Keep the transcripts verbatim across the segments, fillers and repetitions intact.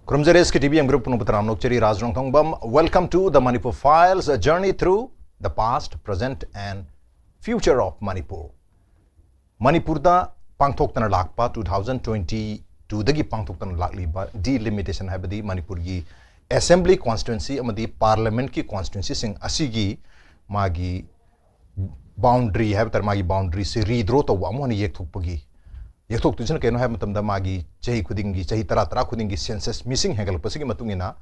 ꯈꯨꯔꯨꯝꯖꯔꯤ, S K T V ꯌꯦꯡꯕꯤꯔꯤꯕ ꯄꯨꯝꯅꯃꯛꯇ ꯇꯔꯥꯝꯅ ꯑꯣꯛꯆꯔꯤ꯫ ꯔꯥꯖ ꯔꯣꯡꯊꯣꯡꯕꯝ, welcome to the Manipur Files, a journey through the past, present and future of Manipur. ꯃꯅꯤꯄꯨꯔꯗ ꯄꯥꯡꯊꯣꯛꯇꯅ ꯂꯥꯛꯄ, two thousand twenty two ꯗꯒꯤ ꯄꯥꯡꯊꯣꯛꯇꯅ ꯂꯥꯛꯂꯤꯕ delimitation, ꯍꯥꯏꯕꯗꯤ ꯃꯅꯤꯄꯨꯔꯒꯤ assembly constituency ꯑꯃꯗꯤ parliament ꯀꯤ constituency ꯁꯤꯡ ꯑꯁꯤꯒꯤ ꯃꯥꯒꯤ boundary ꯍꯥꯏꯕ ꯇꯥꯔꯦ, ꯃꯥꯒꯤ boundary ꯁꯤ redraw ꯇꯧꯕ, ꯑꯃꯨꯛ ꯍꯟꯅ ꯌꯦꯛꯊꯣꯛꯄꯒꯤ, ꯌꯦꯛꯊꯣꯛꯇꯣꯏꯁꯤꯅ ꯀꯩꯅꯣ ꯍꯥꯏꯕ ꯃꯇꯝꯗ, ꯃꯥꯒꯤ ꯆꯍꯤ ꯈꯨꯗꯤꯡꯒꯤ, ꯆꯍꯤ ꯇꯔꯥ ꯇꯔꯥ ꯈꯨꯗꯤꯡꯒꯤ census, ꯃꯤꯁꯤꯡ ꯍꯦꯟꯒꯠꯂꯛꯄꯁꯤꯒꯤ ꯃꯇꯨꯡ ꯏꯟꯅ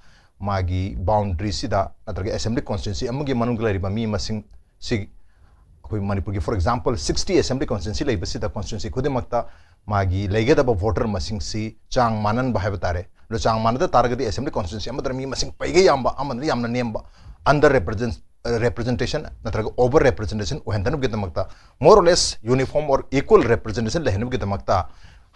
ꯃꯥꯒꯤ boundary ꯁꯤꯗ, ꯅꯠꯇ꯭ꯔꯒ assembly constituency ꯑꯃꯒꯤ ꯃꯅꯨꯡꯗ ꯂꯩꯔꯤꯕ ꯃꯤ ꯃꯁꯤꯡ ꯁꯤ, ꯑꯩꯈꯣꯏ ꯃꯅꯤꯄꯨꯔꯒꯤ, for example, sixty assembly constituency ꯂꯩꯕꯁꯤꯗ, constituency ꯈꯨꯗꯤꯡꯃꯛꯇ ꯃꯥꯒꯤ ꯂꯩꯒꯗꯕ voter ꯃꯁꯤꯡꯁꯤ ꯆꯥꯡ ꯃꯥꯟꯅꯟꯕ ꯍꯥꯏꯕ ꯇꯥꯔꯦ꯫ ꯑꯗꯣ ꯆꯥꯡ ꯃꯥꯟꯅꯗ ꯇꯥꯔꯒꯗꯤ, assembly constituency ꯑꯃꯗꯅ ꯃꯤ ꯃꯁꯤꯡ ꯄꯩꯒꯩ ꯌꯥꯝꯕ, ꯑꯃꯗꯅ ꯌꯥꯝꯅ ꯅꯦꯝꯕ, under represent-, representation ꯅꯠꯇ꯭ꯔꯒ over representation ꯑꯣꯏꯍꯟꯗꯅꯕꯒꯤꯗꯃꯛꯇ, more or less uniform or equal representation ꯂꯩꯍꯟꯅꯕꯒꯤꯗꯃꯛꯇ,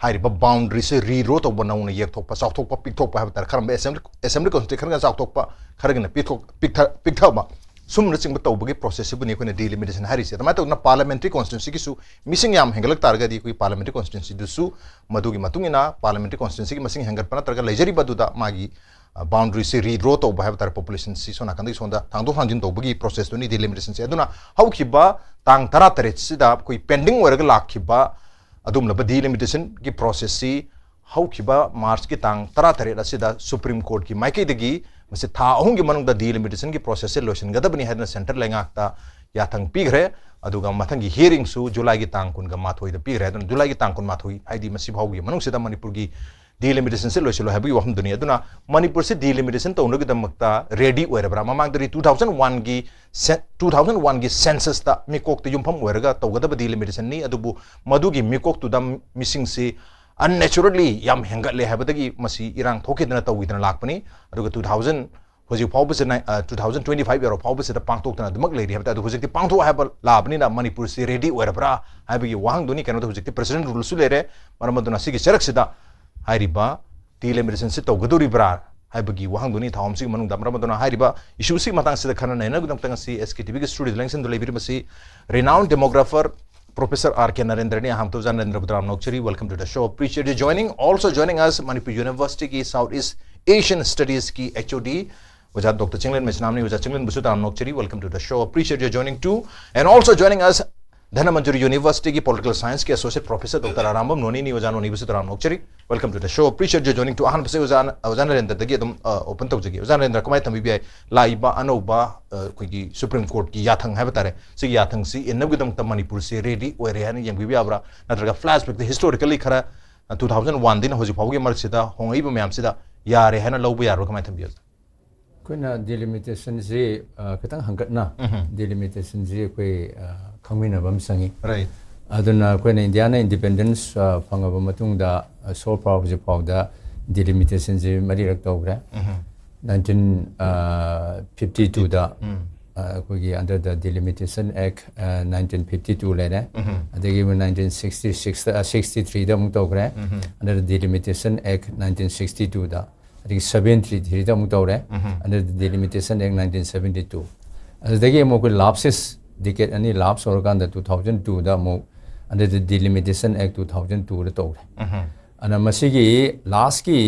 ꯍꯥꯏꯔꯤꯕ boundary ꯁꯦ redraw ꯇꯧꯕ, ꯅꯧꯅ ꯌꯦꯛꯊꯣꯛꯄ, ꯆꯥꯎꯊꯣꯛꯄ, ꯄꯤꯛꯊꯣꯛꯄ ꯍꯥꯏꯕ ꯇꯥꯔꯦ, ꯈꯔ ꯑꯃ assembly, assembly constituency ꯈꯔꯒ ꯆꯥꯎꯊꯣꯛꯄ, ꯈꯔꯒꯤꯅ ꯄꯤꯛꯊꯣꯛ-, ꯄꯤꯛꯊ-, ꯄꯤꯛꯊꯕ, ꯁꯨꯝꯕꯅꯆꯤꯡꯕ ꯇꯧꯕꯒꯤ process ꯁꯤꯕꯨꯅꯤ ꯑꯩꯈꯣꯏꯅ delimitation ꯍꯥꯏꯔꯤꯁꯦ꯫ ꯑꯗꯨꯃꯥꯏꯅ ꯇꯧꯗꯅ parliamentary constituency ꯒꯤꯁꯨ ꯃꯤꯁꯤꯡ ꯌꯥꯝ ꯍꯦꯟꯒꯠꯂꯛ ꯇꯥꯔꯒꯗꯤ, ꯑꯩꯈꯣꯏ parliamentary constituency ꯗꯨꯁꯨ ꯃꯗꯨꯒꯤ ꯃꯇꯨꯡ ꯏꯟꯅ parliamentary constituency ꯒꯤ ꯃꯁꯤꯡ ꯍꯦꯟꯒꯠꯄ ꯅꯠꯇ꯭ꯔꯒ ꯂꯩꯖꯔꯤꯕ ꯑꯗꯨꯗ ꯃꯥꯒꯤ, ꯑ, boundary ꯁꯤ redraw ꯇꯧꯕ ꯍꯥꯏꯕ ꯇꯥꯔꯦ, population ꯁꯤ ꯁꯣꯝ ꯅꯥꯀꯟꯗꯒꯤ ꯁꯣꯝꯗ ꯊꯥꯡꯗꯣꯛ ꯊꯥꯡꯖꯤꯟ ꯇꯧꯕꯒꯤ process ꯇꯨꯅꯤ delimitation ꯁꯦ꯫ ꯑꯗꯨꯅ ꯍꯧꯈꯤꯕ ꯇꯥꯡ ꯇꯔꯥꯇꯔꯦꯠ ꯁꯤꯗ ꯑꯩꯈꯣꯏ pending ꯑꯣꯏꯔꯒ ꯂꯥꯛꯈꯤꯕ ꯑꯗꯨꯒꯨꯝꯂꯕ delimitation ꯒꯤ process ꯁꯤ ꯍꯧꯈꯤꯕ March ꯀꯤ ꯇꯥꯡ ꯇꯔꯥꯇꯔꯦꯠ ꯑꯁꯤꯗ Supreme Court ꯀꯤ ꯃꯥꯏꯀꯩꯗꯒꯤ ꯃꯁꯤ ꯊꯥ ꯑꯍꯨꯝꯒꯤ ꯃꯅꯨꯡꯗ delimitation ꯒꯤ process ꯁꯦ ꯂꯣꯏꯁꯤꯟꯒꯗꯕꯅꯤ ꯍꯥꯏꯗꯨꯅ central ꯂꯩꯉꯥꯛꯇ ꯌꯥꯊꯪ ꯄꯤꯈ꯭ꯔꯦ꯫ ꯑꯗꯨꯒ ꯃꯊꯪꯒꯤ hearing ꯁꯨ July ꯒꯤ ꯇꯥꯡ ꯀꯨꯟꯒ ꯃꯥꯊꯣꯏꯗ ꯄꯤꯈ꯭ꯔꯦ꯫ ꯑꯗꯨꯅ July ꯒꯤ ꯇꯥꯡ ꯀꯨꯟꯃꯥꯊꯣꯏ, ꯍꯥꯏꯗꯤ ꯃꯁꯤ ꯐꯥꯎꯒꯤ ꯃꯅꯨꯡꯁꯤꯗ ꯃꯅꯤꯄꯨꯔꯒꯤ delimitation ꯁꯦ ꯂꯣꯏꯁꯤꯜꯂꯣ ꯍꯥꯏꯕꯒꯤ ꯋꯥꯐꯝꯗꯨꯅꯤ꯫ ꯑꯗꯨꯅ ꯃꯅꯤꯄꯨꯔꯁꯤ delimitation ꯇꯧꯅꯕꯒꯤꯗꯃꯛꯇ ready ꯑꯣꯏꯔꯕ꯭ꯔꯥ? ꯃꯃꯥꯡꯗꯗꯤ two thousand one ꯒꯤ ꯁꯦ-, two thousand one ꯒꯤ census ꯇ ꯃꯤꯀꯣꯛꯇ ꯌꯨꯝꯐꯝ ꯑꯣꯏꯔꯒ ꯇꯧꯒꯗꯕ delimitation ꯅꯤ꯫ ꯑꯗꯨꯕꯨ ꯃꯗꯨꯒꯤ ꯃꯤꯀꯣꯛꯇꯨꯗ ꯃꯤꯁꯤꯡꯁꯤ unnaturally ꯌꯥꯝ ꯍꯦꯟꯒꯠꯂꯦ ꯍꯥꯏꯕꯗꯒꯤ ꯃꯁꯤ ꯏꯔꯥꯡ ꯊꯣꯛꯈꯤꯗꯅ ꯇꯧꯈꯤꯗꯅ ꯂꯥꯛꯄꯅꯤ꯫ ꯑꯗꯨꯒ two thousand, ꯍꯧꯖꯤꯛ ꯐꯥꯎꯕꯁꯤꯅ, ꯑ, two thousand twenty five ꯌꯧꯔ ꯐꯥꯎꯕꯁꯤꯗ ꯄꯥꯡꯊꯣꯛꯇꯅ ꯑꯗꯨꯃꯛ ꯂꯩꯔꯤ ꯍꯥꯏꯕ ꯇꯥꯏ꯫ ꯑꯗꯨ ꯍꯧꯖꯤꯛꯇꯤ ꯄꯥꯡꯊꯣꯛ ꯍꯥꯏꯕ ꯂꯥꯛꯑꯕꯅꯤꯅ ꯃꯅꯤꯄꯨꯔꯁꯤ ready ꯑꯣꯏꯔꯕ꯭ꯔꯥ ꯍꯥꯏꯕꯒꯤ ꯋꯥꯍꯪꯗꯨꯅꯤ꯫ ꯀꯩꯅꯣꯗ ꯍꯧꯖꯤꯛꯇꯤ president rule ꯁꯨ ꯂꯩꯔꯦ꯫ ꯃꯔꯝ ꯑꯗꯨꯅ ꯁꯤꯒꯤ ꯆꯔꯛꯁꯤꯗ ꯍꯥꯏꯔꯤꯕ delimitation ꯁꯤ ꯇꯧꯒꯗꯧꯔꯤꯕ꯭ꯔꯥ ꯍꯥꯏꯕꯒꯤ ꯋꯥꯍꯪꯗꯨꯅꯤ ꯊꯧꯔꯝꯁꯤꯒꯤ ꯃꯅꯨꯡꯗ꯫ ꯃꯔꯝ ꯑꯗꯨꯅ ꯍꯥꯏꯔꯤꯕ issue ꯁꯤꯒꯤ ꯃꯇꯥꯡꯁꯤꯗ ꯈꯟꯅ ꯅꯩꯅꯅꯕꯒꯤꯗꯃꯛꯇ ꯉꯁꯤ S K T V ꯒꯤ studio ꯗ ꯂꯦꯡꯁꯤꯟꯗꯨꯅ ꯂꯩꯕꯤꯔꯤꯕꯁꯤ renowned demographer Professor R K ꯅꯔꯦꯟꯗ꯭ꯔꯅꯤ꯫ ꯑꯍꯥꯟꯕꯗ ꯅꯔꯦꯟꯗ꯭ꯔꯕꯨ ꯇꯔꯥꯝꯅ ꯑꯣꯛꯆꯔꯤ꯫ Welcome to the show. Appreciate you joining. Also joining us, Manipur University ꯒꯤ South East Asian Studies ꯀꯤ H O D ꯑꯣꯖꯥ ꯗꯣꯛꯇꯔ ꯆꯤꯡꯂꯦꯟ ꯃꯩꯁꯅꯥꯝꯅꯤ꯫ ꯑꯣꯖꯥ ꯆꯤꯡꯂꯦꯟꯕꯨꯁꯨ ꯇꯔꯥꯝꯅ ꯑꯣꯛꯆꯔꯤ, welcome to the show, appreciate your joining too. And also joining us, Dhanamanjuri University ꯒꯤ Political Science ꯀꯤ Associate Professor doctor Arambam ꯅꯣꯅꯤꯅꯤ꯫ ꯑꯣꯖꯥ ꯅꯣꯅꯤꯕꯨꯁꯨ ꯇꯔꯥꯝꯅ ꯑꯣꯛꯆꯔꯤ, welcome to the show, appreciate your joining too. ꯑꯍꯥꯟꯕꯁꯦ ꯑꯣꯖꯥ, ꯑꯣꯖꯥ ꯅꯔꯦꯟꯗ꯭ꯔꯗꯒꯤ ꯑꯗꯨꯝ ꯑ, open ꯇꯧꯖꯒꯦ꯫ ꯑꯣꯖꯥ ꯅꯔꯦꯟꯗ꯭ꯔ, ꯀꯃꯥꯏꯅ ꯊꯝꯕꯤꯕ ꯌꯥꯏ? ꯂꯥꯛꯏꯕ ꯑꯅꯧꯕ ꯑ, ꯑꯩꯈꯣꯏꯒꯤ Supreme Court ꯀꯤ ꯌꯥꯊꯪ ꯍꯥꯏꯕ ꯇꯥꯔꯦ, ꯁꯤꯒꯤ ꯌꯥꯊꯪꯁꯤ ꯏꯟꯅꯕꯒꯤꯗꯃꯛꯇ ꯃꯅꯤꯄꯨꯔꯁꯦ ready ꯑꯣꯏꯔꯦ ꯍꯥꯏꯅ ꯌꯦꯡꯕꯤꯕ ꯌꯥꯕ꯭ꯔꯥ? ꯅꯠꯇ꯭ꯔꯒ flashback ꯇ historically ꯈꯔ, ꯑ, two thousand one ꯗꯩꯅ ꯍꯧꯖꯤꯛ ꯐꯥꯎꯕꯒꯤ ꯃꯔꯛꯁꯤꯗ ꯍꯣꯡꯉꯛꯏꯕ ꯃꯌꯥꯝꯁꯤꯗ ꯌꯥꯔꯦ ꯍꯥꯏꯅ ꯂꯧꯕ ꯌꯥꯕ꯭ꯔꯥ? ꯀꯃꯥꯏꯅ ꯊꯝꯕꯤꯕ? ꯑꯩꯈꯣꯏꯅ delimitationꯁꯤ, ꯑ, ꯈꯤꯇꯪ ꯍꯪꯒꯠꯅ ꯎꯝ꯫ delimitationꯁꯤ ꯑꯩꯈꯣꯏ, ꯑ, ꯈꯪꯃꯤꯟꯅꯕ ꯑꯃ ꯆꯪꯉꯤ꯫ Right. ꯑꯗꯨꯅ ꯑꯩꯈꯣꯏꯅ ꯏꯟꯗꯤꯌꯥꯅ independence, ꯑ, ꯐꯪꯉꯕ ꯃꯇꯨꯡꯗ, ꯑ, so far ꯍꯧꯖꯤꯛ ꯐꯥꯎꯗ delimitationꯁꯤ ꯃꯔꯤꯔꯛ ꯇꯧꯈ꯭ꯔꯦ꯫ ꯎꯝ꯫ nineteen fifty twoꯗ, ꯎꯝ꯫ ꯑ, ꯑꯩꯈꯣꯏꯒꯤ under the Delimitation Act, ꯑ, nineteen fifty two ꯂꯩꯔꯦ꯫ ꯎꯝ꯫ ꯑꯗꯒꯤ nineteen sixty six, ꯑ, sixty threeꯗ ꯑꯃꯨꯛ ꯇꯧꯈ꯭ꯔꯦ꯫ ꯎꯝ꯫ Under the Delimitation Act nineteen sixty twoꯗ, ꯑꯗꯒꯤ seventy threeꯗ ꯑꯃꯨꯛ ꯇꯧꯔꯦ꯫ ꯎꯝ꯫ Under the Delimitation Act nineteen seventy two꯫ ꯑꯗꯨꯗꯒꯤ ꯑꯃꯨꯛ ꯑꯩꯈꯣꯏ lapses, decade ꯑꯅꯤ lapse ꯑꯣꯏꯔꯀꯥꯟꯗ two thousand twoꯗ ꯑꯃꯨꯛ under the Delimitation Act two thousand twoꯗ ꯇꯧꯔꯦ꯫ ꯎꯝ꯫ ꯑꯗꯨꯅ ꯃꯁꯤꯒꯤ lastꯀꯤ,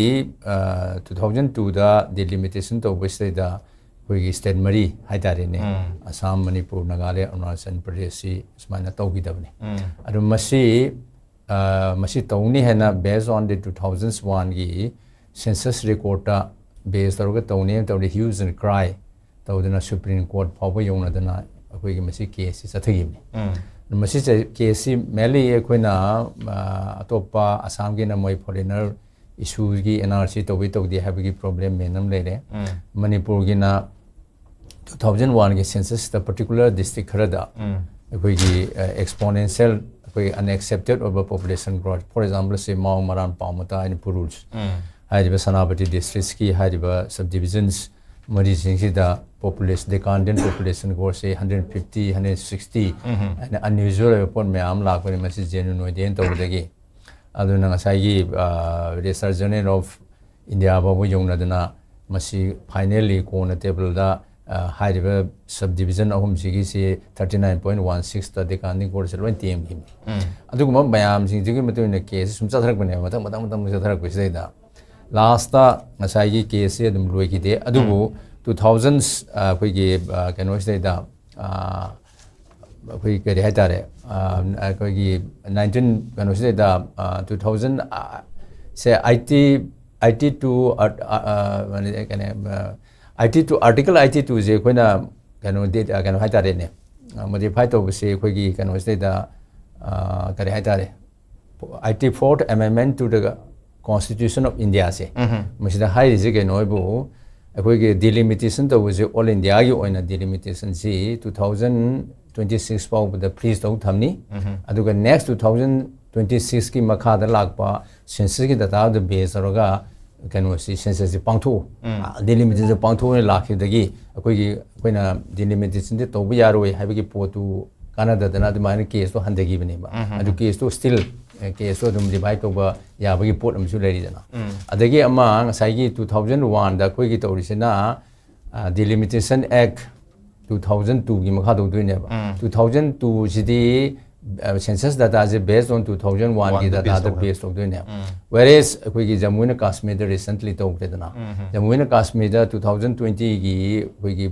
ꯑ, two thousand twoꯗ delimitation ꯇꯧꯕꯁꯤꯗꯩꯗ ꯑꯩꯈꯣꯏꯒꯤ state ꯃꯔꯤ ꯍꯥꯏꯇꯥꯔꯦꯅꯦ, ꯎꯝ꯫ ꯑꯁꯥꯝ, ꯃꯅꯤꯄꯨꯔ, ꯅꯥꯒꯥꯂꯦꯟ, ꯑꯔꯨꯅꯥꯆꯜ ꯄ꯭ꯔꯗꯦꯁꯁꯤ ꯁꯨꯃꯥꯏꯅ ꯇꯧꯈꯤꯗꯕꯅꯤ꯫ ꯎꯝ꯫ ꯑꯗꯨ ꯃꯁꯤ, ꯑ, ꯃꯁꯤ ꯇꯧꯅꯤ ꯍꯥꯏꯅ based on the two thousand oneꯒꯤ census recordꯇ base ꯇꯧꯔꯒ ꯇꯧꯅꯤ ꯍꯥꯏꯅ ꯇꯧꯔꯤ, hue and cry ꯇꯧꯗꯅ Supreme Court ꯐꯥꯎꯕ ꯌꯧꯅꯗꯅ ꯑꯩꯈꯣꯏꯒꯤ ꯃꯁꯤ caseꯁꯤ ꯆꯠꯊꯈꯤꯕꯅꯤ꯫ ꯎꯝ꯫ ꯃꯁꯤ caseꯁꯤ mainly ꯑꯩꯈꯣꯏꯅ, ꯑ, ꯑꯇꯣꯞꯄ ꯑꯁꯥꯝꯒꯤꯅ ꯃꯣꯏ foreigner issueꯒꯤ N R C ꯇꯧꯕꯤ ꯇꯧꯗꯦ ꯍꯥꯏꯕꯒꯤ problem main ꯑꯃ ꯂꯩꯔꯦ꯫ ꯎꯝ꯫ ꯃꯅꯤꯄꯨꯔꯒꯤꯅ two thousand oneꯒꯤ censusꯇ particular district ꯈꯔꯗ ꯎꯝ꯫ ꯑꯩꯈꯣꯏꯒꯤ, ꯑ, exponential, ꯑꯩꯈꯣꯏꯒꯤ unaccepted ꯑꯣꯏꯕ population growth, for example, say Mao, ꯃꯔꯥꯟ, ꯄꯥꯎꯃꯇꯥ and ꯄꯨꯔꯨꯜ ꯎꯝ꯫ ꯍꯥꯏꯔꯤꯕ ꯁꯦꯅꯥꯄꯇꯤ districtꯀꯤ ꯍꯥꯏꯔꯤꯕ subdivisions ꯃꯔꯤꯁꯤꯡꯁꯤꯗ population, decadent population growthꯁꯤ hundred fifty, hundred sixty ꯎꯝ꯫ ꯍꯥꯏꯅ unusual ꯑꯣꯏꯕ ꯄꯣꯠ ꯃꯌꯥꯝ ꯑꯃ ꯂꯥꯛꯄꯅꯤ꯫ ꯃꯁꯤ genuine ꯑꯣꯏꯗꯦꯅ ꯇꯧꯕꯗꯒꯤ, ꯑꯗꯨꯅ ꯉꯁꯥꯏꯒꯤ, ꯑ, Registrar General of India ꯐꯥꯎꯕ ꯌꯧꯅꯗꯅ ꯃꯁꯤ finally ꯀꯣꯟꯅ tableꯗ, ꯑ, ꯍꯥꯏꯔꯤꯕ subdivision ꯑꯍꯨꯝꯁꯤꯒꯤꯁꯤ thirty nine point one sixꯇ decadent growthꯁꯤ ꯂꯣꯏ ꯇꯦꯝꯈꯤꯕꯅꯤ꯫ ꯎꯝ꯫ ꯑꯗꯨꯒꯨꯝꯕ ꯃꯌꯥꯝꯁꯤꯡꯁꯤꯒꯤ ꯃꯇꯨꯡ ꯏꯟꯅ caseꯁꯤ ꯁꯨꯝ ꯆꯠꯊꯔꯛꯄꯅꯦꯕ, ꯃꯊꯪ ꯃꯊꯪ ꯃꯊꯪ ꯆꯠꯊꯔꯛꯄꯁꯤꯗꯩꯗ꯫ ꯂꯥꯁꯇ ꯉꯁꯥꯏꯒꯤ ꯀꯦꯁꯁꯦ ꯑꯗꯨꯝ ꯂꯣꯏꯈꯤꯗꯦ꯫ ꯑꯗꯨꯕꯨ ꯇꯨ ꯊꯥꯎꯖꯟ ꯑꯩꯈꯣꯏꯒꯤ ꯑ, ꯀꯩꯅꯣꯁꯤꯗꯩꯗ ꯑ, ꯑꯩꯈꯣꯏ ꯀꯔꯤ ꯍꯥꯏꯇꯥꯔꯦ, ꯑ, ꯑꯩꯈꯣꯏꯒꯤ ꯅꯥꯏꯟꯇꯤꯟ ꯀꯩꯅꯣꯁꯤꯗꯩꯗ ꯇꯨ ꯊꯥꯎꯖꯟ ꯁꯦ eighty eighty two eighty two article eighty ꯇꯨꯁꯦ ꯑꯩꯈꯣꯏꯅ ꯀꯩꯅꯣ ꯗꯦꯠ ꯀꯩꯅꯣ ꯍꯥꯏꯇꯥꯔꯦꯅꯦ, ꯃꯣꯗꯤꯐꯥꯏ ꯇꯧꯕꯁꯦ ꯑꯩꯈꯣꯏꯒꯤ ꯀꯩꯅꯣꯁꯤꯗꯩꯗ ꯑ, ꯀꯔꯤ ꯍꯥꯏꯇꯥꯔꯦ, eighty fourth Amendment to the Constitution of Indiaꯁꯦ, ꯃꯁꯤꯗ ꯍꯥꯏꯔꯤꯁꯦ ꯀꯩꯅꯣ ꯍꯥꯏꯕꯨ, ꯑꯩꯈꯣꯏꯒꯤ ꯗꯤꯂꯤꯃꯤꯇꯦꯁꯟ ꯇꯧꯕꯁꯦ ꯑꯣꯜ ꯏꯟꯗꯤꯌꯥꯒꯤ ꯑꯣꯏꯅ ꯗꯤꯂꯤꯃꯤꯇꯦꯁꯟꯁꯤ ꯇꯨ ꯊꯥꯎꯖꯟ ꯇ꯭ꯋꯦꯟꯇꯤ ꯁꯤꯛꯁ ꯐꯥꯎꯕꯗ ꯐ꯭ꯔꯤꯖ ꯇꯧ ꯊꯝꯅꯤ꯫ ꯑꯗꯨꯒ ꯅꯦꯛꯁ ꯇꯨ ꯊꯥꯎꯖꯟ ꯇ꯭ꯋꯦꯟꯇꯤ ꯁꯤꯛꯁꯀꯤ ꯃꯈꯥꯗ ꯂꯥꯛꯄ ꯁꯦꯟꯁꯁꯀꯤ ꯗꯇꯥꯗ ꯕꯦꯁ ꯇꯧꯔꯒ ꯀꯩꯅꯣꯁꯤ, ꯁꯦꯟꯁꯁꯁꯤ ꯄꯥꯡꯊꯣꯛꯎ, ꯗꯤꯂꯤꯃꯤꯇꯦꯁꯟꯁꯤ ꯄꯥꯡꯊꯣꯛꯑꯣꯅ ꯂꯥꯛꯈꯤꯕꯗꯒꯤ ꯑꯩꯈꯣꯏꯒꯤ, ꯑꯩꯈꯣꯏꯅ ꯗꯤꯂꯤꯃꯤꯇꯦꯁꯟꯁꯤ ꯇꯧꯕ ꯌꯥꯔꯣꯏ ꯍꯥꯏꯕꯒꯤ ꯄꯣꯠꯇꯨ ꯀꯥꯟꯅꯗꯗꯅ ꯑꯗꯨꯃꯥꯏꯅ ꯀꯦꯁꯇꯣ ꯍꯟꯊꯈꯤꯕꯅꯦꯕ꯫ ꯑꯗꯨ ꯀꯦꯁꯇꯣ ꯁ꯭ꯇꯤꯜ ꯀꯦꯁꯇꯣ ꯑꯗꯨꯝ ꯔꯤꯚꯥꯏꯚ ꯇꯧꯕ ꯌꯥꯕꯒꯤ ꯄꯣꯠ ꯑꯃꯁꯨ ꯂꯩꯔꯤꯗꯅ꯫ ꯑꯗꯒꯤ ꯑꯃ ꯉꯁꯥꯏꯒꯤ ꯇꯨ ꯊꯥꯎꯖꯟ ꯋꯥꯟꯗ ꯑꯩꯈꯣꯏꯒꯤ ꯇꯧꯔꯤꯁꯤꯅ ꯗꯤꯂꯤꯃꯤꯇꯦꯁꯟ ꯑꯦꯛ ꯇꯨ ꯊꯥꯎꯖꯟ ꯇꯨꯒꯤ ꯃꯈꯥ ꯇꯧꯗꯣꯏꯅꯦꯕ꯫ ꯇꯨ ꯊꯥꯎꯖꯟ ꯇꯨꯁꯤꯗꯤ ꯁꯦꯟꯁꯁ ꯗꯇꯥꯁꯦ ꯕꯦꯁ ꯑꯣꯟ ꯇꯨ ꯊꯥꯎꯖꯟ ꯋꯥꯟꯒꯤ ꯗꯇꯥꯗ ꯕꯦꯁ ꯇꯧꯗꯣꯏꯅꯦꯕ꯫ ꯋꯦꯔꯦꯁ ꯑꯩꯈꯣꯏꯒꯤ ꯖꯃꯨ ꯑꯦꯟ ꯀꯥꯁꯃꯤꯔꯗ ꯔꯤꯁꯦꯟꯠꯂꯤ ꯇꯧꯈ꯭ꯔꯦꯗꯅ꯫ ꯖꯃꯨ ꯑꯦꯟ ꯀꯥꯁꯃꯤꯔꯗ ꯇꯨ ꯊꯥꯎꯖꯟ ꯇ꯭ꯋꯦꯟꯇꯤꯒꯤ ꯑꯩꯈꯣꯏꯒꯤ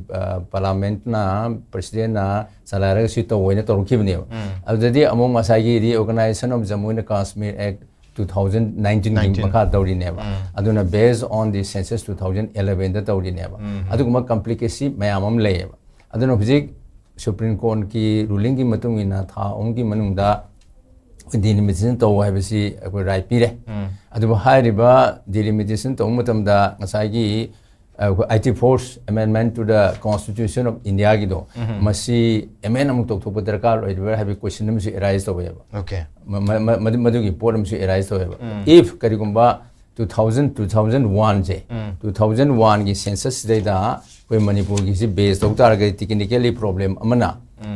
ꯄꯥꯔꯂꯥꯃꯦꯟꯠꯅ, ꯄ꯭ꯔꯁꯤꯗꯦꯟꯅ ꯆꯂꯥꯏꯔꯒ ꯁꯤ ꯇꯧꯑꯣꯅ ꯇꯧꯔꯛꯈꯤꯕꯅꯦꯕ꯫ ꯑꯗꯨꯗꯗꯤ ꯑꯃꯨꯛ ꯉꯁꯥꯏꯒꯤ Reorganization of Jammu and Kashmir Act two thousand ꯅꯥꯏꯟꯇꯤꯟꯒꯤ ꯃꯈꯥ ꯇꯧꯔꯤꯅꯦꯕ꯫ ꯑꯗꯨꯅ based on the census two thousand ꯑꯦꯂꯚꯦꯟꯗ ꯇꯧꯔꯤꯅꯦꯕ꯫ ꯑꯗꯨꯒꯨꯝꯕ ꯀꯝꯄ꯭ꯂꯤꯀꯦꯁꯤ ꯃꯌꯥꯝ ꯑꯃ ꯂꯩꯌꯦꯕ꯫ ꯑꯗꯨꯅ ꯍꯧꯖꯤꯛ ꯁꯨꯄ꯭ꯔꯤꯝ ꯀꯣꯔꯠꯀꯤ ꯔꯨꯂꯤꯡꯒꯤ ꯃꯇꯨꯡ ꯏꯟꯅ ꯊꯥ ꯑꯍꯨꯝꯒꯤ ꯃꯅꯨꯡꯗ ꯗꯤꯂꯤꯃꯤꯇꯦꯁꯟ ꯇꯧ ꯍꯥꯏꯕꯁꯤ ꯑꯩꯈꯣꯏ ꯔꯥꯏꯠ ꯄꯤꯔꯦ꯫ ꯑꯗꯨꯕꯨ ꯍꯥꯏꯔꯤꯕ ꯗꯤꯂꯤꯃꯤꯇꯦꯁꯟ ꯇꯧꯕ ꯃꯇꯝꯗ ꯉꯁꯥꯏꯒꯤ ꯑꯩꯈꯣꯏ eighty fourth Amendment to the Constitution of Indiaꯒꯤꯗꯣ, ꯃꯁꯤ ꯑꯦꯃꯦꯟ ꯑꯃꯨꯛ ꯇꯧꯊꯣꯛꯄ ꯗꯔꯀꯥꯔ ꯑꯣꯏꯔꯤꯕ꯭ꯔꯥ ꯍꯥꯏꯕꯒꯤ ꯀꯣꯏꯁꯟ ꯑꯃꯁꯨ ꯑꯦꯔꯥꯏꯁ ꯇꯧꯋꯦꯕ꯫ ꯑꯣꯀꯦ꯫ ꯃ- ꯃ- ꯃ- ꯃꯗꯨ- ꯃꯗꯨꯒꯤ ꯄꯣꯠ ꯑꯃꯁꯨ ꯑꯦꯔꯥꯏꯁ ꯇꯧꯋꯦꯕ꯫ If ꯀꯔꯤꯒꯨꯝꯕ ꯇꯨ ꯊꯥꯎꯖꯟ ꯇꯨ ꯊꯥꯎꯖꯟ ꯋꯥꯟꯁꯦ, ꯇꯨ ꯊꯥꯎꯖꯟ ꯋꯥꯟꯒꯤ ꯁꯦꯟꯁꯁꯁꯤꯗꯩꯗ ꯑꯩꯈꯣꯏ ꯃꯅꯤꯄꯨꯔꯒꯤꯁꯤ ꯕꯦꯁ ꯇꯧ ꯇꯥꯔꯒꯗꯤ ꯇꯦꯛꯅꯤꯀꯦꯜꯂꯤ ꯄ꯭ꯔꯣꯕ꯭ꯂꯦꯝ ꯑꯃꯅ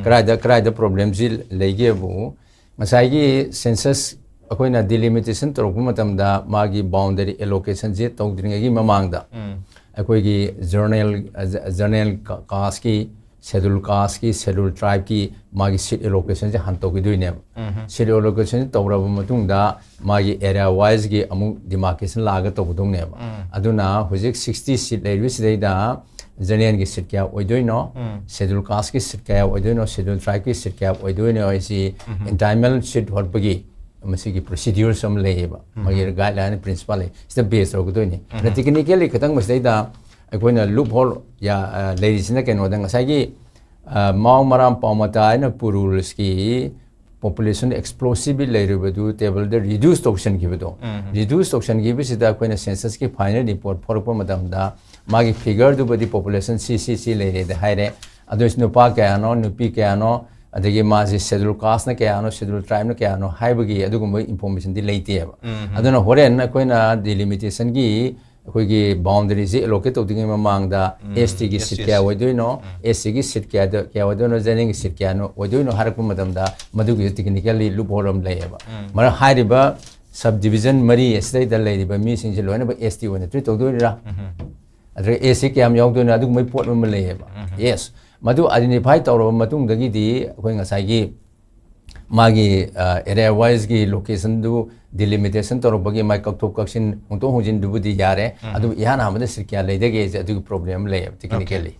ꯀꯗꯥꯏꯗ ꯀꯗꯥꯏꯗ ꯄ꯭ꯔꯣꯕ꯭ꯂꯦꯝꯁꯤ ꯂꯩꯒꯦꯕꯨ, ꯉꯁꯥꯏꯒꯤ ꯁꯦꯟꯁꯁ ꯑꯩꯈꯣꯏꯅ ꯗꯤꯂꯤꯃꯤꯇꯦꯁꯟ ꯇꯧꯔꯛꯄ ꯃꯇꯝꯗ ꯃꯥꯒꯤ ꯕꯥꯎꯟꯗꯔꯤ ꯑꯦꯂꯣꯀꯦꯁꯟꯁꯦ ꯇꯧꯗ꯭ꯔꯤꯉꯩꯒꯤ ꯃꯃꯥꯡꯗ ꯑꯩꯈꯣꯏꯒꯤ ꯖꯦꯅꯔꯦꯜ ꯖꯦꯅꯔꯦꯜ ꯀꯥꯁꯀꯤ Schedule Casteꯀꯤ, Schedule Tribeꯀꯤ ꯃꯥꯒꯤ seat allocationꯁꯦ ꯍꯥꯟꯅ ꯇꯧꯈꯤꯗꯣꯏꯅꯦꯕ꯫ Seat allocation ꯇꯧꯔꯕ ꯃꯇꯨꯡꯗ ꯃꯥꯒꯤ area wiseꯀꯤ ꯑꯃꯨꯛ demarcation ꯂꯥꯛꯑꯒ ꯇꯧꯒꯗꯧꯅꯦꯕ꯫ ꯑꯗꯨꯅ ꯍꯧꯖꯤꯛ sixty seat ꯂꯩꯔꯤꯕꯁꯤꯗꯩꯗ generalꯒꯤ seat ꯀꯌꯥ ꯑꯣꯏꯗꯣꯏꯅꯣ, Schedule Casteꯀꯤ seat ꯀꯌꯥ ꯑꯣꯏꯗꯣꯏꯅꯣ, Schedule Tribeꯀꯤ seat ꯀꯌꯥ ꯑꯣꯏꯗꯣꯏꯅꯣ ꯍꯥꯏꯁꯤ entitlement seat ꯍꯣꯠꯄꯒꯤ ꯃꯁꯤꯒꯤ procedures ꯑꯃ ꯂꯩꯌꯦꯕ, ꯃꯥꯒꯤ guideline principle ꯂꯩ, ꯁꯤꯗ base ꯇꯧꯒꯗꯣꯏꯅꯤ꯫ ꯑꯗ technically ꯈꯤꯇꯪ ꯃꯁꯤꯗꯩꯗ ꯑꯩꯈꯣꯏꯅ loophole ꯌꯥ-, ꯑ, ꯂꯩꯔꯤꯁꯤꯅ ꯀꯩꯅꯣꯗ ꯉꯁꯥꯏꯒꯤ, ꯑ, ꯃꯥꯎ ꯃꯔꯥꯝ ꯄꯥꯎꯃꯇꯥ ꯍꯥꯏꯅ ꯄꯨꯔꯨꯜꯁꯀꯤ population explosive ꯂꯩꯔꯤꯕꯗꯨ tableꯗ reduce ꯇꯧꯁꯟꯈꯤꯕꯗꯣ, reduce ꯇꯧꯁꯟꯈꯤꯕꯁꯤꯗ ꯑꯩꯈꯣꯏꯅ censusꯀꯤ final report ꯐꯣꯔꯛꯄ ꯃꯇꯝꯗ ꯃꯥꯒꯤ figureꯗꯨꯕꯨꯗꯤ population ꯁꯤ ꯁꯤ ꯁꯤ ꯂꯩꯔꯦꯗ ꯍꯥꯏꯔꯦ꯫ ꯑꯗꯨ ꯅꯨꯄꯥ ꯀꯌꯥꯅꯣ, ꯅꯨꯄꯤ ꯀꯌꯥꯅꯣ, ꯑꯗꯒꯤ ꯃꯥꯁꯤ Schedule Casteꯅ ꯀꯌꯥꯅꯣ, Schedule Tribeꯅ ꯀꯌꯥꯅꯣ ꯍꯥꯏꯕꯒꯤ ꯑꯗꯨꯒꯨꯝꯕ informationꯗꯤ ꯂꯩꯇꯦꯕ꯫ ꯑꯗꯨꯅ ꯍꯣꯔꯦꯟ ꯑꯩꯈꯣꯏꯅ delimitationꯒꯤ ꯑꯩꯈꯣꯏꯒꯤ boundaryꯁꯤ allocate ꯇꯧꯗ꯭ꯔꯤꯉꯩ ꯃꯃꯥꯡꯗ STꯒꯤ seat ꯀꯌꯥ ꯑꯣꯏꯗꯣꯏꯅꯣ, SCꯒꯤ seat ꯀꯌꯥꯗ, ꯀꯌꯥ ꯑꯣꯏꯗꯣꯏꯅꯣ, generalꯒꯤ seat ꯀꯌꯥꯅꯣ ꯑꯣꯏꯗꯣꯏꯅꯣ ꯍꯥꯏꯔꯛꯄ ꯃꯇꯝꯗ ꯃꯗꯨꯒꯤ technically loophole ꯑꯃ ꯂꯩꯌꯦꯕ꯫ ꯃꯔꯝ ꯍꯥꯏꯔꯤꯕ subdivision ꯃꯔꯤ ꯑꯁꯤꯗꯩꯗ ꯂꯩꯔꯤꯕ ꯃꯤꯁꯤꯡꯁꯦ ꯂꯣꯏꯅꯃꯛ ST ꯑꯣꯏꯅ treat ꯇꯧꯗꯣꯏꯔꯥ? ꯑꯗꯨꯒ SC ꯀꯌꯥꯝ ꯌꯥꯎꯗꯣꯏꯅꯣ? ꯑꯗꯨꯒꯨꯝꯕꯒꯤ ꯄꯣꯠ ꯑꯃ ꯂꯩꯌꯦꯕ꯫ Yes, ꯃꯗꯨ identify ꯇꯧꯔꯕ ꯃꯇꯨꯡꯗꯒꯤꯗꯤ ꯑꯩꯈꯣꯏ ꯉꯁꯥꯏꯒꯤ ꯃꯥꯒꯤ, ꯑ, area wiseꯀꯤ locationꯗꯨ delimitation ꯇꯧꯔꯛꯄꯒꯤ ꯃꯥꯏ ꯀꯛꯊꯣꯛ ꯀꯛꯁꯤꯟ, ꯍꯣꯡꯗꯣꯛ ꯍꯣꯡꯖꯤꯟꯗꯨꯕꯨꯗꯤ ꯌꯥꯔꯦ꯫ ꯑꯗꯨꯕꯨ ꯏꯍꯥꯟ ꯑꯍꯥꯟꯕꯗ seat ꯀꯌꯥ ꯂꯩꯗꯒꯦꯁꯦ ꯑꯗꯨꯒꯤ problem ꯑꯃ ꯂꯩꯌꯦꯕ technically꯫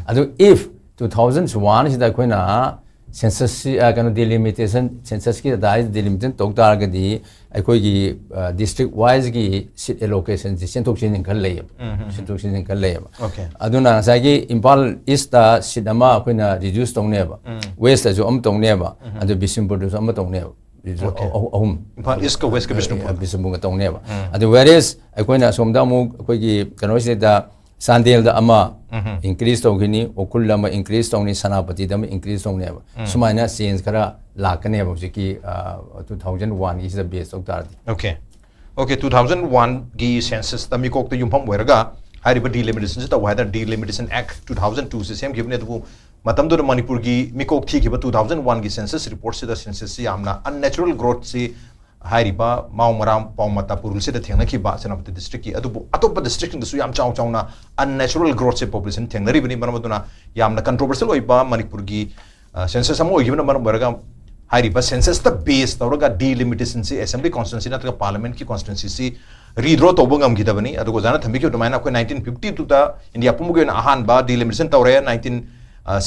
ꯑꯗꯨ if two thousand one ꯁꯤꯗ ꯑꯩꯈꯣꯏꯅ census ꯁꯤ, ꯑ, ꯀꯩꯅꯣ, delimitation, censusꯀꯤ data delimitation ꯇꯧ ꯇꯥꯔꯒꯗꯤ ꯑꯩꯈꯣꯏꯒꯤ, ꯑ, district wiseꯀꯤ seat allocationꯁꯤ ꯆꯦꯟꯊꯣꯛ ꯆꯦꯟꯁꯤꯟ ꯈꯔ ꯂꯩꯌꯦꯕ꯫ ꯆꯦꯟꯊꯣꯛ ꯆꯦꯟꯁꯤꯟ ꯈꯔ ꯂꯩꯌꯦꯕ꯫ ꯑꯗꯨꯅ ꯉꯁꯥꯏꯒꯤ ꯏꯝꯐꯥꯜ Eastꯇ seat ꯑꯃ ꯑꯩꯈꯣꯏꯅ reduce ꯇꯧꯅꯦꯕ, Westꯇꯁꯨ ꯑꯃ ꯇꯧꯅꯦꯕ, ꯑꯗꯨ ꯕꯤꯁꯅꯨꯄꯨꯔꯗꯁꯨ ꯑꯃ ꯇꯧꯅꯦꯕ꯫ ꯑꯍꯨꯝ꯫ ꯏꯝꯐꯥꯜ Eastꯀ Westꯀ ꯕꯤꯁꯅꯨꯄꯨꯔ꯫ ꯕꯤꯁꯅꯨꯄꯨꯔꯒ ꯇꯧꯅꯦꯕ꯫ ꯑꯗꯨ whereas ꯑꯩꯈꯣꯏꯅ ꯑꯁꯣꯝꯗ ꯑꯃꯨꯛ ꯑꯩꯈꯣꯏꯒꯤ ꯀꯩꯅꯣꯁꯤꯗ ꯆꯥꯟꯗꯦꯜꯗ ꯑꯃ increase ꯇꯧꯈꯤꯅꯤ, ꯎꯈ꯭ꯔꯨꯜꯗ ꯑꯃ increase ꯇꯧꯅꯤ, ꯁꯦꯅꯥꯄꯇꯤꯗ ꯑꯃ increase ꯇꯧꯅꯦꯕ꯫ ꯁꯨꯃꯥꯏꯅ change ꯈꯔ ꯂꯥꯛꯀꯅꯦꯕ ꯍꯧꯖꯤꯛꯀꯤ, ꯑ, two thousand oneꯒꯤꯁꯤꯗ base ꯇꯧ ꯇꯥꯔꯗꯤ꯫ Okay, okay, two thousand oneꯒꯤ censusꯇ ꯃꯤꯀꯣꯛꯇ ꯌꯨꯝꯐꯝ ꯑꯣꯏꯔꯒ ꯍꯥꯏꯔꯤꯕ delimitationꯁꯤ ꯇꯧꯕ ꯍꯥꯏꯇꯥꯔꯦ, Delimitation Act two thousand twoꯁꯤ ꯁꯦꯝꯈꯤꯕꯅꯤ꯫ ꯑꯗꯨꯕꯨ ꯃꯇꯝꯗꯨꯗ ꯃꯅꯤꯄꯨꯔꯒꯤ ꯃꯤꯀꯣꯛ ꯊꯤꯈꯤꯕ two thousand oneꯒꯤ censusꯁꯤ ꯌꯥꯝꯅ unnatural growthꯁꯤ ꯍꯥꯏꯔꯤꯕ ꯃꯥꯎ ꯃꯔꯥꯝ ꯄꯥꯎꯃ ꯇꯥꯄꯨꯔꯨꯜꯁꯤꯗ ꯊꯦꯡꯅꯈꯤꯕ ꯁꯦꯅꯥꯄꯇꯤ ꯗꯤꯁꯇ꯭ꯔꯤꯛꯀꯤ, ꯑꯗꯨꯕꯨ ꯑꯇꯣꯞꯄ ꯗꯤꯁꯇ꯭ꯔꯤꯛꯁꯤꯡꯗꯁꯨ ꯌꯥꯝ ꯆꯥꯎ ꯆꯥꯎꯅ ꯑꯟꯅꯦꯆꯔꯦꯜ ꯒ꯭ꯔꯣꯠꯁꯦ ꯄꯣꯄꯨꯂꯦꯁꯟ ꯊꯦꯡꯅꯔꯤꯕꯅꯤ꯫ ꯃꯔꯝ ꯑꯗꯨꯅ ꯌꯥꯝꯅ ꯀꯟꯇ꯭ꯔꯣꯚꯔꯁꯤꯌꯦꯜ ꯑꯣꯏꯕ ꯃꯅꯤꯄꯨꯔꯒꯤ ꯁꯦꯟꯁꯁ ꯑꯃ ꯑꯣꯏꯈꯤꯕꯅ ꯃꯔꯝ ꯑꯣꯏꯔꯒ ꯍꯥꯏꯔꯤꯕ ꯁꯦꯟꯁꯁꯇ ꯕꯦꯁ ꯇꯧꯔꯒ ꯗꯤꯂꯤꯃꯤꯇꯦꯁꯟꯁꯤ ꯑꯦꯁꯦꯝꯕ꯭ꯂꯤ ꯀꯣꯟꯁꯇꯤꯇ꯭ꯋꯦꯟꯁꯤ ꯅꯠꯇ꯭ꯔꯒ ꯄꯥꯔꯂꯤꯌꯥꯃꯦꯟꯠꯀꯤ ꯀꯣꯟꯁꯇꯤꯇ꯭ꯋꯦꯟꯁꯤꯁꯤ ꯔꯤꯗ꯭ꯔꯣ ꯇꯧꯕ ꯉꯝꯈꯤꯗꯕꯅꯤ꯫ ꯑꯗꯨꯒ ꯑꯣꯖꯥꯅ ꯊꯝꯕꯤꯈꯤꯕ ꯑꯗꯨꯃꯥꯏꯅ ꯑꯩꯈꯣꯏ ꯅꯥꯏꯟꯇꯤꯟ ꯐꯤꯐꯇꯤ ꯇꯨꯗ ꯏꯟꯗꯤꯌꯥ ꯄꯨꯝꯕꯒꯤ ꯑꯣꯏꯅ ꯑꯍꯥꯟꯕ ꯗꯤꯂꯤꯃꯤꯇꯦꯁꯟ ꯇꯧꯔꯦ, ꯅꯥꯏꯟꯇꯤꯟ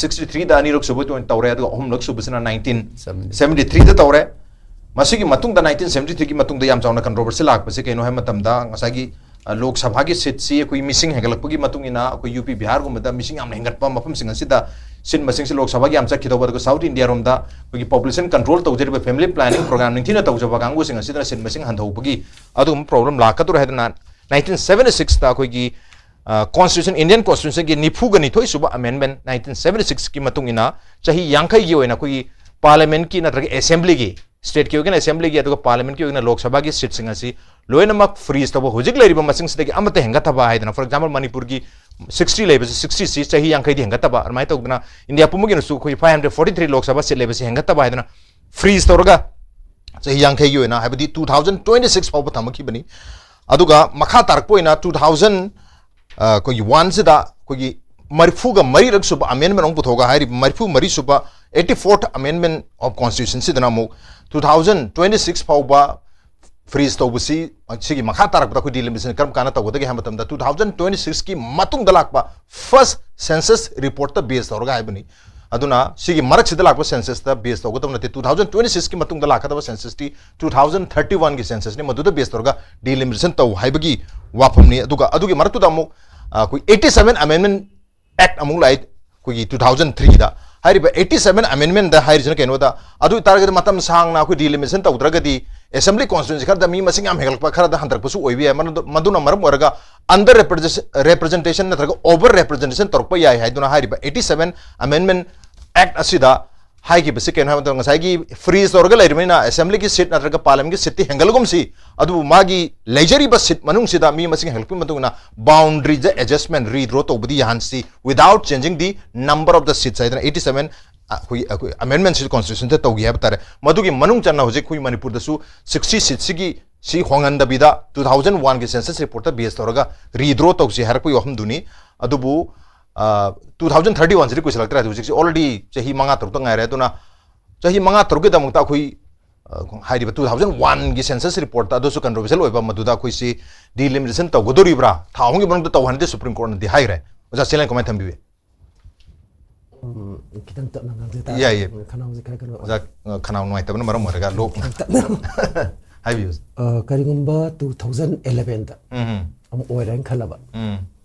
ꯁꯤꯛꯁꯇꯤ ꯊ꯭ꯔꯤꯗ ꯑꯅꯤꯔꯛ ꯁꯨꯕ ꯑꯣꯏꯅ ꯇꯧꯔꯦ, ꯑꯗꯨꯒ ꯑꯍꯨꯝꯂꯛ ꯁꯨꯕꯁꯤꯅ ꯅꯥꯏꯟꯇꯤꯟ ꯁꯚꯦꯟꯇꯤ ꯊ꯭ꯔꯤꯗ ꯇꯧꯔꯦ꯫ ꯃꯁꯤꯒꯤ ꯃꯇꯨꯡꯗ ꯅꯥꯏꯟꯇꯤꯟ ꯁꯚꯦꯟꯇꯤ ꯊ꯭ꯔꯤꯒꯤ ꯃꯇꯨꯡꯗ ꯌꯥꯝ ꯆꯥꯎꯅ ꯀꯟꯇ꯭ꯔꯣꯚꯔꯁꯤ ꯂꯥꯛꯄꯁꯦ ꯀꯩꯅꯣ ꯍꯥꯏꯕ ꯃꯇꯝꯗ ꯉꯁꯥꯏꯒꯤ ꯑ, ꯂꯣꯛ ꯁꯚꯥꯒꯤ ꯁꯤꯠꯁꯤ ꯑꯩꯈꯣꯏ ꯃꯤꯁꯤꯡ ꯍꯦꯟꯒꯠꯂꯛꯄꯒꯤ ꯃꯇꯨꯡ ꯏꯟꯅ ꯑꯩꯈꯣꯏ ꯌꯨ ꯄꯤ ꯕꯤꯍꯥꯔꯒꯨꯝꯕꯗ ꯃꯤꯁꯤꯡ ꯌꯥꯝꯅ ꯍꯦꯟꯒꯠꯄ ꯃꯐꯝꯁꯤꯡ ꯑꯁꯤꯗ ꯁꯤꯠ ꯃꯁꯤꯡꯁꯤ ꯂꯣꯛ ꯁꯚꯥꯒꯤ ꯌꯥꯝ ꯆꯠꯈꯤꯗꯧꯕ, ꯑꯗꯨꯒ ꯁꯥꯎꯠ ꯏꯟꯗꯤꯌꯥꯔꯣꯝꯗ ꯑꯩꯈꯣꯏꯒꯤ ꯄꯣꯄꯨꯂꯦꯁꯟ ꯀꯟꯇ꯭ꯔꯣꯜ ꯇꯧꯖꯔꯤꯕ ꯐꯦꯃꯤꯂꯤ ꯄ꯭ꯂꯥꯅꯤꯡ ꯄ꯭ꯔꯣꯒ꯭ꯔꯥꯝ ꯅꯤꯡꯊꯤꯅ ꯇꯧꯖꯕ ꯀꯥꯡꯕꯨꯁꯤꯡ ꯑꯁꯤꯗꯅ ꯁꯤꯠ ꯃꯁꯤꯡ ꯍꯟꯊꯍꯧꯕꯒꯤ ꯑꯗꯨꯒꯨꯝꯕ ꯄ꯭ꯔꯣꯕ꯭ꯂꯦꯝ ꯂꯥꯛꯀꯗꯧꯔꯦ ꯍꯥꯏꯗꯅ ꯅꯥꯏꯟꯇꯤꯟ ꯁꯚꯦꯟꯇꯤ ꯁꯤꯛꯁꯇ ꯑꯩꯈꯣꯏꯒꯤ ꯀꯣꯟꯁꯇꯤꯇ꯭ꯌꯨꯁꯟ, ꯏꯟꯗꯤꯌꯟ ꯀꯣꯟꯁꯇꯤꯇ꯭ꯌꯨꯁꯟꯒꯤ ꯅꯤꯐꯨꯒ ꯅꯤꯊꯣꯏ ꯁꯨꯕ ꯑꯃꯦꯟꯃꯦꯟ ꯅꯥꯏꯟꯇꯤꯟ ꯁꯚꯦꯟꯇꯤ ꯁꯤꯛꯁꯀꯤ ꯃꯇꯨꯡ ꯏꯟꯅ ꯆꯍꯤ ꯌꯥꯡꯈꯩꯒꯤ ꯑꯣꯏꯅ ꯑꯩꯈꯣꯏꯒꯤ ꯄꯥꯔꯂꯤꯌꯥꯃꯦꯟꯠꯀꯤ ꯅꯠꯇ꯭ꯔꯒ ꯑꯦꯁꯦꯝꯕ꯭ꯂꯤꯒꯤ, ꯁ꯭ꯇꯦꯠꯀꯤ ꯑꯣꯏꯒꯅ ꯑꯦꯁꯦꯝꯕ꯭ꯂꯤꯒꯤ ꯑꯗꯨꯒ ꯄꯥꯔꯂꯤꯌꯥꯃꯦꯟꯠꯀꯤ ꯑꯣꯏꯒꯅ ꯂꯣꯛ ꯁꯚꯥꯒꯤ ꯁꯤꯠꯁꯤꯡ ꯑꯁꯤ ꯂꯣꯏꯅꯃꯛ ꯐ꯭ꯔꯤꯖ ꯇꯧꯕ, ꯍꯧꯖꯤꯛ ꯂꯩꯔꯤꯕ ꯃꯁꯤꯡꯁꯤꯗꯒꯤ ꯑꯃꯠꯇ ꯍꯦꯟꯒꯠꯇꯕ ꯍꯥꯏꯗꯅ, ꯐꯣꯔ ꯑꯦꯛꯖꯥꯝꯄꯜ, ꯃꯅꯤꯄꯨꯔꯒꯤ ꯁꯤꯛꯁꯇꯤ ꯂꯩꯕꯁꯤ ꯁꯤꯛꯁꯇꯤꯁꯤ ꯆꯍꯤ ꯌꯥꯡꯈꯩꯗꯤ ꯍꯦꯟꯒꯠꯇꯕ, ꯑꯗꯨꯃꯥꯏꯅ ꯇꯧꯗꯅ ꯏꯟꯗꯤꯌꯥ ꯄꯨꯝꯕꯒꯤꯅꯁꯨ ꯑꯩꯈꯣꯏ five hundred forty three Lok Sabha ꯁꯤꯠ ꯂꯩꯕꯁꯤ ꯍꯦꯟꯒꯠꯇꯕ ꯍꯥꯏꯗꯅ ꯐ꯭ꯔꯤꯖ ꯇꯧꯔꯒ ꯆꯍꯤ ꯌꯥꯡꯈꯩꯒꯤ ꯑꯣꯏꯅ, ꯍꯥꯏꯕꯗꯤ ꯇꯨ ꯊꯥꯎꯖꯟ ꯇ꯭ꯋꯦꯟꯇꯤ ꯁꯤꯛꯁ ꯐꯥꯎꯕ ꯊꯝꯃꯛꯈꯤꯕꯅꯤ꯫ ꯑꯗꯨꯒ ꯃꯈꯥ ꯇꯥꯔꯛꯄ ꯑꯣꯏꯅ ꯇꯨ ꯊꯥꯎꯖꯟ ꯑꯩꯈꯣꯏꯒꯤ ꯋꯥꯟꯁꯤꯗ ꯑꯩꯈꯣꯏꯒꯤ ꯃꯔꯤꯐꯨꯒ ꯃꯔꯤꯔꯛ ꯁꯨꯕ ꯑꯃꯦꯟꯃꯦꯟ ꯑꯃꯨꯛ ꯄꯨꯊꯣꯛꯑꯒ ꯍꯥꯏꯔꯤꯕ ꯃꯔꯤꯐꯨ ꯃꯔꯤ ꯁꯨꯕ ꯑꯩꯠꯇꯤ ꯐꯣꯔꯠ ꯑꯃꯦꯟꯃꯦꯟ ꯑꯣꯐ ꯀꯣꯟꯁꯇꯤꯇ꯭ꯌꯨꯁꯟꯁꯤꯗꯅ ꯑꯃꯨꯛ ꯇꯨ ꯊꯥꯎꯖꯟ ꯇ꯭ꯋꯦꯟꯇꯤ ꯁꯤꯛꯁ ꯐꯥꯎꯕ ꯐ꯭ꯔꯤꯖ ꯇꯧꯕꯁꯤ, ꯁꯤꯒꯤ ꯃꯈꯥ ꯇꯥꯔꯛꯄꯗ ꯑꯩꯈꯣꯏ ꯗꯤꯂꯤꯃꯤꯇꯦꯁꯟ ꯀꯔꯝ ꯀꯥꯟꯗ ꯇꯧꯒꯗꯒꯦ ꯍꯥꯏꯕ ꯃꯇꯝꯗ ꯇꯨ ꯊꯥꯎꯖꯟ ꯇ꯭ꯋꯦꯟꯇꯤ ꯁꯤꯛꯁꯀꯤ ꯃꯇꯨꯡꯗ ꯂꯥꯛꯄ ꯐꯥꯔꯁ ꯁꯦꯟꯁꯁ ꯔꯤꯄꯣꯔꯠꯇ ꯕꯦꯁ ꯇꯧꯔꯒ ꯍꯥꯏꯕꯅꯤ꯫ ꯑꯗꯨꯅ ꯁꯤꯒꯤ ꯃꯔꯛꯁꯤꯗ ꯂꯥꯛꯄ ꯁꯦꯟꯁꯁꯇ ꯕꯦꯁ ꯇꯧꯒꯗꯕ ꯅꯠꯇꯦ꯫ ꯇꯨ ꯊꯥꯎꯖꯟ ꯇ꯭ꯋꯦꯟꯇꯤ ꯁꯤꯛꯁꯀꯤ ꯃꯇꯨꯡꯗ ꯂꯥꯛꯀꯗꯕ ꯁꯦꯟꯁꯁꯇꯤ ꯇꯨ ꯊꯥꯎꯖꯟ ꯊꯥꯔꯇꯤ ꯋꯥꯟꯒꯤ ꯁꯦꯟꯁꯁꯅꯤ꯫ ꯃꯗꯨꯗ ꯕꯦꯁ ꯇꯧꯔꯒ ꯗꯤꯂꯤꯃꯤꯇꯦꯁꯟ ꯇꯧ ꯍꯥꯏꯕꯒꯤ ꯋꯥꯐꯝꯅꯤ꯫ ꯑꯗꯨꯒ ꯑꯗꯨꯒꯤ ꯃꯔꯛꯇꯨꯗ ꯑꯃꯨꯛ, ꯑ, ꯑꯩꯈꯣꯏ ꯑꯩꯠꯇꯤ ꯁꯚꯦꯟ ꯑꯃꯦꯟꯃꯦꯟ ꯑꯦꯛꯠ ꯑꯃꯨꯛ ꯂꯥꯛꯏ, ꯑꯩꯈꯣꯏꯒꯤ ꯇꯨ ꯊꯥꯎꯖꯟ ꯊ꯭ꯔꯤꯗ꯫ ꯍꯥꯏꯔꯤꯕ ꯑꯩꯠꯇꯤ ꯁꯚꯦꯟ ꯑꯃꯦꯟꯃꯦꯟꯗ ꯍꯥꯏꯔꯤꯁꯤꯅ ꯀꯩꯅꯣꯗ, ꯑꯗꯨ ꯑꯣꯏꯇꯥꯔꯒꯗꯤ ꯃꯇꯝ ꯁꯥꯡꯅ ꯑꯩꯈꯣꯏ ꯗꯤꯂꯤꯃꯤꯇꯦꯁꯟ ꯇꯧꯗ꯭ꯔꯒꯗꯤ ꯑꯦꯁꯦꯝꯕ꯭ꯂꯤ ꯀꯣꯟꯁꯇꯤꯇ꯭ꯌꯨꯟꯁꯤ ꯈꯔꯗ ꯃꯤ ꯃꯁꯤꯡ ꯌꯥꯝ ꯍꯦꯟꯒꯠꯂꯛꯄ, ꯈꯔꯗ ꯍꯟꯊꯔꯛꯄꯁꯨ ꯑꯣꯏꯕ ꯌꯥꯏ꯫ ꯃꯗꯨ-, ꯃꯗꯨꯅ ꯃꯔꯝ ꯑꯣꯏꯔꯒ ꯑꯟꯗꯔ ꯔꯦꯄ꯭ꯔꯖꯦꯟꯇꯦꯁꯟ ꯅꯠꯇ꯭ꯔꯒ ꯑꯣꯚꯔ ꯔꯦꯄ꯭ꯔꯖꯦꯟꯇꯦꯁꯟ ꯇꯧꯔꯛꯄ ꯌꯥꯏ ꯍꯥꯏꯗꯨꯅ ꯍꯥꯏꯔꯤꯕ ꯑꯩꯠꯇꯤ ꯁꯚꯦꯟ ꯑꯃꯦꯟꯃꯦꯟ ꯑꯦꯛꯠ ꯑꯁꯤꯗ ꯍꯥꯏꯈꯤꯕꯁꯤ ꯀꯩꯅꯣ ꯍꯥꯏꯕ ꯃꯇꯝꯗ, ꯉꯁꯥꯏꯒꯤ ꯐ꯭ꯔꯤꯖ ꯇꯧꯔꯒ ꯂꯩꯔꯕꯅꯤꯅ ꯑꯦꯁꯦꯝꯕ꯭ꯂꯤꯒꯤ ꯁꯤꯠ ꯅꯠꯇ꯭ꯔꯒ ꯄꯥꯔꯂꯤꯌꯥꯃꯦꯟꯠꯀꯤ ꯁꯤꯠꯇꯤ ꯍꯦꯟꯒꯠꯂꯒꯨꯝꯁꯤ, ꯑꯗꯨꯕꯨ ꯃꯥꯒꯤ ꯂꯩꯖꯔꯤꯕ ꯁꯤꯠ ꯃꯅꯨꯡꯁꯤꯗ ꯃꯤ ꯃꯁꯤꯡ ꯍꯦꯟꯒꯠꯂꯛꯄꯒꯤ ꯃꯇꯨꯡ ꯏꯟꯅ ꯕꯥꯎꯟꯗ꯭ꯔꯤꯗ ꯑꯦꯗꯖꯁꯃꯦꯟ, ꯔꯤꯗ꯭ꯔꯣ ꯇꯧꯕꯗꯤ ꯌꯥꯍꯟꯁꯤ, without changing the number of the seats ꯍꯥꯏꯗꯅ ꯑꯩꯠꯇꯤ ꯁꯚꯦꯟ ꯑꯩꯈꯣꯏ ꯑꯩꯈꯣꯏ ꯑꯃꯦꯟꯃꯦꯟꯁꯤ ꯀꯣꯟꯁꯇꯤꯇ꯭ꯌꯨꯁꯟꯗ ꯇꯧꯈꯤ ꯍꯥꯏꯕ ꯇꯥꯔꯦ꯫ ꯃꯗꯨꯒꯤ ꯃꯅꯨꯡ ꯆꯟꯅ ꯍꯧꯖꯤꯛ ꯑꯩꯈꯣꯏ ꯃꯅꯤꯄꯨꯔꯗꯁꯨ sixty seat ꯁꯤꯒꯤ ꯁꯤ ꯍꯣꯡꯍꯟꯗꯕꯤꯗ two thousand one ꯒꯤ census report ꯇ base ꯇꯧꯔꯒ redraw ꯇꯧꯁꯤ ꯍꯥꯏꯔꯛꯄꯒꯤ ꯋꯥꯐꯝꯗꯨꯅꯤ꯫ ꯑꯗꯨꯕꯨ two thousand thirty one ꯁꯤꯗꯤ ꯀꯨꯏꯁꯜꯂꯛꯇ꯭ꯔꯦ꯫ ꯍꯧꯖꯤꯛꯁꯤ already ꯆꯍꯤ ꯃꯉꯥ ꯇꯔꯨꯛꯇ ꯉꯥꯏꯔꯦ꯫ ꯑꯗꯨꯅ ꯆꯍꯤ ꯃꯉꯥ ꯇꯔꯨꯛꯀꯤꯗꯃꯛꯇ ꯑꯩꯈꯣꯏ ꯍꯥꯏꯔꯤꯕ two thousand one ꯒꯤ census report ꯇ ꯑꯗꯨꯁꯨ controversial ꯑꯣꯏꯕ, ꯃꯗꯨꯗ ꯑꯩꯈꯣꯏꯁꯤ delimitation ꯇꯧꯒꯗꯧꯔꯤꯕ꯭ꯔꯥ, ꯊꯥ ꯑꯍꯨꯝꯒꯤ ꯃꯅꯨꯡꯗ ꯇꯧꯍꯟꯗꯦ Supreme Court ꯅꯗꯤ ꯍꯥꯏꯈ꯭ꯔꯦ꯫ ꯑꯣꯖꯥ ꯆꯦꯂꯦꯟ ꯀꯃꯥꯏꯅ ꯊꯝꯕꯤꯕꯤ? ꯎꯝ, ꯈꯤꯇꯪ ꯇꯞꯅ ꯉꯥꯡꯖ ꯇꯥꯔꯦ꯫ ꯌꯥꯏꯌꯦ꯫ ꯎꯝ, ꯈꯅꯥꯎꯁꯦ ꯈꯔ ꯀꯩꯅꯣ ꯑꯣꯏ꯫ ꯑꯣꯖꯥ, ꯑ, ꯈꯅꯥꯎ ꯅꯨꯡꯉꯥꯏꯇꯕꯅ ꯃꯔꯝ ꯑꯣꯏꯔꯒ ꯂꯣꯛ ꯈꯤꯇꯪ ꯇꯞꯅ꯫ ꯍꯥꯏꯕꯤꯌꯨ꯫ ꯑ, ꯀꯔꯤꯒꯨꯝꯕ two thousand eleven ꯗ ꯎꯝ ꯑꯃꯨꯛ ꯑꯣꯏꯔꯦꯅ ꯈꯜꯂꯕ, ꯎꯝ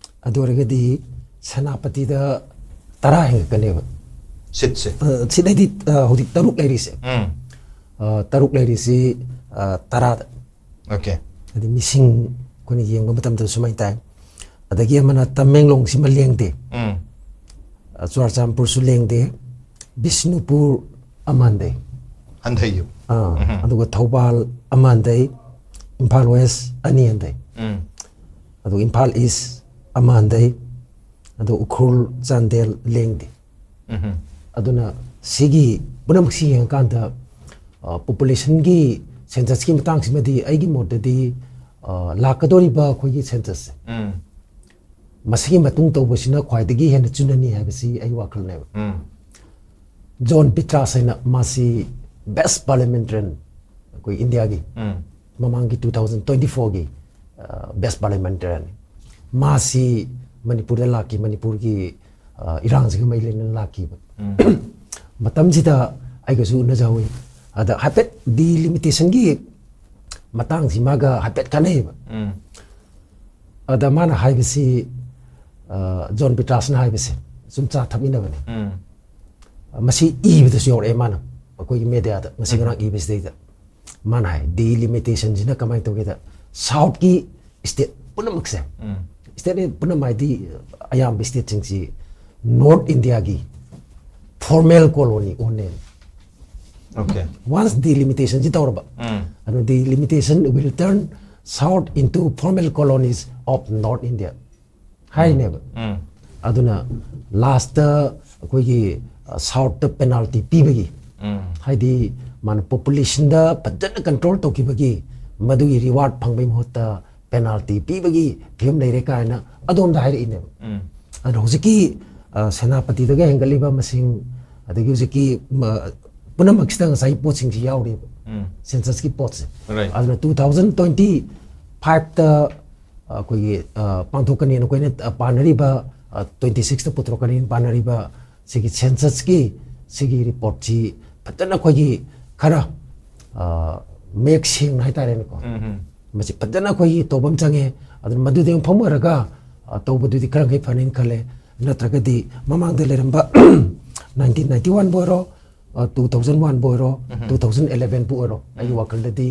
ꯑꯗꯨ ꯑꯣꯏꯔꯒꯗꯤ ꯁꯦꯅꯥꯄꯇꯤꯗ ꯇꯔꯥ ꯍꯦꯟꯒꯠꯀꯅꯦꯕ꯫ ꯁꯤꯠꯁꯦ꯫ ꯑ, ꯁꯤꯗꯩꯗꯤ, ꯑ, ꯍꯧꯖꯤꯛ ꯇꯔꯨꯛ ꯂꯩꯔꯤꯁꯦ꯫ ꯎꯝ ꯑ, ꯇꯔꯨꯛ ꯂꯩꯔꯤꯁꯤ, ꯑ, ꯇꯔꯥꯗ꯫ ꯑꯣꯀꯦ꯫ ꯍꯥꯏꯗꯤ ꯃꯤꯁꯤꯡ ꯑꯩꯈꯣꯏꯅ ꯌꯦꯡꯕ ꯃꯇꯝꯗ ꯁꯨꯃꯥꯏꯅ ꯇꯥꯏ꯫ ꯑꯗꯒꯤ ꯑꯃꯅ ꯇꯃꯦꯡꯂꯣꯡꯁꯤꯃ ꯂꯦꯡꯗꯦ, ꯎꯝ ꯑ, ꯆꯨꯔꯥꯆꯥꯟꯄꯨꯔꯁꯨ ꯂꯦꯡꯗꯦ, ꯕꯤꯁꯅꯨꯄꯨꯔ ꯑꯃ ꯍꯟꯊꯩ꯫ ꯍꯟꯊꯩꯌꯨ꯫ ꯑꯥ, ꯎꯝ ꯑꯗꯨꯒ ꯊꯧꯕꯥꯜ ꯑꯃ ꯍꯟꯊꯩ, ꯏꯝꯐꯥꯜ ꯋꯦꯁ ꯑꯅꯤ ꯍꯟꯊꯩ, ꯎꯝ ꯑꯗꯨꯒ ꯏꯝꯐꯥꯜ ꯏꯁ ꯑꯃ ꯍꯟꯊꯩ, ꯑꯗꯨ ꯎꯈ꯭ꯔꯨꯜ ꯆꯥꯟꯗꯦꯜ ꯂꯦꯡꯗꯦ꯫ ꯎꯝ ꯑꯗꯨꯅ ꯁꯤꯒꯤ ꯄꯨꯝꯅꯃꯛꯁꯤ ꯌꯦꯡꯉꯀꯥꯟꯗ, ꯑ, population ꯒꯤ census ꯀꯤ ꯃꯇꯥꯡꯁꯤꯃꯗꯤ ꯑꯩꯒꯤ ꯃꯣꯠꯇꯗꯤ, ꯑ, ꯂꯥꯛꯀꯗꯧꯔꯤꯕ ꯑꯩꯈꯣꯏꯒꯤ census ꯁꯦ ꯎꯝ ꯃꯁꯤꯒꯤ ꯃꯇꯨꯡ ꯇꯧꯕꯁꯤꯅ ꯈ꯭ꯋꯥꯏꯗꯒꯤ ꯍꯦꯟꯅ ꯆꯨꯅꯅꯤ ꯍꯥꯏꯕꯁꯤ ꯑꯩ ꯋꯥꯈꯜꯅꯦꯕ꯫ ꯎꯝ ꯖꯣꯟ ꯄꯤꯇ꯭ꯔꯥꯁ ꯍꯥꯏꯅ, ꯃꯥꯁꯤ best parliamentarian ꯑꯩꯈꯣꯏ ꯏꯟꯗꯤꯌꯥꯒꯤ ꯎꯝ ꯃꯃꯥꯡꯒꯤ two thousand twenty four ꯒꯤ, ꯑ, best parliamentarian꯫ ꯃꯥꯁꯤ ꯃꯅꯤꯄꯨꯔꯗ ꯂꯥꯛꯈꯤ, ꯃꯅꯤꯄꯨꯔꯒꯤ, ꯑ, ꯏꯔꯥꯡꯁꯤꯒ ꯃꯔꯤ ꯂꯩꯅꯅ ꯂꯥꯛꯈꯤꯕ꯫ ꯎꯝ ꯃꯇꯝꯁꯤꯗ ꯑꯩꯒꯁꯨ ꯎꯅꯖꯍꯧꯋꯤ꯫ ꯑꯗ ꯍꯥꯏꯐꯦꯠ delimitation ꯒꯤ ꯃꯇꯥꯡꯁꯤ ꯃꯥꯒ ꯍꯥꯏꯐꯦꯠ ꯈꯟꯅꯩꯌꯦꯕ꯫ ꯎꯝ ꯑꯗ ꯃꯥꯅ ꯍꯥꯏꯕꯁꯤ, ꯑ, ꯖꯣꯟ ꯄꯤꯇ꯭ꯔꯥꯁꯅ ꯍꯥꯏꯕꯁꯦ, ꯁꯨꯝ ꯆꯥ ꯊꯛꯃꯤꯟꯅꯕꯅꯦ꯫ ꯎꯝ ꯃꯁꯤ ꯏꯕꯗꯁꯨ ꯌꯧꯔꯛꯑꯦ ꯃꯥꯅ, ꯑꯩꯈꯣꯏꯒꯤ media ꯗ ꯉꯁꯤ ꯉꯔꯥꯡ ꯏꯕꯁꯤꯗꯩꯗ꯫ ꯃꯥꯅ ꯍꯥꯏ, delimitation ꯁꯤꯅ ꯀꯃꯥꯏꯅ ꯇꯧꯒꯦꯗ, South ꯀꯤ state ꯄꯨꯝꯅꯃꯛꯁꯦ, ꯎꯝ state ꯄꯨꯝꯅꯃꯛ ꯍꯥꯏꯗꯤ ꯑꯌꯥꯝꯕ state ꯁꯤꯡꯁꯤ North India ꯒꯤ formal colony ꯑꯣꯟꯅꯦ꯫ ꯑꯣꯀꯦ꯫ Once delimitation ꯁꯤ ꯇꯧꯔꯕ, ꯎꯝ ꯑꯗꯨ delimitation will turn South into formal colonies of North India ꯍꯥꯏꯅꯦꯕ꯫ ꯎꯝ ꯑꯗꯨꯅ last ꯇ ꯑꯩꯈꯣꯏꯒꯤ ꯁꯥꯎꯠꯇ ꯄꯦꯅꯥꯜꯇꯤ ꯄꯤꯕꯒꯤ, ꯍꯥꯏꯗꯤ ꯃꯥꯅ ꯄꯣꯄꯨꯂꯦꯁꯟꯗ ꯐꯖꯅ ꯀꯟꯇ꯭ꯔꯣꯜ ꯇꯧꯈꯤꯕꯒꯤ ꯃꯗꯨꯒꯤ ꯔꯤꯋꯥꯔꯗ ꯐꯪꯕꯒꯤ ꯃꯍꯨꯠꯇ ꯄꯦꯅꯥꯜꯇꯤ ꯄꯤꯕꯒꯤ ꯐꯤꯕꯝ ꯂꯩꯔꯦ ꯀꯥꯏꯅ ꯑꯗꯣꯝꯗ ꯍꯥꯏꯔꯛꯏꯅꯦꯕ꯫ ꯑꯗꯨꯅ ꯍꯧꯖꯤꯛꯀꯤ ꯑ, ꯁꯦꯅꯥꯄꯇꯤꯗꯒ ꯍꯦꯟꯒꯠꯂꯤꯕ ꯃꯁꯤꯡ, ꯑꯗꯒꯤ ꯍꯧꯖꯤꯛꯀꯤ ꯃ, ꯄꯨꯝꯅꯃꯛꯁꯤꯗ ꯉꯁꯥꯏꯒꯤ ꯄꯣꯠꯁꯤꯡꯁꯤ ꯌꯥꯎꯔꯤꯕ, ꯁꯦꯟꯁꯁꯀꯤ ꯄꯣꯠꯁꯦ꯫ Right. ꯑꯗꯨꯅ ꯇꯨ ꯊꯥꯎꯖꯟ ꯇ꯭ꯋꯦꯟꯇꯤ ꯐꯥꯏꯚꯇ ꯑꯩꯈꯣꯏꯒꯤ ꯑ, ꯄꯥꯡꯊꯣꯛꯀꯅꯤ, ꯑꯩꯈꯣꯏꯅ ꯄꯥꯅꯔꯤꯕ, ꯇ꯭ꯋꯦꯟꯇꯤ ꯁꯤꯛꯁꯇ ꯄꯨꯊꯣꯔꯛꯀꯅꯤ ꯄꯥꯅꯔꯤꯕ ꯁꯤꯒꯤ ꯁꯦꯟꯁꯁꯀꯤ ꯁꯤꯒꯤ ꯔꯤꯄꯣꯔꯠꯁꯤ ꯐꯖꯅ ꯑꯩꯈꯣꯏꯒꯤ ꯈꯔ ꯑ, ꯃꯌꯦꯛ ꯁꯦꯡꯅ ꯍꯥꯏꯇꯥꯔꯦꯅꯦꯀꯣ, ꯃꯁꯤ ꯐꯖꯅ ꯑꯩꯈꯣꯏꯒꯤ ꯇꯧꯕ ꯑꯃ ꯆꯪꯉꯦ꯫ ꯑꯗꯨꯅ ꯃꯗꯨꯗꯒꯤ ꯃꯐꯝ ꯑꯣꯏꯔꯒ ꯑ, ꯇꯧꯕꯗꯨꯗꯤ ꯈꯔ ꯃꯈꯩ ꯐꯅꯤꯅ ꯈꯜꯂꯦ꯫ ꯅꯠꯇ꯭ꯔꯒꯗꯤ ꯃꯃꯥꯡꯗ ꯂꯩꯔꯝꯕ ꯅꯥꯏꯟꯇꯤꯟ ꯅꯥꯏꯟꯇꯤ ꯋꯥꯟꯕꯨ ꯑꯣꯏꯔꯣ, ꯇꯨ ꯊꯥꯎꯖꯟ ꯋꯥꯟꯕꯨ ꯑꯣꯏꯔꯣ, ꯇꯨ ꯊꯥꯎꯖꯟ ꯑꯦꯂꯚꯦꯟꯕꯨ ꯑꯣꯏꯔꯣ, ꯑꯩꯒꯤ ꯋꯥꯈꯜꯗꯗꯤ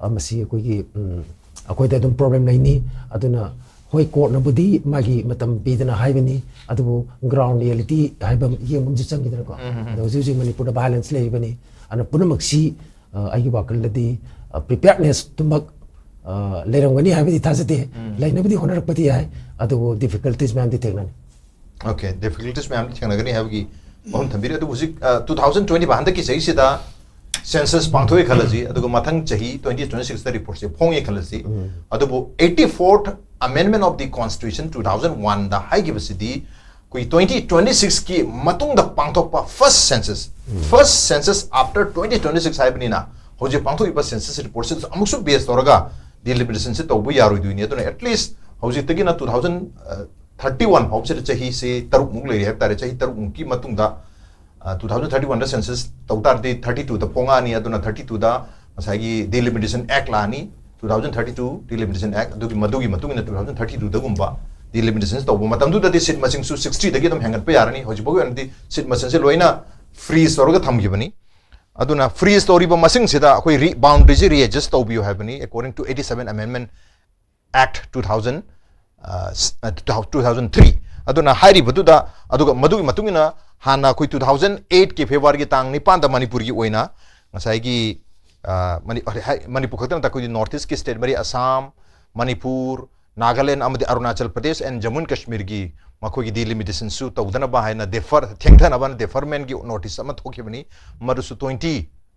ꯑ, ꯃꯁꯤ ꯑꯩꯈꯣꯏꯒꯤ ꯎꯝ, ꯑꯩꯈꯣꯏꯗ ꯑꯗꯨꯝ ꯄ꯭ꯔꯣꯕ꯭ꯂꯦꯝ ꯂꯩꯅꯤ꯫ ꯑꯗꯨꯅ ꯍꯣꯏ, ꯀꯣꯔꯠꯅꯕꯨꯗꯤ ꯃꯥꯒꯤ ꯃꯇꯝ ꯄꯤꯗꯅ ꯍꯥꯏꯕꯅꯤ, ꯑꯗꯨꯕꯨ ꯒ꯭ꯔꯥꯎꯟ ꯔꯤꯌꯦꯂꯤꯇꯤ ꯍꯥꯏꯕ ꯑꯃ ꯌꯦꯡꯕ ꯑꯃꯁꯨ ꯆꯪꯈꯤꯗꯅꯀꯣ꯫ ꯑꯗꯣ ꯍꯧꯖꯤꯛ ꯍꯧꯖꯤꯛ ꯃꯅꯤꯄꯨꯔꯗ ꯚꯥꯏꯑꯣꯂꯦꯟꯁ ꯂꯩꯔꯤꯕꯅꯤ꯫ ꯑꯗꯨꯅ ꯄꯨꯝꯅꯃꯛꯁꯤ ꯑ, ꯑꯩꯒꯤ ꯋꯥꯈꯜꯗꯗꯤ ꯄ꯭ꯔꯤꯄꯦꯌꯔꯅꯦꯁꯇꯨꯃꯛ ꯂꯩꯔꯝꯒꯅꯤ ꯍꯥꯏꯕꯗꯤ ꯊꯥꯖꯗꯦ꯫ ꯂꯩꯅꯕꯗꯤ ꯍꯣꯠꯅꯔꯛꯄꯗꯤ ꯌꯥꯏ, ꯑꯗꯨꯕꯨ ꯗꯤꯐꯤꯀꯜꯇꯤꯁ ꯃꯌꯥꯝꯗꯤ ꯊꯦꯡꯅꯅꯤ꯫ ꯑꯣꯀꯦ, ꯗꯤꯐꯤꯀꯜꯇꯤꯁ ꯃꯌꯥꯝꯗꯤ ꯊꯦꯡꯅꯒꯅꯤ ꯍꯥꯏꯕꯒꯤ ꯋꯥꯐꯝ ꯊꯝꯕꯤꯔꯦ꯫ ꯑꯗꯨꯕꯨ ꯍꯧꯖꯤꯛ ꯇꯨ ꯊꯥꯎꯖꯟ ꯇ꯭ꯋꯦꯟꯇꯤ ꯍꯟꯗꯛꯀꯤ ꯆꯍꯤꯁꯤꯗ ꯁꯦꯟꯁꯁ ꯄꯥꯡꯊꯣꯛꯑꯦ ꯈꯜꯂꯁꯤ, ꯑꯗꯨꯒ ꯃꯊꯪ ꯆꯍꯤ ꯇ꯭ꯋꯦꯟꯇꯤ ꯇ꯭ꯋꯦꯟꯇꯤ ꯁꯤꯛꯁꯇ ꯔꯤꯄꯣꯔꯠꯁꯦ ꯐꯣꯡꯉꯦ ꯈꯜꯂꯁꯤ꯫ ꯑꯗꯨꯕꯨ eighty fourth Amendment of the Constitution two thousand one ꯗ ꯍꯥꯏꯈꯤꯕꯁꯤꯗꯤ ꯑꯩꯈꯣꯏ ꯇ꯭ꯋꯦꯟꯇꯤ ꯇ꯭ꯋꯦꯟꯇꯤ ꯁꯤꯛꯁꯀꯤ ꯃꯇꯨꯡꯗ ꯄꯥꯡꯊꯣꯛꯄ first census, first census after twenty twenty six ꯍꯥꯏꯕꯅꯤꯅ, ꯍꯧꯖꯤꯛ ꯄꯥꯡꯊꯣꯛꯏꯕ ꯁꯦꯟꯁꯁ ꯔꯤꯄꯣꯔꯠꯁꯤꯗꯁꯨ ꯑꯃꯨꯛꯁꯨ ꯕꯦꯁ ꯇꯧꯔꯒ ꯗꯤꯂꯤꯃꯤꯇꯦꯁꯟꯁꯤ ꯇꯧꯕ ꯌꯥꯔꯣꯏꯗꯣꯏꯅꯤ꯫ ꯑꯗꯨꯅ ꯑꯦꯠꯂꯤꯁ ꯍꯧꯖꯤꯛꯇꯒꯤꯅ ꯇꯨ ꯊꯥꯎꯖꯟ ꯊꯥꯔꯇꯤ ꯋꯥꯟ ꯐꯥꯎꯕꯁꯤꯗ ꯆꯍꯤꯁꯤ ꯇꯔꯨꯛꯃꯨꯛ ꯂꯩꯔꯤ ꯍꯥꯏꯕ ꯇꯥꯔꯦ꯫ ꯆꯍꯤ ꯇꯔꯨꯛꯃꯨꯛꯀꯤ ꯃꯇꯨꯡꯗ ꯇꯨ ꯊꯥꯎꯖꯟ ꯊꯥꯔꯇꯤ ꯋꯥꯟꯗ ꯁꯦꯟꯁꯁ ꯇꯧ ꯇꯥꯔꯗꯤ ꯊꯥꯔꯇꯤ ꯇꯨꯗ ꯐꯣꯡꯉꯛꯑꯅꯤ꯫ ꯑꯗꯨꯅ ꯊꯥꯔꯇꯤ ꯇꯨꯗ ꯉꯁꯥꯏꯒꯤ ꯗꯤꯂꯤꯃꯤꯇꯦꯁꯟ ꯑꯦꯛ ꯂꯥꯛꯑꯅꯤ, two thousand thirty two Delimitation Act, ꯑꯗꯨꯒꯤ ꯃꯗꯨꯒꯤ ꯃꯇꯨꯡ ꯏꯟꯅ two thousand thirty two ꯗꯒꯨꯝꯕ ꯗꯤꯂꯤꯃꯤꯇꯦꯁꯟ ꯇꯧꯕ ꯃꯇꯝꯗꯨꯗꯗꯤ ꯁꯤꯠ ꯃꯁꯤꯡꯁꯨ ꯁꯤꯛꯁꯇꯤꯗꯒꯤ ꯑꯗꯨꯝ ꯍꯦꯟꯒꯠꯄ ꯌꯥꯔꯅꯤ꯫ ꯍꯧꯖꯤꯛ ꯐꯥꯎꯒꯤ ꯑꯣꯏꯅꯗꯤ ꯁꯤꯠ ꯃꯁꯤꯡꯁꯦ ꯂꯣꯏꯅ ꯐ꯭ꯔꯤꯖ ꯇꯧꯔꯒ ꯊꯝꯈꯤꯕꯅꯤ꯫ ꯑꯗꯨꯅ ꯐ꯭ꯔꯤꯖ ꯇꯧꯔꯤꯕ ꯃꯁꯤꯡꯁꯤꯗ ꯑꯩꯈꯣꯏ ꯔꯤ ꯕꯥꯎꯟꯗꯔꯤꯁꯤ ꯔꯤꯑꯦꯗꯖꯁ ꯇꯧꯕꯤꯌꯨ ꯍꯥꯏꯕꯅꯤ, according to eighty seven Amendment Act two thousand, two thousand three꯫ ꯑꯗꯨꯅ ꯍꯥꯏꯔꯤꯕꯗꯨꯗ, ꯑꯗꯨꯒ ꯃꯗꯨꯒꯤ ꯃꯇꯨꯡ ꯏꯟꯅ ꯍꯥꯟꯅ ꯑꯩꯈꯣꯏ two thousand eight ꯀꯤ ꯐꯦꯕ꯭ꯔꯨꯋꯥꯔꯤꯒꯤ ꯇꯥꯡ ꯅꯤꯄꯥꯟꯗ ꯃꯅꯤꯄꯨꯔꯒꯤ ꯑꯣꯏꯅ ꯉꯁꯥꯏꯒꯤ ꯑ, ꯃꯅꯤ-, ꯍꯥꯏ-, ꯃꯅꯤꯄꯨꯔ ꯈꯛꯇ ꯅꯠꯇ ꯑꯩꯈꯣꯏꯒꯤ ꯅꯣꯔꯠ ꯏꯁꯀꯤ ꯁ꯭ꯇꯦꯠ ꯃꯔꯤ, ꯑꯁꯥꯝ, ꯃꯅꯤꯄꯨꯔ, ꯅꯥꯒꯥꯂꯦꯟ ꯑꯃꯗꯤ ꯑꯔꯨꯅꯥꯆꯜ ꯄ꯭ꯔꯗꯦꯁ and ꯖꯃꯨ ꯑꯦꯟ ꯀꯥꯁꯃꯤꯔꯒꯤ ꯃꯈꯣꯏꯒꯤ ꯗꯤꯂꯤꯃꯤꯇꯦꯁꯟꯁꯨ ꯇꯧꯗꯅꯕ ꯍꯥꯏꯅ ꯗꯦꯐꯔ ꯊꯦꯡꯊꯅꯕꯅ ꯗꯦꯐꯔꯃꯦꯟꯒꯤ ꯅꯣꯇꯤꯁ ꯑꯃ ꯊꯣꯛꯈꯤꯕꯅꯤ꯫ ꯃꯗꯨꯁꯨ ꯇ꯭ꯋꯦꯟꯇꯤ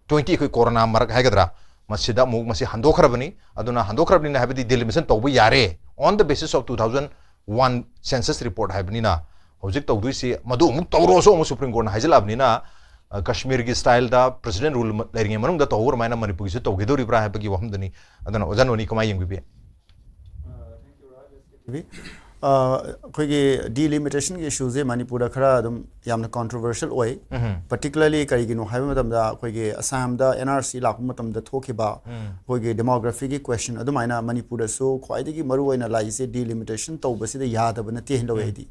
ꯇ꯭ꯋꯦꯟꯇꯤ ꯑꯩꯈꯣꯏ ꯀꯣꯔꯣꯅꯥ ꯃꯔꯛ ꯍꯥꯏꯒꯗ꯭ꯔꯥ, ꯃꯁꯤꯗ ꯑꯃꯨꯛ ꯃꯁꯤ ꯍꯟꯗꯣꯛꯈ꯭ꯔꯕꯅꯤ꯫ ꯑꯗꯨꯅ ꯍꯟꯗꯣꯛꯈ꯭ꯔꯕꯅꯤꯅ ꯍꯥꯏꯕꯗꯤ ꯗꯤꯂꯤꯃꯤꯇꯦꯁꯟ ꯇꯧꯕ ꯌꯥꯔꯦ on the basis of two thousand one census report ꯍꯥꯏꯕꯅꯤꯅ, ꯍꯧꯖꯤꯛ ꯇꯧꯗꯣꯏꯁꯤ ꯃꯗꯨ ꯑꯃꯨꯛ ꯇꯧꯔꯣꯁꯨ ꯑꯃꯨꯛ ꯁꯨꯄ꯭ꯔꯤꯝ ꯀꯣꯔꯠꯅ ꯍꯥꯏꯖꯤꯜꯂꯛꯑꯕꯅꯤꯅ, ꯑ, ꯀꯥꯁꯃꯤꯔꯒꯤ ꯁ꯭ꯇꯥꯏꯜꯗ ꯄ꯭ꯔꯦꯁꯤꯗꯦꯟ ꯔꯨꯜ ꯂꯩꯔꯤꯉꯩ ꯃꯅꯨꯡꯗ ꯇꯧꯍꯧꯕ ꯑꯗꯨꯃꯥꯏꯅ ꯃꯅꯤꯄꯨꯔꯒꯤꯁꯨ ꯇꯧꯒꯦꯗꯧꯔꯤꯕ꯭ꯔꯥ ꯍꯥꯏꯕꯒꯤ ꯋꯥꯐꯝꯗꯨꯅꯤ꯫ ꯑꯗꯨꯅ ꯑꯣꯖꯥ ꯅꯣꯅꯤ ꯀꯃꯥꯏꯅ ꯌꯦꯡꯕꯤꯕꯤ? ꯑ, ꯑꯩꯈꯣꯏꯒꯤ ꯗꯤꯂꯤꯃꯤꯇꯦꯁꯟꯒꯤ ꯏꯁꯨꯁꯦ ꯃꯅꯤꯄꯨꯔꯗ ꯈꯔ ꯑꯗꯨꯝ ꯌꯥꯝꯅ ꯀꯣꯟꯇ꯭ꯔꯣꯚꯔꯁꯤꯌꯦꯜ ꯑꯣꯏ꯫ ꯄꯔꯇꯤꯀꯨꯂꯔꯂꯤ ꯀꯔꯤꯒꯤꯅꯣ ꯍꯥꯏꯕ ꯃꯇꯝꯗ, ꯑꯩꯈꯣꯏꯒꯤ ꯑꯁꯥꯝꯗ ꯑꯦꯟ ꯑꯥꯔ ꯁꯤ ꯂꯥꯛꯄ ꯃꯇꯝꯗ ꯊꯣꯛꯈꯤꯕ ꯑꯩꯈꯣꯏꯒꯤ ꯗꯦꯃꯣꯒ꯭ꯔꯥꯐꯤꯒꯤ ꯀ꯭ꯋꯦꯁꯟ ꯑꯗꯨꯃꯥꯏꯅ ꯃꯅꯤꯄꯨꯔꯗꯁꯨ ꯈ꯭ꯋꯥꯏꯗꯒꯤ ꯃꯔꯨꯑꯣꯏꯅ ꯂꯥꯛꯏꯁꯦ ꯗꯤꯂꯤꯃꯤꯇꯦꯁꯟ ꯇꯧꯕꯁꯤꯗ ꯌꯥꯗꯕ ꯅꯠꯇꯦ ꯍꯥꯏꯅ ꯂꯧꯋꯦ ꯑꯩꯗꯤ꯫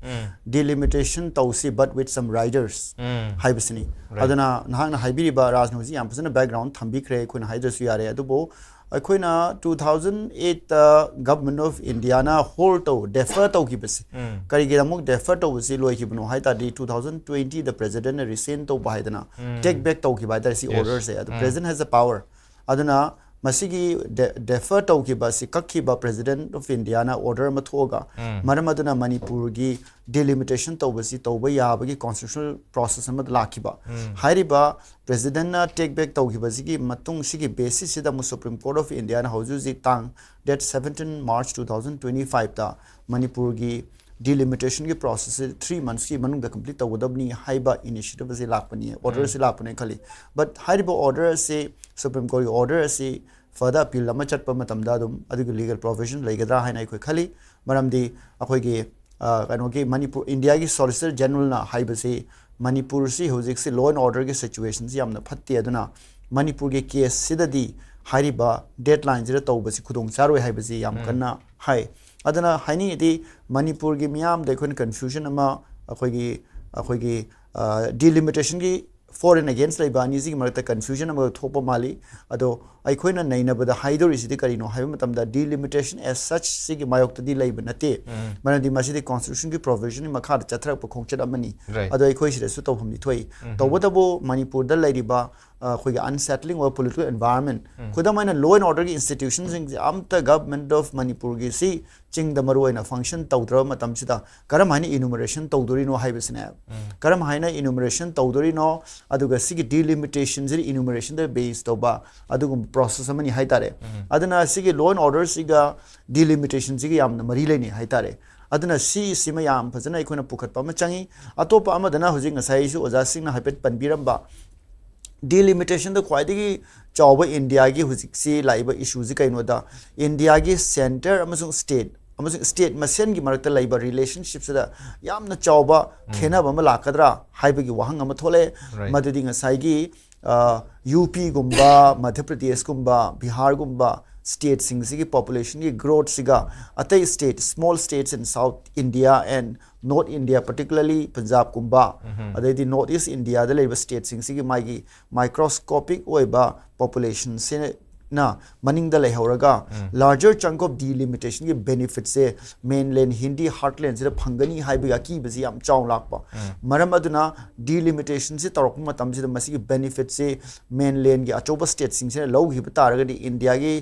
Delimitation ꯇꯧꯁꯤ, but with some riders ꯍꯥꯏꯕꯁꯤꯅꯤ꯫ ꯑꯗꯨꯅ ꯅꯍꯥꯛꯅ ꯍꯥꯏꯕꯤꯔꯤꯕ ꯔꯥꯖꯅ ꯍꯧꯖꯤꯛ ꯌꯥꯝ ꯐꯖꯅ ꯕꯦꯛꯒ꯭ꯔꯥꯎꯟ ꯊꯝꯕꯤꯈ꯭ꯔꯦ, ꯑꯩꯈꯣꯏꯅ ꯍꯥꯏꯗ꯭ꯔꯁꯨ ꯌꯥꯔꯦ꯫ ꯑꯗꯨꯕꯨ ꯑꯩꯈꯣꯏꯅ two thousand eight ꯇ Government of India ꯅ hold ꯇꯧ, ꯗꯦꯐꯔ ꯇꯧꯈꯤꯕꯁꯦ, ꯀꯔꯤꯒꯤꯗꯃꯛ ꯗꯦꯐꯔ ꯇꯧꯕꯁꯤ ꯂꯣꯏꯈꯤꯕꯅꯣ ꯍꯥꯏ ꯇꯥꯔꯗꯤ, two thousand twenty ꯗ ꯄ꯭ꯔꯦꯁꯤꯗꯦꯟꯅ ꯔꯤꯁꯦꯟ ꯇꯧꯕ ꯍꯥꯏꯗꯅ ꯇꯦꯛ ꯕꯦꯛ ꯇꯧꯈꯤꯕ ꯍꯥꯏ ꯇꯥꯔꯦ꯫ ꯁꯤ ꯑꯣꯔꯗꯔꯁꯦ ꯑꯗꯨ ꯄ꯭ꯔꯦꯁꯤꯗꯦꯟ ꯍꯦꯁ ꯑ ꯄꯥꯋꯔ꯫ ꯑꯗꯨꯅ ꯃꯁꯤꯒꯤ ꯗꯦꯐꯔ ꯇꯧꯈꯤꯕ ꯑꯁꯤ, ꯀꯛꯈꯤꯕ, ꯄ꯭ꯔꯦꯁꯤꯗꯦꯟ ꯑꯣꯐ ꯏꯟꯗꯤꯌꯥꯅ ꯑꯣꯔꯗꯔ ꯑꯃ ꯊꯣꯛꯑꯒ ꯃꯔꯝ ꯑꯗꯨꯅ ꯃꯅꯤꯄꯨꯔꯒꯤ ꯗꯤꯂꯤꯃꯤꯇꯦꯁꯟ ꯇꯧꯕꯁꯤ ꯇꯧꯕ ꯌꯥꯕꯒꯤ ꯀꯣꯟꯁꯇꯤꯇ꯭ꯌꯨꯁꯅꯦꯜ ꯄ꯭ꯔꯣꯁꯦꯁ ꯑꯃꯗ ꯂꯥꯛꯈꯤꯕ꯫ ꯍꯥꯏꯔꯤꯕ ꯄ꯭ꯔꯦꯁꯤꯗꯦꯟꯅ ꯇꯦꯛ ꯕꯦꯛ ꯇꯧꯈꯤꯕꯁꯤꯒꯤ ꯃꯇꯨꯡ, ꯁꯤꯒꯤ ꯕꯦꯁꯤꯁꯁꯤꯗ ꯑꯃꯨꯛ ꯁꯨꯄ꯭ꯔꯤꯝ ꯀꯣꯔꯠ ꯑꯣꯐ ꯏꯟꯗꯤꯌꯥꯅ ꯍꯧꯖꯤꯛ ꯍꯧꯖꯤꯛ ꯇꯥꯡ date seventeen March two thousand twenty five ꯇ ꯃꯅꯤꯄꯨꯔꯒꯤ ꯗꯤꯂꯤꯃꯤꯇꯦꯁꯟꯒꯤ ꯄ꯭ꯔꯣꯁꯦꯁꯁꯤ ꯊ꯭ꯔꯤ ꯃꯟꯊꯁꯀꯤ ꯃꯅꯨꯡꯗ ꯀꯝꯄ꯭ꯂꯤꯠ ꯇꯧꯒꯗꯕꯅꯤ ꯍꯥꯏꯕ ꯏꯅꯤꯁꯤꯌꯦꯇꯤꯚ ꯑꯁꯤ ꯂꯥꯛꯄꯅꯤ, ꯑꯣꯔꯗꯔ ꯑꯁꯤ ꯂꯥꯛꯄꯅꯤ ꯈꯜꯂꯤ꯫ ꯕꯠ ꯍꯥꯏꯔꯤꯕ ꯑꯣꯔꯗꯔ ꯑꯁꯤ, ꯁꯨꯄ꯭ꯔꯤꯝ ꯀꯣꯔꯠꯀꯤ ꯑꯣꯔꯗꯔ ꯑꯁꯤ ꯐꯔꯗꯔ ꯑꯄꯤꯜ ꯑꯃ ꯆꯠꯄ ꯃꯇꯝꯗ ꯑꯗꯨꯝ ꯑꯗꯨꯒꯤ ꯂꯤꯒꯦꯜ ꯄ꯭ꯔꯣꯚꯤꯖꯟ ꯂꯩꯒꯗ꯭ꯔꯥ ꯍꯥꯏꯅ ꯑꯩꯈꯣꯏ ꯈꯜꯂꯤ꯫ ꯃꯔꯝꯗꯤ ꯑꯩꯈꯣꯏꯒꯤ, ꯑ, ꯀꯩꯅꯣꯒꯤ ꯃꯅꯤꯄꯨꯔ, ꯏꯟꯗꯤꯌꯥꯒꯤ ꯁꯣꯂꯤꯁꯤꯇꯔ ꯖꯦꯅꯔꯦꯜꯅ ꯍꯥꯏꯕꯁꯤ ꯃꯅꯤꯄꯨꯔꯁꯤ ꯍꯧꯖꯤꯛꯁꯤ law and order ꯒꯤ ꯁꯤꯆꯨꯋꯦꯁꯟꯁꯤ ꯌꯥꯝꯅ ꯐꯠꯇꯦ, ꯑꯗꯨꯅ ꯃꯅꯤꯄꯨꯔꯒꯤ ꯀꯦꯁꯁꯤꯗꯗꯤ ꯍꯥꯏꯔꯤꯕ ꯗꯦꯠꯂꯥꯏꯟꯁꯤꯗ ꯇꯧꯕꯁꯤ ꯈꯨꯗꯣꯡ ꯆꯥꯔꯣꯏ ꯍꯥꯏꯕꯁꯤ ꯌꯥꯝ ꯀꯟꯅ ꯍꯥꯏ꯫ ꯑꯗꯨꯅ ꯍꯥꯏꯅꯤꯡꯉꯤꯗꯤ, ꯃꯅꯤꯄꯨꯔꯒꯤ ꯃꯤꯌꯥꯝꯗ ꯑꯩꯈꯣꯏꯅ ꯀꯟꯐ꯭ꯌꯨꯖꯟ ꯑꯃ, ꯑꯩꯈꯣꯏꯒꯤ, ꯑꯩꯈꯣꯏꯒꯤ, ꯑ, ꯗꯤꯂꯤꯃꯤꯇꯦꯁꯟꯒꯤ for and against ꯂꯩꯕ ꯑꯅꯤꯁꯤꯒꯤ ꯃꯔꯛꯇ ꯀꯟꯐ꯭ꯌꯨꯖꯟ ꯑꯃ ꯊꯣꯛꯄ ꯃꯥꯜꯂꯤ꯫ ꯑꯗꯣ ꯑꯩꯈꯣꯏꯅ ꯅꯩꯅꯕꯗ ꯍꯥꯏꯗꯧꯔꯤꯁꯤꯗꯤ ꯀꯔꯤꯅꯣ ꯍꯥꯏꯕ ꯃꯇꯝꯗ, ꯗꯤꯂꯤꯃꯤꯇꯦꯁꯟ ꯑꯦꯁ ꯁꯆ ꯁꯤꯒꯤ ꯃꯥꯌꯣꯛꯇꯗꯤ ꯂꯩꯕ ꯅꯠꯇꯦ꯫ ꯃꯔꯝꯗꯤ ꯃꯁꯤꯗꯤ ꯀꯣꯟꯁꯇꯤꯇ꯭ꯌꯨꯁꯟꯒꯤ ꯄ꯭ꯔꯣꯚꯤꯖꯟꯒꯤ ꯃꯈꯥꯗ ꯆꯠꯊꯔꯛꯄ ꯈꯣꯡꯆꯠ ꯑꯃꯅꯤ꯫ Right. ꯑꯗꯣ ꯑꯩꯈꯣꯏ ꯁꯤꯗꯁꯨ ꯇꯧꯐꯝꯗꯤ ꯊꯣꯛꯏ꯫ ꯇꯧꯕꯇꯕꯨ ꯃꯅꯤꯄꯨꯔꯗ ꯂꯩꯔꯤꯕ, ꯑꯩꯈꯣꯏꯒꯤ unsettling ꯑꯣꯏꯕ political environment, ꯈꯨꯗꯝ ꯑꯣꯏꯅ law and orderꯒꯤ institutionꯁꯤꯡꯁꯦ ꯑꯝꯇ government of ꯃꯅꯤꯄꯨꯔꯒꯤ ꯁꯤ ꯆꯤꯡꯗ ꯃꯔꯨ ꯑꯣꯏꯅ function ꯇꯧꯗ꯭ꯔꯕ ꯃꯇꯝꯁꯤꯗ ꯀꯔꯝ ꯍꯥꯏꯅ enumeration ꯇꯧꯗꯣꯔꯤꯅꯣ ꯍꯥꯏꯕꯁꯤꯅꯦ꯫ ꯀꯔꯝ ꯍꯥꯏꯅ enumeration ꯇꯧꯗꯣꯔꯤꯅꯣ, ꯑꯗꯨꯒ ꯁꯤꯒꯤ delimitationꯁꯤꯗ enumerationꯗ base ꯇꯧꯕ ꯑꯗꯨꯒꯨꯝꯕ process ꯑꯃꯅꯤ ꯍꯥꯏꯇꯥꯔꯦ꯫ ꯑꯗꯨꯅ ꯁꯤꯒꯤ law and orderꯁꯤꯒ delimitationꯁꯤꯒ ꯌꯥꯝꯅ ꯃꯔꯤ ꯂꯩꯅꯩ ꯍꯥꯏꯇꯥꯔꯦ꯫ ꯑꯗꯨꯅ ꯁꯤꯁꯤꯃ ꯌꯥꯝ ꯐꯖꯅ ꯑꯩꯈꯣꯏꯅ ꯄꯨꯈꯠꯄ ꯑꯃ ꯆꯪꯉꯤ꯫ ꯑꯇꯣꯞꯄ ꯑꯃꯗꯅ ꯍꯧꯖꯤꯛ ꯉꯁꯥꯏ ꯑꯩꯁꯨ ꯑꯣꯖꯥꯁꯤꯡꯅ ꯍꯥꯏꯐꯦꯠ ꯄꯟꯕꯤꯔꯝꯕ delimitationꯗ ꯈ꯭ꯋꯥꯏꯗꯒꯤ ꯆꯥꯎꯕ ꯏꯟꯗꯤꯌꯥꯒꯤ ꯍꯧꯖꯤꯛꯁꯤ ꯂꯥꯛꯏꯕ issueꯁꯤ ꯀꯩꯅꯣꯗ, ꯏꯟꯗꯤꯌꯥꯒꯤ centre ꯑꯃꯁꯨꯡ state ꯑꯃꯁꯨꯡ state ꯃꯁꯦꯟꯒꯤ ꯃꯔꯛꯇ ꯂꯩꯕ relationshipꯁꯤꯗ ꯌꯥꯝꯅ ꯆꯥꯎꯕ ꯈꯦꯠꯅꯕ ꯑꯃ ꯂꯥꯛꯀꯗ꯭ꯔꯥ ꯍꯥꯏꯕꯒꯤ ꯋꯥꯍꯪ ꯑꯃ ꯊꯣꯛꯂꯛꯑꯦ꯫ Right. ꯃꯗꯨꯗꯤ ꯉꯁꯥꯏꯒꯤ, ꯑ, UPꯒꯨꯝꯕ, ꯃꯙ꯭ꯌ ꯄ꯭ꯔꯗꯦꯁꯀꯨꯝꯕ, ꯕꯤꯍꯥꯔꯒꯨꯝꯕ stateꯁꯤꯡꯁꯤꯒꯤ populationꯒꯤ growthꯁꯤꯒ ꯑꯇꯩ state, small states in South India and North India, particularly ꯄꯟꯖꯥꯕꯀꯨꯝꯕ, ꯑꯗꯩꯗꯤ North East Indiaꯗ ꯂꯩꯔꯤꯕ stateꯁꯤꯡꯁꯤꯒꯤ ꯃꯥꯒꯤ microscopic ꯑꯣꯏꯕ populationꯁꯤꯅ ꯃꯅꯤꯡꯗ ꯂꯩꯍꯧꯔꯒ larger chunk of delimitationꯒꯤ benefitꯁꯦ mainland Hindi heartlandꯁꯤꯗ ꯐꯪꯒꯅꯤ ꯍꯥꯏꯕꯒꯤ ꯑꯀꯤꯕꯁꯤ ꯌꯥꯝ ꯆꯥꯎꯅ ꯂꯥꯛꯄ꯫ ꯃꯔꯝ ꯑꯗꯨꯅ delimitationꯁꯤ ꯇꯧꯔꯛꯄ ꯃꯇꯝꯁꯤꯗ ꯃꯁꯤꯒꯤ benefitꯁꯤ mainlandꯒꯤ ꯑꯆꯧꯕ stateꯁꯤꯡꯁꯤꯅ ꯂꯧꯈꯤꯕ ꯇꯥꯔꯒꯗꯤ ꯏꯟꯗꯤꯌꯥꯒꯤ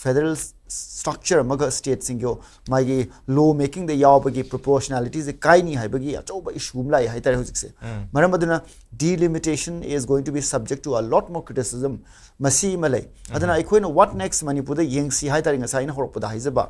federal structure ꯑꯃꯒ stateꯁꯤꯡꯒꯤ ꯃꯥꯒꯤ law makingꯗ ꯌꯥꯎꯕꯒꯤ proportionalityꯁꯦ ꯀꯥꯏꯅꯤ ꯍꯥꯏꯕꯒꯤ ꯑꯆꯧꯕ issue ꯑꯃ ꯂꯥꯛꯑꯦ ꯍꯥꯏꯇꯥꯔꯦ ꯍꯧꯖꯤꯛꯁꯦ꯫ ꯃꯔꯝ ꯑꯗꯨꯅ delimitation is going to be subject to a lot more criticism, ꯃꯁꯤ ꯑꯃ ꯂꯩ꯫ ꯑꯗꯨꯅ ꯑꯩꯈꯣꯏꯅ what next ꯃꯅꯤꯄꯨꯔꯗ ꯌꯦꯡꯁꯤ ꯍꯥꯏꯇꯥꯔꯦ, ꯉꯁꯥꯏ ꯑꯩꯅ ꯍꯧꯔꯛꯄꯗ ꯍꯥꯏꯖꯕ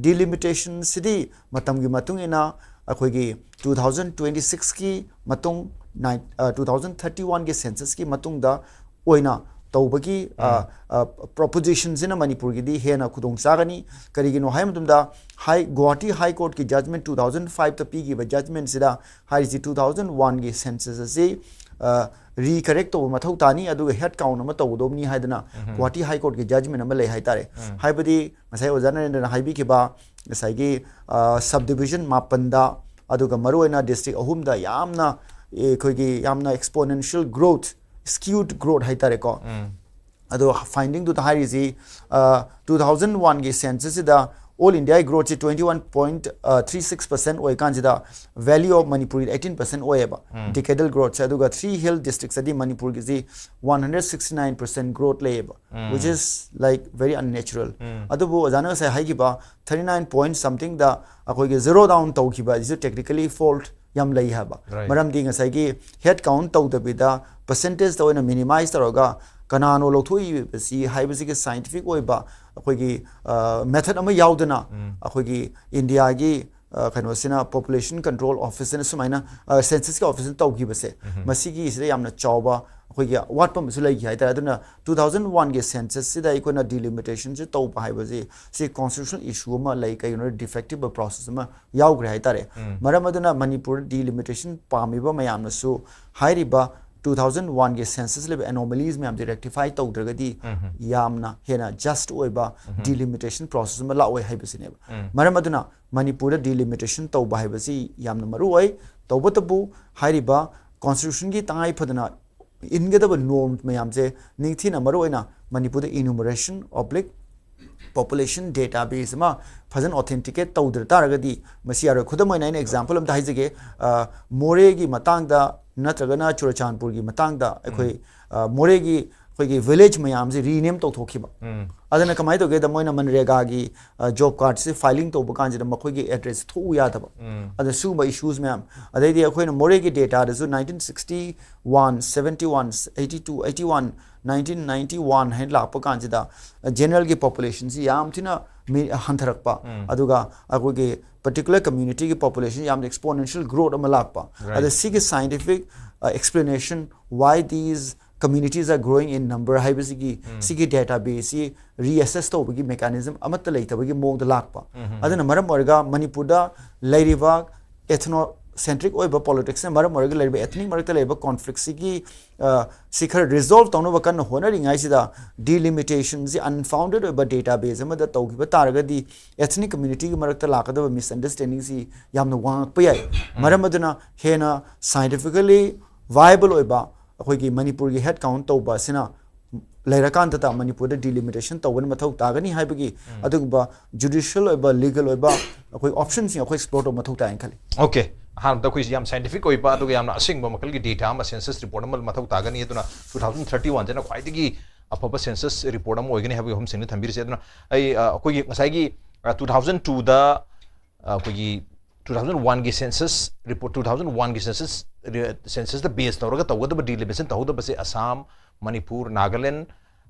delimitationꯁꯤꯗꯤ ꯃꯇꯝꯒꯤ ꯃꯇꯨꯡ ꯏꯟꯅ ꯑꯩꯈꯣꯏꯒꯤ two thousand twenty sixꯀꯤ ꯃꯇꯨꯡ, nine, ꯑ, two thousand thirty oneꯒꯤ censusꯀꯤ ꯃꯇꯨꯡꯗ ꯑꯣꯏꯅ ꯇꯧꯕꯒꯤ, ꯑ, ꯑ, propositionꯁꯤꯅ ꯃꯅꯤꯄꯨꯔꯒꯤꯗꯤ ꯍꯦꯟꯅ ꯈꯨꯗꯣꯡ ꯆꯥꯒꯅꯤ꯫ ꯀꯔꯤꯒꯤꯅꯣ ꯍꯥꯏꯕ ꯃꯇꯝꯗ, high, Guwahati High Courtꯀꯤ judgment two thousand fiveꯇ ꯄꯤꯈꯤꯕ judgmentꯁꯤꯗ ꯍꯥꯏꯔꯤꯁꯤ two thousand oneꯒꯤ census ꯑꯁꯤ, ꯑ, recorrect ꯇꯧꯕ ꯃꯊꯧ ꯇꯥꯅꯤ, ꯑꯗꯨꯒ head count ꯑꯃ ꯇꯧꯒꯗꯧꯕꯅꯤ ꯍꯥꯏꯗꯅ Guwahati High Courtꯀꯤ judgment ꯑꯃ ꯂꯩ ꯍꯥꯏꯇꯥꯔꯦ꯫ ꯍꯥꯏꯕꯗꯤ ꯉꯁꯥꯏ ꯑꯣꯖꯥ ꯅꯔꯦꯟꯗ꯭ꯔꯅ ꯍꯥꯏꯕꯤꯈꯤꯕ ꯉꯁꯥꯏꯒꯤ, ꯑ, subdivision ꯃꯥꯄꯟꯗ, ꯑꯗꯨꯒ ꯃꯔꯨꯑꯣꯏꯅ district ꯑꯍꯨꯝꯗ ꯌꯥꯝꯅ, ꯑꯩꯈꯣꯏꯒꯤ ꯌꯥꯝꯅ exponential growth, skewed growth ꯍꯥꯏꯇꯥꯔꯦꯀꯣ꯫ ꯑꯗꯣ findingꯗꯨꯗ ꯍꯥꯏꯔꯤꯁꯤ, ꯑ, two thousand oneꯒꯤ censusꯁꯤꯗ all India growth ꯁꯤ twenty one point three six percent ꯑꯣꯏ ꯀꯥꯟꯁꯤꯗ value of Manipur eighteen percent ꯑꯣꯏꯌꯦꯕ decadal growth ꯁꯦ꯫ ꯑꯗꯨꯒ three hill district ꯇꯗꯤ ꯃꯅꯤꯄꯨꯔꯒꯤꯁꯤ one hundred sixty nine percent growth ꯂꯩꯌꯦꯕ, which is like very unnatural. ꯑꯗꯨꯕꯨ ꯑꯣꯖꯥꯅ ꯉꯁꯥꯏ ꯍꯥꯏꯈꯤꯕ thirty nine point something ꯗ ꯑꯩꯈꯣꯏꯒꯤ zero down ꯇꯧꯈꯤꯕ ꯑꯁꯤꯁꯨ technically fault ꯌꯥꯝ ꯂꯩ ꯍꯥꯏꯕ꯫ Right. ꯃꯔꯝꯗꯤ ꯉꯁꯥꯏꯒꯤ head count ꯇꯧꯗꯕꯤꯗ percentage ꯇ ꯑꯣꯏꯅ minimize ꯇꯧꯔꯒ ꯀꯅꯥꯅꯣ ꯂꯧꯊꯣꯛꯏꯕꯁꯤ ꯍꯥꯏꯕꯁꯤꯒꯤ scientific ꯑꯣꯏꯕ ꯑꯩꯈꯣꯏꯒꯤ method ꯑꯃ ꯌꯥꯎꯗꯅ ꯑꯩꯈꯣꯏꯒꯤ ꯏꯟꯗꯤꯌꯥꯒꯤ ꯀꯩꯅꯣꯁꯤꯅ, population control office ꯁꯤꯅ ꯁꯨꯃꯥꯏꯅ census ꯀꯤ office ꯁꯤꯅ ꯇꯧꯈꯤꯕꯁꯦ, ꯃꯁꯤꯒꯤꯁꯤꯗ ꯌꯥꯝꯅ ꯆꯥꯎꯕ ꯑꯩꯈꯣꯏꯒꯤ ꯑꯋꯥꯠꯄ ꯑꯃꯁꯨ ꯂꯩꯈꯤ ꯍꯥꯏꯇꯥꯔꯦ꯫ ꯑꯗꯨꯅ two thousand one ꯒꯤ census ꯁꯤꯗ ꯑꯩꯈꯣꯏꯅ delimitation ꯁꯤ ꯇꯧꯕ ꯍꯥꯏꯕꯁꯤ ꯁꯤ constitutional issue ꯑꯃ ꯂꯩ꯫ ꯀꯩꯒꯤꯅꯣ ꯍꯥꯏꯔꯗꯤ defective process ꯑꯃ ꯌꯥꯎꯈ꯭ꯔꯦ ꯍꯥꯏꯇꯥꯔꯦ꯫ ꯃꯔꯝ ꯑꯗꯨꯅ ꯃꯅꯤꯄꯨꯔꯗ delimitation ꯄꯥꯝꯃꯤꯕ ꯃꯌꯥꯝꯅꯁꯨ ꯍꯥꯏꯔꯤꯕ two thousand one ꯒꯤ census ꯂꯩꯕ anomalies ꯃꯌꯥꯝꯁꯦ rectify ꯇꯧꯗ꯭ꯔꯒꯗꯤ ꯌꯥꯝꯅ ꯍꯦꯟꯅ just ꯑꯣꯏꯕ delimitation process ꯑꯃ ꯂꯥꯛꯑꯣꯏ ꯍꯥꯏꯕꯁꯤꯅꯦꯕ꯫ ꯃꯔꯝ ꯑꯗꯨꯅ ꯃꯅꯤꯄꯨꯔꯗ delimitation ꯇꯧꯕ ꯍꯥꯏꯕꯁꯤ ꯌꯥꯝꯅ ꯃꯔꯨ ꯑꯣꯏ꯫ ꯇꯧꯕꯇꯕꯨ ꯍꯥꯏꯔꯤꯕ constitution ꯒꯤ ꯇꯉꯥꯏ ꯐꯗꯅ ꯏꯟꯒꯗꯕ norm ꯃꯌꯥꯝꯁꯦ ꯅꯤꯡꯊꯤꯅ, ꯃꯔꯨ ꯑꯣꯏꯅ ꯃꯅꯤꯄꯨꯔꯗ enumeration oblique population database ꯑꯃ ꯐꯖꯅ authenticate ꯇꯧꯗ꯭ꯔ ꯇꯥꯔꯒꯗꯤ ꯃꯁꯤ ꯌꯥꯔꯣꯏ꯫ ꯈꯨꯗꯝ ꯑꯣꯏꯅ ꯑꯩꯅ example ꯑꯝꯇ ꯍꯥꯏꯖꯒꯦ꯫ ꯃꯣꯔꯦꯒꯤ ꯃꯇꯥꯡꯗ ꯅꯠꯇ꯭ꯔꯒꯅ ꯆꯨꯔꯆꯥꯟꯄꯨꯔꯒꯤ ꯃꯇꯥꯡꯗ ꯑꯩꯈꯣꯏ ꯃꯣꯔꯦꯒꯤ ꯑꯩꯈꯣꯏꯒꯤ village ꯃꯌꯥꯝꯁꯤ rename ꯇꯧꯊꯣꯛꯈꯤꯕ꯫ ꯑꯗꯨꯅ ꯀꯃꯥꯏꯅ ꯇꯧꯒꯦꯗ, ꯃꯣꯏꯅ ꯃꯟꯔꯦꯒꯥꯒꯤ job card ꯁꯤ filing ꯇꯧꯕ ꯀꯥꯟꯁꯤꯗ ꯃꯈꯣꯏꯒꯤ address ꯊꯣꯛꯎ ꯌꯥꯗꯕ꯫ ꯑꯗ ꯁꯤꯒꯨꯝꯕ issues ꯃꯌꯥꯝ, ꯑꯗꯩꯗꯤ ꯑꯩꯈꯣꯏꯅ ꯃꯣꯔꯦꯒꯤ data ꯗꯁꯨ nineteen sixty one, seventy one, eighty two, eighty one, nineteen ninety one ꯍꯥꯏꯅ ꯂꯥꯛꯄ ꯀꯥꯟꯁꯤꯗ general ꯒꯤ population ꯁꯤ ꯌꯥꯝ ꯊꯤꯅ ꯃꯤ ꯍꯟꯊꯔꯛꯄ, ꯑꯗꯨꯒ ꯑꯩꯈꯣꯏꯒꯤ particular community ꯒꯤ population ꯌꯥꯝꯅ exponential growth ꯑꯃ ꯂꯥꯛꯄ꯫ Right. ꯑꯗ ꯁꯤꯒꯤ scientific explanation, why these communities are growing in number ꯍꯥꯏꯕꯁꯤꯒꯤ ꯁꯤꯒꯤ database ꯁꯤ reassess ꯇꯧꯕꯒꯤ mechanism ꯑꯃꯠꯇ ꯂꯩꯇꯕꯒꯤ ꯃꯑꯣꯡꯗ ꯂꯥꯛꯄ꯫ ꯑꯗꯨꯅ ꯃꯔꯝ ꯑꯣꯏꯔꯒ ꯃꯅꯤꯄꯨꯔꯗ ꯂꯩꯔꯤꯕ ethnocentric ꯑꯣꯏꯕ politics ꯅ ꯃꯔꯝ ꯑꯣꯏꯔꯒ ꯂꯩꯔꯤꯕ ethnic ꯃꯔꯛꯇ ꯂꯩꯔꯤꯕ conflict ꯁꯤꯒꯤ ꯁꯤ ꯈꯔ resolve ꯇꯧꯅꯕ ꯀꯟꯅ ꯍꯣꯠꯅꯔꯤꯉꯩꯁꯤꯗ delimitation ꯁꯤ unfounded ꯑꯣꯏꯕ database ꯑꯃꯗ ꯇꯧꯈꯤꯕ ꯇꯥꯔꯒꯗꯤ ethnic community ꯒꯤ ꯃꯔꯛꯇ ꯂꯥꯛꯀꯗꯕ misunderstanding ꯁꯤ ꯌꯥꯝꯅ ꯋꯥꯡꯉꯛꯄ ꯌꯥꯏ꯫ ꯃꯔꯝ ꯑꯗꯨꯅ ꯍꯦꯟꯅ scientifically viable ꯑꯣꯏꯕ ꯑꯩꯈꯣꯏꯒꯤ ꯃꯅꯤꯄꯨꯔꯒꯤ head count ꯇꯧꯕ ꯑꯁꯤꯅ ꯂꯩꯔꯀꯥꯟꯗꯇ ꯃꯅꯤꯄꯨꯔꯗ ꯗꯤꯂꯤꯃꯤꯇꯦꯁꯟ ꯇꯧꯕꯅ ꯃꯊꯧ ꯇꯥꯒꯅꯤ ꯍꯥꯏꯕꯒꯤ ꯑꯗꯨꯒꯨꯝꯕ ꯖꯨꯗꯤꯁꯤꯌꯦꯜ ꯑꯣꯏꯕ, ꯂꯤꯒꯦꯜ ꯑꯣꯏꯕ ꯑꯩꯈꯣꯏ ꯑꯣꯞꯁꯟꯁꯤꯡ ꯑꯩꯈꯣꯏ ꯑꯦꯛꯁꯄ꯭ꯂꯣꯔ ꯇꯧꯕ ꯃꯊꯧ ꯇꯥꯏꯅ ꯈꯜꯂꯤ꯫ ꯑꯣꯀꯦ, ꯑꯍꯥꯟꯕꯗ ꯑꯩꯈꯣꯏꯁꯤ ꯌꯥꯝ ꯁꯥꯏꯟꯇꯤꯐꯤꯛ ꯑꯣꯏꯕ ꯑꯗꯨꯒ ꯌꯥꯝꯅ ꯑꯁꯦꯡꯕ ꯃꯈꯜꯒꯤ ꯗꯦꯇꯥ ꯑꯃ, ꯁꯦꯟꯁꯁ ꯔꯤꯄꯣꯔꯠ ꯑꯃ ꯃꯊꯧ ꯇꯥꯒꯅꯤ꯫ ꯑꯗꯨꯅ ꯇꯨ ꯊꯥꯎꯖꯟ ꯊꯥꯔꯇꯤ ꯋꯥꯟꯁꯤꯅ ꯈ꯭ꯋꯥꯏꯗꯒꯤ ꯑꯐꯕ ꯁꯦꯟꯁꯁ ꯔꯤꯄꯣꯔꯠ ꯑꯃ ꯑꯣꯏꯒꯅꯤ ꯍꯥꯏꯕꯒꯤ ꯋꯥꯐꯝꯁꯤꯡꯗꯨ ꯊꯝꯕꯤꯔꯤꯁꯦ꯫ ꯑꯗꯨꯅ ꯑꯩ ꯑ, ꯑꯩꯈꯣꯏꯒꯤ ꯉꯁꯥꯏꯒꯤ ꯇꯨ ꯊꯥꯎꯖꯟ ꯇꯨꯗ ꯑꯩꯈꯣꯏꯒꯤ ꯇꯨ ꯊꯥꯎꯖꯟ ꯋꯥꯟꯒꯤ ꯁꯦꯟꯁꯁ ꯔꯤꯄꯣꯔꯠ, ꯇꯨ ꯊꯥꯎꯖꯟ ꯋꯥꯟꯒꯤ ꯁꯦꯟꯁꯁ, ꯁꯦꯟꯁꯁꯇ ꯕꯦꯁ ꯇꯧꯔꯒ ꯇꯧꯒꯗꯕ ꯗꯤꯂꯤꯃꯤꯇꯦꯁꯟ ꯇꯧꯍꯧꯗꯕꯁꯦ ꯑꯁꯥꯝ, ꯃꯅꯤꯄꯨꯔ, ꯅꯥꯒꯥꯂꯦꯟ,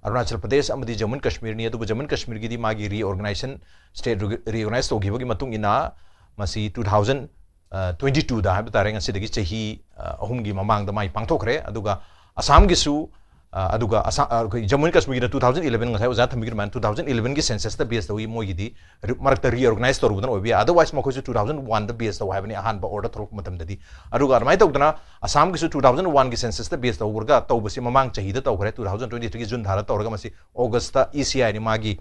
ꯑꯔꯨꯅꯥꯆꯜ ꯄ꯭ꯔꯗꯦꯁ ꯑꯃꯗꯤ ꯖꯃꯨ ꯑꯦꯟ ꯀꯥꯁꯃꯤꯔꯅꯤ꯫ ꯑꯗꯨꯕꯨ ꯖꯃꯨ ꯑꯦꯟ ꯀꯥꯁꯃꯤꯔꯒꯤꯗꯤ ꯃꯥꯒꯤ ꯔꯤꯑꯣꯔꯒꯅꯥꯏꯖꯦꯁꯟ, ꯁ꯭ꯇꯦꯠ ꯔꯤꯑꯣꯔꯒꯅꯥꯏꯖ ꯇꯧꯈꯤꯕꯒꯤ ꯃꯇꯨꯡ ꯏꯟꯅ ꯃꯁꯤ ꯇꯨ ꯊꯥꯎꯖꯟ ꯇ꯭ꯋꯦꯟꯇꯤ ꯇꯨꯗ ꯍꯥꯏꯕ ꯇꯥꯔꯦ, ꯉꯁꯤꯗꯒꯤ ꯆꯍꯤ ꯑ, ꯑꯍꯨꯝꯒꯤ ꯃꯃꯥꯡꯗ ꯃꯥꯏ ꯄꯥꯡꯊꯣꯛꯈ꯭ꯔꯦ꯫ ꯑꯗꯨꯒ ꯑꯁꯥꯝꯒꯤꯁꯨ ꯑ, ꯑꯗꯨꯒ ꯑꯁꯥ-, ꯑ, ꯑꯩꯈꯣꯏ ꯖꯃꯨ ꯑꯦꯟ ꯀꯥꯁꯃꯤꯔꯒꯤꯅ ꯇꯨ ꯊꯥꯎꯖꯟ ꯏꯂꯚꯦꯟ, ꯉꯁꯥꯏ ꯑꯣꯖꯥ ꯊꯝꯕꯤꯈꯤꯕ ꯑꯗꯨꯃꯥꯏꯅ ꯇꯨ ꯊꯥꯎꯖꯟ ꯏꯂꯚꯦꯟꯒꯤ ꯁꯦꯟꯁꯁꯇ ꯕꯦꯁ ꯇꯧꯏ꯫ ꯃꯣꯏꯒꯤꯗꯤ ꯔꯤ-, ꯃꯔꯛꯇ ꯔꯤꯑꯣꯔꯒꯅꯥꯏꯖ ꯇꯧꯔꯨꯕꯗꯅ ꯑꯣꯏꯕ ꯌꯥꯏ꯫ ꯑꯗꯔꯋꯥꯏꯁ ꯃꯈꯣꯏꯁꯨ ꯇꯨ ꯊꯥꯎꯖꯟ ꯋꯥꯟꯗ ꯕꯦꯁ ꯇꯧ ꯍꯥꯏꯕꯅꯤ ꯑꯍꯥꯟꯕ ꯑꯣꯔꯗꯔ ꯊꯣꯛꯂꯛꯄ ꯃꯇꯝꯗꯗꯤ꯫ ꯑꯗꯨꯒ ꯑꯗꯨꯃꯥꯏꯅ ꯇꯧꯗꯅ ꯑꯁꯥꯝꯒꯤꯁꯨ ꯇꯨ ꯊꯥꯎꯖꯟ ꯋꯥꯟꯒꯤ ꯁꯦꯟꯁꯁꯇ ꯕꯦꯁ ꯇꯧꯔꯒ ꯇꯧꯕꯁꯤ ꯃꯃꯥꯡ ꯆꯍꯤꯗ ꯇꯧꯈ꯭ꯔꯦ, ꯇꯨ ꯊꯥꯎꯖꯟ ꯇ꯭ꯋꯦꯟꯇꯤ ꯊ꯭ꯔꯤꯒꯤ ꯖꯨꯟ ꯊꯥꯗ ꯇꯧꯔꯒ ꯃꯁꯤ ꯑꯣꯒꯁꯇ ꯏ ꯁꯤ ꯑꯥꯏꯅꯤ ꯃꯥꯒꯤ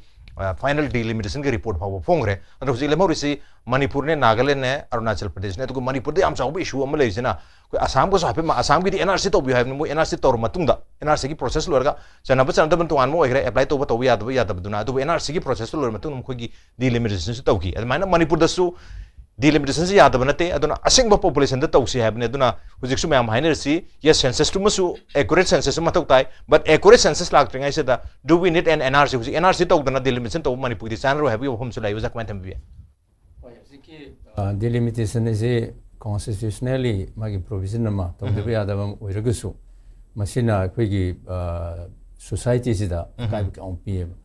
ꯐꯥꯏꯅꯦꯜ ꯗꯤꯂꯤꯃꯤꯇꯦꯁꯟꯒꯤ ꯔꯤꯄꯣꯔꯠ ꯐꯥꯎꯕ ꯐꯣꯡꯈ꯭ꯔꯦ꯫ ꯑꯗꯣ ꯍꯧꯖꯤꯛ ꯂꯦꯝꯍꯧꯔꯤꯁꯤ ꯃꯅꯤꯄꯨꯔꯅꯦ, ꯅꯥꯒꯥꯂꯦꯟꯅꯦ, ꯑꯔꯨꯅꯥꯆꯜ ꯄ꯭ꯔꯗꯦꯁꯅꯦ꯫ ꯑꯗꯨꯒ ꯃꯅꯤꯄꯨꯔꯗ ꯌꯥꯝ ꯆꯥꯎꯕ ꯏꯁꯨ ꯑꯃ ꯂꯩꯔꯤꯁꯤꯅ ꯑꯩꯈꯣꯏ ꯑꯁꯥꯝꯒꯁꯨ ꯍꯥꯏꯐꯦꯠ ꯃꯥ-, ꯑꯁꯥꯝꯒꯤꯗꯤ ꯑꯦꯟ ꯑꯥꯔ ꯁꯤ ꯇꯧꯕꯤꯌꯨ ꯍꯥꯏꯕꯅꯤ꯫ ꯃꯣꯏ ꯑꯦꯟ ꯑꯥꯔ ꯁꯤ ꯇꯧꯔ ꯃꯇꯨꯡꯗ, ꯑꯦꯟ ꯑꯥꯔ ꯁꯤꯒꯤ ꯄ꯭ꯔꯣꯁꯦꯁ ꯂꯣꯏꯔꯒ, ꯆꯟꯅꯕ ꯆꯟꯅꯗꯕꯅ ꯇꯣꯉꯥꯟꯕ ꯑꯣꯏꯈ꯭ꯔꯦ, ꯑꯦꯄ꯭ꯂꯥꯏ ꯇꯧꯕ ꯇꯧꯕ ꯌꯥꯗꯕ ꯌꯥꯗꯕꯗꯨꯅ, ꯑꯗꯨꯕꯨ ꯑꯦꯟ ꯑꯥꯔ ꯁꯤꯒꯤ ꯄ꯭ꯔꯣꯁꯦꯁꯇꯨ ꯂꯣꯏꯔ ꯃꯇꯨꯡꯗ ꯃꯈꯣꯏꯒꯤ ꯗꯤꯂꯤꯃꯤꯇꯦꯁꯟꯁꯨ ꯇꯧꯈꯤ꯫ ꯑꯗꯨꯃꯥꯏꯅ ꯃꯅꯤꯄꯨꯔꯗꯁꯨ ꯗꯤꯂꯤꯃꯤꯇꯦꯁꯟꯁꯤ ꯌꯥꯗꯕ ꯅꯠꯇꯦ, ꯑꯗꯨꯅ ꯑꯁꯦꯡꯕ ꯄꯣꯄꯨꯂꯦꯁꯟꯗ ꯇꯧꯁꯤ ꯍꯥꯏꯕꯅꯤ꯫ ꯑꯗꯨꯅ ꯍꯧꯖꯤꯛꯁꯨ ꯃꯌꯥꯝ ꯍꯥꯏꯅꯔꯤꯁꯤ, ꯌꯦꯁ, ꯁꯦꯟꯁꯁꯇꯨꯃꯁꯨ ꯑꯦꯀꯨꯔꯦꯠ ꯁꯦꯟꯁꯁ ꯑꯃ ꯃꯊꯧ ꯇꯥꯏ, ꯕꯠ ꯑꯦꯀꯨꯔꯦꯠ ꯁꯦꯟꯁꯁ ꯂꯥꯛꯇ꯭ꯔꯤꯉꯩꯁꯤꯗ do we need an N R C? ꯍꯧꯖꯤꯛ ꯑꯦꯟ ꯑꯥꯔ ꯁꯤ ꯇꯧꯗꯅ ꯗꯤꯂꯤꯃꯤꯇꯦꯁꯟ ꯇꯧꯕ ꯃꯅꯤꯄꯨꯔꯒꯤꯗꯤ ꯆꯥꯟꯅꯔꯣꯏ ꯍꯥꯏꯕꯒꯤ ꯋꯥꯐꯝꯁꯨ ꯂꯩ꯫ ꯑꯣꯖꯥ, ꯀꯃꯥꯏꯅ ꯊꯝꯕꯤꯕ ꯌꯥꯏ? ꯍꯣꯏ, ꯍꯧꯖꯤꯛꯀꯤ ꯗꯤꯂꯤꯃꯤꯇꯦꯁꯟ ꯑꯁꯤ ꯀꯣꯟꯁꯇꯤꯇ꯭ꯌꯨꯁꯅꯦꯜꯂꯤ ꯃꯥꯒꯤ ꯄ꯭ꯔꯣꯚꯤꯖꯟ ꯑꯃ ꯇꯧꯗꯕ ꯌꯥꯗꯕ ꯑꯃ ꯑꯣꯏꯔꯒꯁꯨ, ꯃꯁꯤꯅ ꯑꯩꯈꯣꯏꯒꯤ ꯁꯣꯁꯥꯏꯇꯤꯁꯤꯗ ꯑꯀꯥꯏꯕ ꯀꯌꯥ ꯑꯃ ꯄꯤꯌꯦꯕ꯫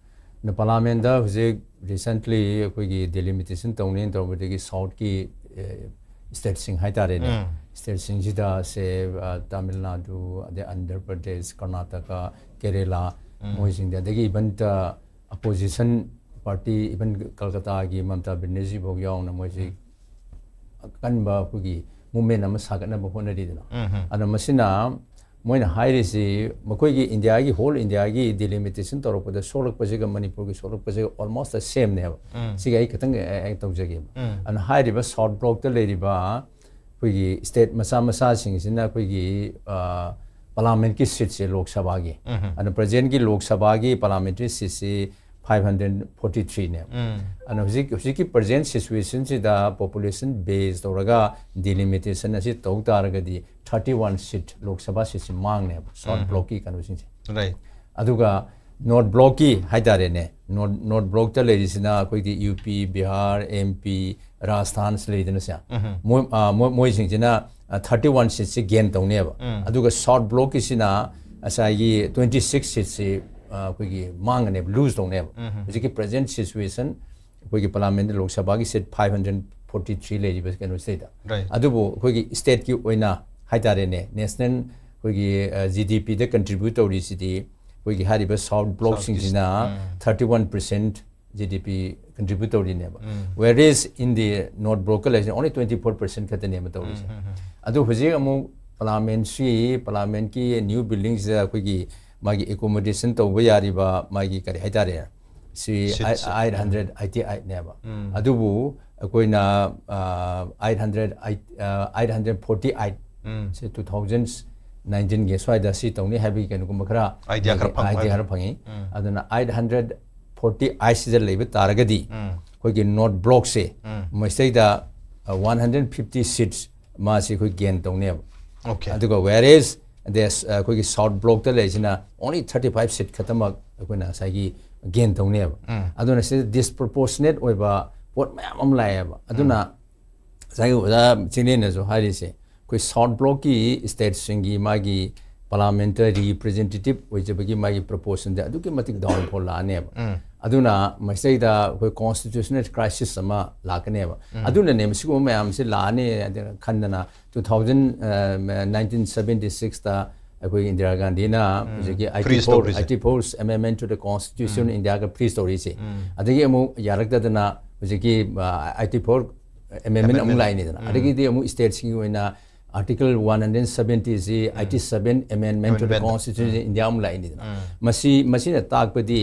ꯑꯗꯨꯅ ꯄꯥꯔꯂꯥꯃꯦꯟꯗ ꯍꯧꯖꯤꯛ ꯔꯤꯁꯦꯟꯠꯂꯤ ꯑꯩꯈꯣꯏꯒꯤ ꯗꯤꯂꯤꯃꯤꯇꯦꯁꯟ ꯇꯧꯅꯦꯅ ꯇꯧꯕꯗꯒꯤ ꯁꯥꯎꯠꯀꯤ ꯁ꯭ꯇꯦꯠꯁꯤꯡ ꯍꯥꯏꯇꯥꯔꯦꯅꯦ, ꯁ꯭ꯇꯦꯠꯁꯤꯡꯁꯤꯗ ꯁꯦ, ꯇꯥꯃꯤꯜ ꯅꯥꯗꯨ, ꯑꯗꯩ ꯑꯟꯙ꯭ꯔ ꯄ꯭ꯔꯗꯦꯁ, ꯀꯔꯅꯥꯇꯀꯥ, ꯀꯦꯔꯦꯂꯥ, ꯃꯣꯏꯁꯤꯡꯗ, ꯑꯗꯒꯤ ꯏꯚꯟꯇ ꯑꯄꯣꯖꯤꯁꯟ ꯄꯥꯔꯇꯤ, ꯏꯚꯟ ꯀꯜꯀꯇꯥꯒꯤ ꯃꯝꯇꯥ ꯕꯦꯅꯔꯖꯤ ꯐꯥꯎ ꯌꯥꯎꯅ ꯃꯣꯏꯁꯤ ꯑꯀꯟꯕ ꯑꯩꯈꯣꯏꯒꯤ ꯃꯨꯞꯃꯦꯟ ꯑꯃ ꯁꯥꯒꯠꯅꯕ ꯍꯣꯠꯅꯔꯤꯗꯅ꯫ ꯑꯗꯣ ꯃꯁꯤꯅ ꯃꯣꯏꯅ ꯍꯥꯏꯔꯤꯁꯤ, ꯃꯈꯣꯏꯒꯤ ꯏꯟꯗꯤꯌꯥꯒꯤ, ꯍꯣꯜ ꯏꯟꯗꯤꯌꯥꯒꯤ ꯗꯤꯂꯤꯃꯤꯇꯦꯁꯟ ꯇꯧꯔꯛꯄꯗ ꯁꯣꯛꯂꯛꯄꯁꯤꯒ ꯃꯅꯤꯄꯨꯔꯒꯤ ꯁꯣꯛꯂꯛꯄꯁꯤꯒ ꯑꯣꯜꯃꯣꯁ ꯗ ꯁꯦꯝꯅꯦꯕ꯫ ꯁꯤꯒ ꯑꯩ ꯈꯤꯇꯪ ꯑꯦ, ꯑꯦ, ꯇꯧꯖꯒꯦꯕ꯫ ꯑꯗꯨꯅ ꯍꯥꯏꯔꯤꯕ ꯁꯥꯎꯠ ꯕ꯭ꯂꯣꯛꯇ ꯂꯩꯔꯤꯕ ꯑꯩꯈꯣꯏꯒꯤ ꯁ꯭ꯇꯦꯠ ꯃꯆꯥ ꯃꯆꯥꯁꯤꯡꯁꯤꯅ ꯑꯩꯈꯣꯏꯒꯤ, ꯑ, ꯄꯥꯔꯂꯥꯃꯦꯟꯀꯤ ꯁꯤꯠꯁꯦ ꯂꯣꯛ ꯁꯚꯥꯒꯤ, ꯑꯗꯨꯅ ꯄ꯭ꯔꯖꯦꯟꯒꯤ ꯂꯣꯛ ꯁꯚꯥꯒꯤ ꯄꯥꯔꯂꯥꯃꯦꯟꯇꯔꯤ ꯁꯤꯠꯁꯤ ꯐꯥꯏꯚ ꯍꯟꯗ꯭ꯔꯦꯠ ꯐꯣꯔꯇꯤ ꯊ꯭ꯔꯤꯅꯦꯕ꯫ ꯑꯗꯨꯅ ꯍꯧꯖꯤꯛ, ꯍꯧꯖꯤꯛꯀꯤ ꯄ꯭ꯔꯖꯦꯟ ꯁꯤꯆꯨꯋꯦꯁꯟꯁꯤꯗ ꯄꯣꯄꯨꯂꯦꯁꯟ ꯕꯦꯖ ꯇꯧꯔꯒ ꯗꯤꯂꯤꯃꯤꯇꯦꯁꯟ ꯑꯁꯤ ꯇꯧ ꯇꯥꯔꯒꯗꯤ ꯊꯥꯔꯇꯤ ꯋꯥꯟ ꯁꯤꯠ ꯂꯣꯛ ꯁꯚꯥ ꯁꯤꯠꯁꯤ ꯃꯥꯡꯅꯦꯕ ꯁꯥꯎꯠ ꯕ꯭ꯂꯣꯛꯀꯤ ꯀꯩꯅꯣꯁꯤꯡꯁꯦ꯫ ꯔꯥꯏꯠ꯫ ꯑꯗꯨꯒ ꯅꯣꯔꯠ ꯕ꯭ꯂꯣꯛꯀꯤ ꯍꯥꯏꯇꯥꯔꯦꯅꯦ, ꯅꯣꯔꯠ ꯅꯣꯔꯠ ꯕ꯭ꯂꯣꯛꯇ ꯂꯩꯔꯤꯁꯤꯅ ꯑꯩꯈꯣꯏꯒꯤ ꯌꯨ ꯄꯤ, ꯕꯤꯍꯥꯔ, ꯑꯦꯝ ꯄꯤ, ꯔꯥꯖꯁꯊꯥꯟ ꯂꯩꯗꯅꯁꯦ, ꯃꯣꯏ, ꯑ, ꯃꯣꯏ, ꯃꯣꯏꯁꯤꯡꯁꯤꯅ ꯊꯥꯔꯇꯤ ꯋꯥꯟ ꯁꯤꯠꯁꯦ ꯒꯦꯟ ꯇꯧꯅꯦꯕ꯫ ꯑꯗꯨꯒ ꯁꯥꯎꯠ ꯕ꯭ꯂꯣꯛꯀꯤꯁꯤꯅ ꯉꯁꯥꯏꯒꯤ ꯇ꯭ꯋꯦꯟꯇꯤ ꯁꯤꯛꯁ ꯁꯤꯠꯁꯤ, ꯑ, ꯑꯩꯈꯣꯏꯒꯤ ꯃꯥꯡꯒꯅꯦꯕ, ꯂꯨꯖ ꯇꯧꯅꯦꯕ꯫ ꯍꯧꯖꯤꯛꯀꯤ ꯄ꯭ꯔꯖꯦꯟ ꯁꯤꯆꯨꯋꯦꯁꯟ ꯑꯩꯈꯣꯏꯒꯤ ꯄꯥꯔꯂꯥꯃꯦꯟꯗ ꯂꯣꯛ ꯁꯚꯥꯒꯤ ꯁꯤꯠ ꯐꯥꯏꯚ ꯍꯟꯗ꯭ꯔꯦꯠ ꯐꯣꯔꯇꯤ ꯊ꯭ꯔꯤ ꯂꯩꯔꯤꯕ ꯀꯩꯅꯣꯁꯤꯗꯩꯗ꯫ ꯔꯥꯏꯠ꯫ ꯑꯗꯨꯕꯨ ꯑꯩꯈꯣꯏꯒꯤ ꯁ꯭ꯇꯦꯠꯀꯤ ꯑꯣꯏꯅ ꯍꯥꯏꯇꯥꯔꯦꯅꯦ, ꯅꯦꯁꯅꯦꯜ ꯑꯩꯈꯣꯏꯒꯤ, ꯑ, ꯖꯤ ꯗꯤ ꯄꯤꯗ ꯀꯟꯇ꯭ꯔꯤꯕ꯭ꯌꯨꯠ ꯇꯧꯔꯤꯁꯤꯗꯤ ꯑꯩꯈꯣꯏꯒꯤ ꯍꯥꯏꯔꯤꯕ ꯁꯥꯎꯠ ꯕ꯭ꯂꯣꯛꯁꯤꯡꯁꯤꯅ thirty one percent G D P contribute ꯇꯧꯔꯤꯅꯦꯕ꯫ Whereas in the north block ꯂꯩꯁꯤꯅ only twenty four percent ꯈꯛꯇꯅꯦꯕ ꯇꯧꯔꯤꯁꯦ꯫ ꯑꯗꯨ ꯍꯧꯖꯤꯛ ꯑꯃꯨꯛ ꯄꯥꯔꯂꯥꯃꯦꯟꯁꯤ, ꯄꯥꯔꯂꯥꯃꯦꯟꯀꯤ ꯅ꯭ꯌꯨ ꯕꯤꯜꯗꯤꯡꯁꯤꯗ ꯑꯩꯈꯣꯏꯒꯤ ꯃꯥꯒꯤ ꯑꯦꯀꯣꯃꯣꯗꯦꯁꯟ ꯇꯧꯕ ꯌꯥꯔꯤꯕ ꯃꯥꯒꯤ ꯀꯔꯤ ꯍꯥꯏꯇꯥꯔꯦ, ꯁꯤ ꯁꯤꯠꯁꯦ꯫ ꯑꯩꯠ ꯍꯟꯗ꯭ꯔꯦꯠ ꯑꯩꯠꯇꯤ ꯑꯩꯠꯅꯦꯕ꯫ ꯑꯗꯨꯕꯨ ꯑꯩꯈꯣꯏꯅ, ꯑ, ꯑꯩꯠ ꯍꯟꯗ꯭ꯔꯦꯠ ꯑꯩꯠ, ꯑ, ꯑꯩꯠ ꯍꯟꯗ꯭ꯔꯦꯠ ꯐꯣꯔꯇꯤ ꯑꯩꯠ ꯁꯦ ꯇꯨ ꯊꯥꯎꯖꯟ ꯅꯥꯏꯟꯇꯤꯟꯒꯤ ꯁ꯭ꯋꯥꯏꯗ ꯁꯤ ꯇꯧꯅꯤ ꯍꯥꯏꯕꯒꯤ ꯀꯩꯅꯣꯒꯨꯝꯕ ꯈꯔ Idea ꯈꯔ ꯐꯪꯕ idea ꯍꯥꯏꯇꯥꯔꯦ꯫ ꯈꯔ ꯐꯪꯉꯤ꯫ ꯑꯗꯨꯅ ꯑꯩꯠ ꯍꯟꯗ꯭ꯔꯦꯠ ꯐꯣꯔꯇꯤ ꯑꯩꯠꯁꯤꯗ ꯂꯩꯕ ꯇꯥꯔꯒꯗꯤ ꯑꯩꯈꯣꯏꯒꯤ ꯅꯣꯔꯠ ꯕ꯭ꯂꯣꯛꯁꯦ ꯃꯁꯤꯗꯩꯗ ꯋꯥꯟ ꯍꯟꯗ꯭ꯔꯦꯠ ꯐꯤꯐꯇꯤ ꯁꯤꯠꯁ ꯃꯥꯁꯤ ꯑꯩꯈꯣꯏ ꯒꯦꯟ ꯇꯧꯅꯦꯕ꯫ ꯑꯣꯀꯦ꯫ ꯑꯗꯨꯒ whereas ꯑꯩꯈꯣꯏꯒꯤ ꯁꯥꯎꯠ ꯕ꯭ꯂꯣꯛꯇ ꯂꯩꯔꯤꯁꯤꯅ only thirty five seat ꯈꯛꯇꯃꯛ ꯑꯩꯈꯣꯏꯅ ꯉꯁꯥꯏꯒꯤ ꯒꯦꯟ ꯇꯧꯅꯦꯕ꯫ ꯑꯗꯨꯅ ꯁꯤꯗ ꯗꯤꯁꯄ꯭ꯔꯣꯄꯣꯔꯁꯅꯦꯠ ꯑꯣꯏꯕ ꯄꯣꯠ ꯃꯌꯥꯝ ꯑꯃ ꯂꯥꯛꯑꯦꯕ꯫ ꯑꯗꯨꯅ ꯉꯁꯥꯏꯒꯤ ꯑꯣꯖꯥ ꯆꯤꯡꯂꯦꯟꯅꯁꯨ ꯍꯥꯏꯔꯤꯁꯦ, ꯑꯩꯈꯣꯏ ꯁꯥꯎꯠ ꯕ꯭ꯂꯣꯛꯀꯤ ꯁ꯭ꯇꯦꯠꯁꯤꯡꯒꯤ ꯃꯥꯒꯤ ꯄꯥꯔꯂꯥꯃꯦꯟꯇ ꯔꯤꯄ꯭ꯔꯖꯦꯟꯇꯦꯇꯤꯞ ꯑꯣꯏꯖꯕꯒꯤ ꯃꯥꯒꯤ ꯄ꯭ꯔꯣꯄꯣꯔꯁꯟꯗ ꯑꯗꯨꯛꯀꯤ ꯃꯇꯤꯛ ꯗꯥꯎꯟꯐꯣꯜ ꯂꯥꯛꯑꯅꯦꯕ꯫ ꯑꯗꯨꯅ ꯃꯁꯤꯗꯩꯗ ꯑꯩꯈꯣꯏ ꯀꯣꯟꯁꯇꯤꯇ꯭ꯌꯨꯁꯅꯦꯜ ꯀ꯭ꯔꯥꯏꯁꯤꯁ ꯑꯃ ꯂꯥꯛꯀꯅꯦꯕ꯫ ꯑꯗꯨꯅꯅꯦ ꯃꯁꯤꯒꯨꯝꯕ ꯃꯌꯥꯝꯁꯤ ꯂꯥꯛꯑꯅꯤ ꯍꯥꯏꯗꯅ ꯈꯟꯗꯅ ꯇꯨ ꯊꯥꯎꯖꯟ ꯅꯥꯏꯟꯇꯤꯟ ꯁꯕꯦꯟꯇꯤ ꯁꯤꯛꯁꯇ ꯑꯩꯈꯣꯏ ꯏꯟꯗꯤꯔꯥ ꯒꯥꯟꯙꯤꯅ ꯍꯧꯖꯤꯛꯀꯤ ꯑꯩꯠꯇꯤ Freeze ꯐꯣꯔ ꯇꯧꯔꯤꯁꯦ꯫ Eighty four ꯑꯦꯃꯦꯟꯃꯦꯟ to the constitution ꯏꯟꯗꯤꯌꯥꯒ fridge ꯇꯧꯔꯤꯁꯦ꯫ ꯑꯗꯒꯤ ꯑꯃꯨꯛ ꯌꯥꯔꯛꯇꯗꯅ ꯍꯧꯖꯤꯛꯀꯤ ꯑꯩꯠꯇꯤ ꯐꯣꯔ ꯑꯦꯃꯦꯟꯃꯦꯟ ꯑꯃꯨꯛ Amendment. ꯂꯥꯛꯏꯅꯤꯗꯅ꯫ ꯑꯗꯒꯤꯗꯤ ꯑꯃꯨꯛ ꯁ꯭ꯇꯦꯠꯁꯤꯡꯒꯤ ꯑꯣꯏꯅ ꯑꯥꯔꯇꯤꯀꯜ ꯋꯥꯟ ꯍꯟꯗ꯭ꯔꯦꯠ ꯁꯕꯦꯟꯇꯤꯁꯤ ꯑꯩꯠꯇꯤ ꯁꯕꯦꯟ ꯑꯦꯃꯦꯟꯃꯦꯟ to the Amendment. Constitution India ꯑꯃꯨꯛ ꯂꯥꯛꯏꯅꯤꯗꯅ꯫ ꯃꯁꯤ, ꯃꯁꯤꯅ ꯇꯥꯛꯄꯗꯤ,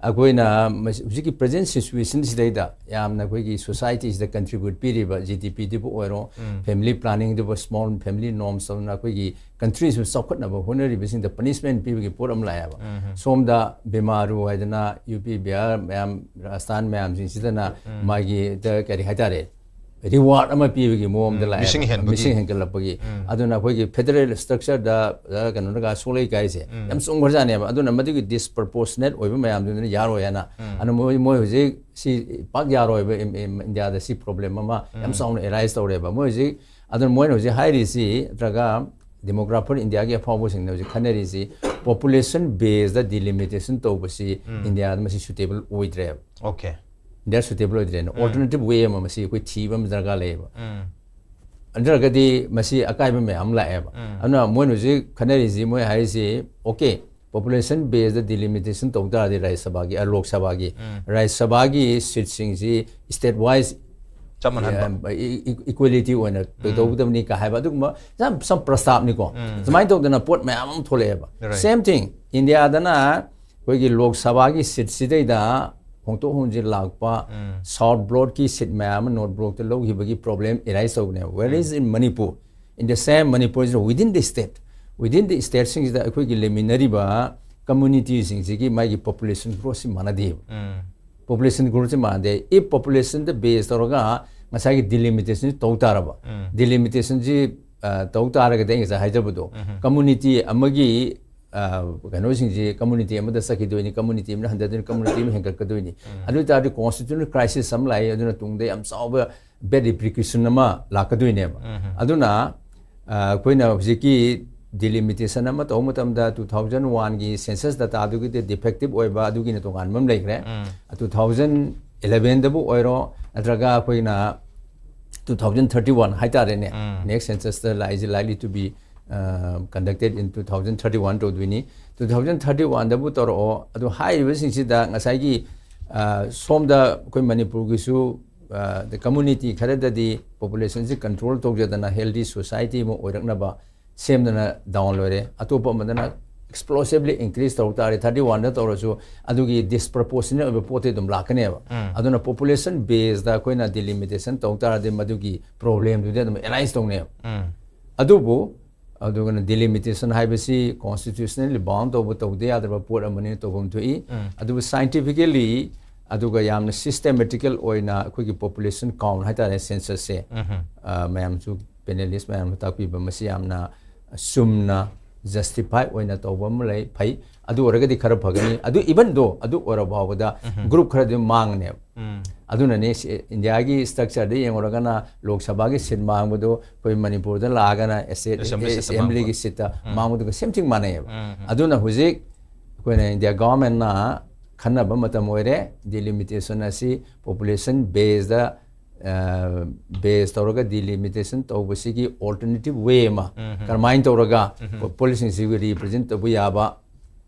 ꯑꯩꯈꯣꯏꯅ ꯃꯁꯤ-, ꯍꯧꯖꯤꯛꯀꯤ present situation ꯁꯤꯗꯩꯗ ꯌꯥꯝꯅ ꯑꯩꯈꯣꯏꯒꯤ society ꯁꯤꯗ contribute ꯄꯤꯔꯤꯕ G D P ꯗꯨꯕꯨ ꯑꯣꯏꯔꯣ, family planning ꯗꯨꯕꯨ, small family norms ꯇꯧꯗꯅ ꯑꯩꯈꯣꯏꯒꯤ country ꯁꯨ ꯆꯥꯎꯈꯠꯅꯕ ꯍꯣꯠꯅꯔꯤꯕꯁꯤꯡꯗ punishment ꯄꯤꯕꯒꯤ ꯄꯣꯠ ꯑꯃ ꯂꯥꯛꯑꯦꯕ꯫ ꯁꯣꯝꯗ ꯕꯦꯃꯥꯔꯨ ꯍꯥꯏꯗꯅ ꯌꯨ ꯄꯤ ꯕꯤꯍꯥꯔ ꯃꯌꯥꯝ, ꯔꯥꯖꯁꯊꯥꯟ ꯃꯌꯥꯝꯁꯤꯡꯁꯤꯗꯅ ꯃꯥꯒꯤ ꯗ ꯀꯔꯤ ꯍꯥꯏꯇꯥꯔꯦ, reward ꯑꯃ ꯄꯤꯕꯒꯤ ꯃꯑꯣꯡꯗ ꯂꯥꯛꯑꯦꯕ꯫ ꯃꯤꯁꯤꯡ ꯍꯦꯟꯕꯒꯤ꯫ ꯃꯤꯁꯤꯡ ꯍꯦꯟꯒꯠꯂꯛꯄꯒꯤ꯫ ꯑꯗꯨꯅ ꯑꯩꯈꯣꯏꯒꯤ federal structure ꯗ, ꯑ, ꯀꯩꯅꯣꯗꯒ ꯁꯣꯛꯂꯛꯏ ꯀꯥꯏꯁꯦ ꯌꯥꯝ ꯆꯨꯝꯈ꯭ꯔꯖꯥꯠꯅꯦꯕ꯫ ꯑꯗꯨꯅ ꯃꯗꯨꯒꯤ disproportionate ꯑꯣꯏꯕ ꯃꯌꯥꯝꯗꯨꯅ ꯌꯥꯔꯣꯏ ꯍꯥꯏꯅ꯫ ꯑꯗꯨꯅ ꯃꯣꯏ, ꯃꯣꯏ ꯍꯧꯖꯤꯛ ꯁꯤ ꯄꯥꯛ ꯌꯥꯔꯣꯏꯕ, ꯏꯝ-, ꯏꯝ-, ꯏꯟꯗꯤꯌꯥꯗ ꯁꯤ problem ꯑꯃ ꯌꯥꯝ ꯆꯥꯎꯅ arise ꯇꯧꯔꯦꯕ꯫ ꯃꯣꯏ ꯍꯧꯖꯤꯛ, ꯑꯗꯨꯅ ꯃꯣꯏꯅ ꯍꯧꯖꯤꯛ ꯍꯥꯏꯔꯤꯁꯤ, ꯅꯠꯇ꯭ꯔꯒ demographer ꯏꯟꯗꯤꯌꯥꯒꯤ ꯑꯐꯥꯎꯕꯁꯤꯡꯅ ꯍꯧꯖꯤꯛ ꯈꯟꯅꯔꯤꯁꯤ, population base ꯗ delimitation ꯇꯧꯕꯁꯤ ꯏꯟꯗꯤꯌꯥꯗ ꯃꯁꯤ suitable ꯑꯣꯏꯗ꯭ꯔꯦꯕ꯫ Okay. India suitable ꯑꯣꯏꯗ꯭ꯔꯦꯅ꯫ Alternative way ꯑꯃ ꯃꯁꯤ ꯑꯩꯈꯣꯏ ꯊꯤꯕ ꯑꯃ ꯗꯔꯀꯥꯔ ꯂꯩꯌꯦꯕ꯫ ꯅꯠꯇ꯭ꯔꯒꯗꯤ ꯃꯁꯤ ꯑꯀꯥꯏꯕ ꯃꯌꯥꯝ ꯑꯃ ꯂꯥꯛꯑꯦꯕ꯫ ꯑꯗꯨꯅ ꯃꯣꯏꯅ ꯍꯧꯖꯤꯛ ꯈꯟꯅꯔꯤꯁꯤ, ꯃꯣꯏ ꯍꯥꯏꯔꯤꯁꯤ, okay, population base ꯗ delimitation ꯇꯧ ꯇꯥꯔꯗꯤ ꯔꯥꯖ꯭ꯌ ꯁꯚꯥꯒꯤ, ꯑ, ꯂꯣꯛ ꯁꯚꯥꯒꯤ, ꯔꯥꯖ꯭ꯌ ꯁꯚꯥꯒꯤ seat ꯁꯤꯡꯁꯤ state wise, ꯆꯞ ꯃꯥꯟꯅꯍꯟꯕ꯫ ꯑ, ꯏ-, ꯏ-, equality ꯑꯣꯏꯅ ꯇꯧꯒꯗꯕꯅꯤ ꯀꯥ ꯍꯥꯏꯕ ꯑꯗꯨꯒꯨꯝꯕ some, some ꯄ꯭ꯔꯁꯇꯥꯞꯅꯤꯀꯣ꯫ ꯁꯨꯃꯥꯏꯅ ꯇꯧꯗꯅ ꯄꯣꯠ ꯃꯌꯥꯝ ꯑꯃ ꯊꯣꯛꯂꯛꯑꯦꯕ꯫ Right. Same thing, ꯏꯟꯗꯤꯌꯥꯗꯅ ꯑꯩꯈꯣꯏꯒꯤ ꯂꯣꯛ ꯁꯚꯥꯒꯤ seat ꯁꯤꯗꯩꯗ ꯍꯣꯡꯗꯣꯛ ꯍꯣꯡꯖꯤꯟ ꯂꯥꯛꯄ, South bloc ꯀꯤ seat ꯃꯌꯥꯝ ꯑꯃ North bloc ꯇ ꯂꯧꯈꯤꯕꯒꯤ problem arise ꯇꯧꯕꯅꯦꯕ꯫ Whereas in Manipur, in the same Manipur, within the state, within the state ꯁꯤꯡꯁꯤꯗ ꯑꯩꯈꯣꯏꯒꯤ ꯂꯩꯃꯤꯟꯅꯔꯤꯕ community ꯁꯤꯡꯁꯤꯒꯤ ꯃꯥꯒꯤ population growth ꯁꯤ ꯃꯥꯟꯅꯗꯦꯕ꯫ Population growth ꯁꯤ ꯃꯥꯟꯅꯗꯦ꯫ If population ꯗ base ꯇꯧꯔꯒ ꯉꯁꯥꯏꯒꯤ delimitation ꯁꯤ ꯇꯧ ꯇꯥꯔꯕ, delimitation ꯁꯤ, ꯑ, ꯇꯧ ꯇꯥꯔꯒꯗꯤ ꯑꯩ ꯉꯁꯥꯏ ꯍꯥꯏꯖꯕꯗꯣ, community ꯑꯃꯒꯤ, ꯑ, ꯀꯩꯅꯣꯁꯤꯡꯁꯤ community ꯑꯃꯗ ꯆꯠꯈꯤꯗꯣꯏꯅꯤ, community ꯑꯃꯅ ꯍꯟꯊꯗꯣꯏꯅꯤ, community ꯑꯃ ꯍꯦꯟꯒꯠꯀꯗꯣꯏꯅꯤ꯫ ꯑꯗꯨ ꯑꯣꯏ ꯇꯥꯔꯗꯤ constitutional crisis ꯑꯃ ꯂꯥꯛꯏ, ꯑꯗꯨꯅ ꯇꯨꯡꯗ ꯌꯥꯝ ꯆꯥꯎꯕ bad repercussion ꯑꯃ ꯂꯥꯛꯀꯗꯣꯏꯅꯦꯕ꯫ ꯑꯗꯨꯅ, ꯑ, ꯑꯩꯈꯣꯏꯅ ꯍꯧꯖꯤꯛꯀꯤ delimitation ꯑꯃ ꯇꯧꯕ ꯃꯇꯝꯗ two thousand one ꯒꯤ census data ꯗꯨꯒꯤꯗꯤ defective ꯑꯣꯏꯕ, ꯑꯗꯨꯒꯤꯅ ꯇꯣꯉꯥꯟꯕ ꯑꯃ ꯂꯩꯈ꯭ꯔꯦ꯫ Two thousand eleven ꯗꯕꯨ ꯑꯣꯏꯔꯣ, ꯅꯠꯇ꯭ꯔꯒ ꯑꯩꯈꯣꯏꯅ two thousand thirty one ꯍꯥꯏꯇꯥꯔꯦꯅꯦ, next census ꯇ ꯂꯥꯛꯏꯁꯦ likely to be, ꯑ, conducted in two thousand thirty one ꯇꯧꯗꯣꯏꯅꯤ꯫ Two thousand thirty one ꯗꯕꯨ ꯇꯧꯔꯛꯑꯣ꯫ ꯑꯗꯨ ꯍꯥꯏꯔꯤꯕꯁꯤꯡꯁꯤꯗ ꯉꯁꯥꯏꯒꯤ, ꯑ, ꯁꯣꯝꯗ ꯑꯩꯈꯣꯏ ꯃꯅꯤꯄꯨꯔꯒꯤꯁꯨ, ꯑ, the community ꯈꯔꯗꯗꯤ population ꯁꯤ control ꯇꯧꯖꯗꯅ healthy society ꯑꯃ ꯑꯣꯏꯔꯛꯅꯕ ꯁꯦꯝꯗꯅ down ꯂꯣꯏꯔꯦ꯫ ꯑꯇꯣꯞꯄ ꯑꯃꯗꯅ explosively increase ꯇꯧ ꯇꯥꯔꯗꯤ, ꯊꯥꯔꯇꯤ ꯋꯥꯟꯗ ꯇꯧꯔꯁꯨ ꯑꯗꯨꯒꯤ disproportionate ꯑꯣꯏꯕ ꯄꯣꯠꯇꯤ ꯑꯗꯨꯝ ꯂꯥꯛꯀꯅꯦꯕ꯫ ꯑꯗꯨꯅ population basedꯇ ꯑꯩꯈꯣꯏꯅ delimitation ꯇꯧ ꯇꯥꯔꯗꯤ ꯃꯗꯨꯒꯤ problemꯗꯨꯗꯤ ꯑꯗꯨꯝ arise ꯇꯧꯅꯦꯕ꯫ ꯑꯗꯨꯕꯨ ꯑꯗꯨꯒꯅ delimitation ꯍꯥꯏꯕꯁꯤ constitutionally bound ꯇꯧꯕ, ꯇꯧꯗ ꯌꯥꯗ꯭ꯔꯕ ꯄꯣꯠ ꯑꯃꯅꯤꯅ ꯇꯧꯐꯝ ꯊꯣꯛꯏ꯫ ꯑꯗꯨꯕꯨ scientifically ꯑꯗꯨꯒ ꯌꯥꯝꯅ systematical ꯑꯣꯏꯅ ꯑꯩꯈꯣꯏꯒꯤ population count ꯍꯥꯏꯇꯥꯔꯦ, censusꯁꯦ, ꯑ, ꯃꯌꯥꯝꯁꯨ, panelist ꯃꯌꯥꯝꯁꯨ ꯇꯥꯛꯄꯤꯕ, ꯃꯁꯤ ꯌꯥꯝꯅ ꯆꯨꯝꯅ justify ꯑꯣꯏꯅ ꯇꯧꯕ ꯑꯃ ꯂꯩ, ꯐꯩ꯫ ꯑꯗꯨ ꯑꯣꯏꯔꯒꯗꯤ ꯈꯔ ꯐꯒꯅꯤ꯫ ꯑꯗꯨ even though ꯑꯗꯨ ꯑꯣꯏꯔ ꯐꯥꯎꯕꯗ group ꯈꯔꯗꯤ ꯑꯗꯨꯝ ꯃꯥꯡꯒꯅꯦꯕ꯫ ꯑꯗꯨꯅꯅꯦ ꯁꯤ-, ꯏꯟꯗꯤꯌꯥꯒꯤ structureꯗ ꯌꯦꯡꯉꯨꯔꯒꯅ ꯂꯣꯛ ꯁꯚꯥꯒꯤ seat ꯃꯥꯡꯕꯗꯣ ꯑꯩꯈꯣꯏ ꯃꯅꯤꯄꯨꯔꯗ ꯂꯥꯛꯑꯒꯅ ꯑꯦꯁꯦ-, Assembly seatꯇ ꯑꯦꯁꯦꯝꯕ꯭ꯂꯤꯒꯤ ꯃꯥꯡꯕ꯫ Seatꯇ ꯃꯥꯡꯕꯗꯨꯒ same thing ꯃꯥꯟꯅꯩꯌꯦꯕ꯫ ꯑꯗꯨꯅ ꯍꯧꯖꯤꯛ ꯑꯩꯈꯣꯏꯅ ꯏꯟꯗꯤꯌꯥ governmentꯅ ꯈꯟꯅꯕ ꯃꯇꯝ ꯑꯣꯏꯔꯦ꯫ Delimitation ꯑꯁꯤ population basedꯇ, ꯑ, base ꯇꯧꯔꯒ delimitation ꯇꯧꯕꯁꯤꯒꯤ alternative way ꯑꯃ ꯀꯔꯝꯍꯥꯏꯅ ꯇꯧꯔꯒ ꯄꯣ-, populationꯁꯤꯕꯨ represent ꯇꯧꯕ ꯌꯥꯕ,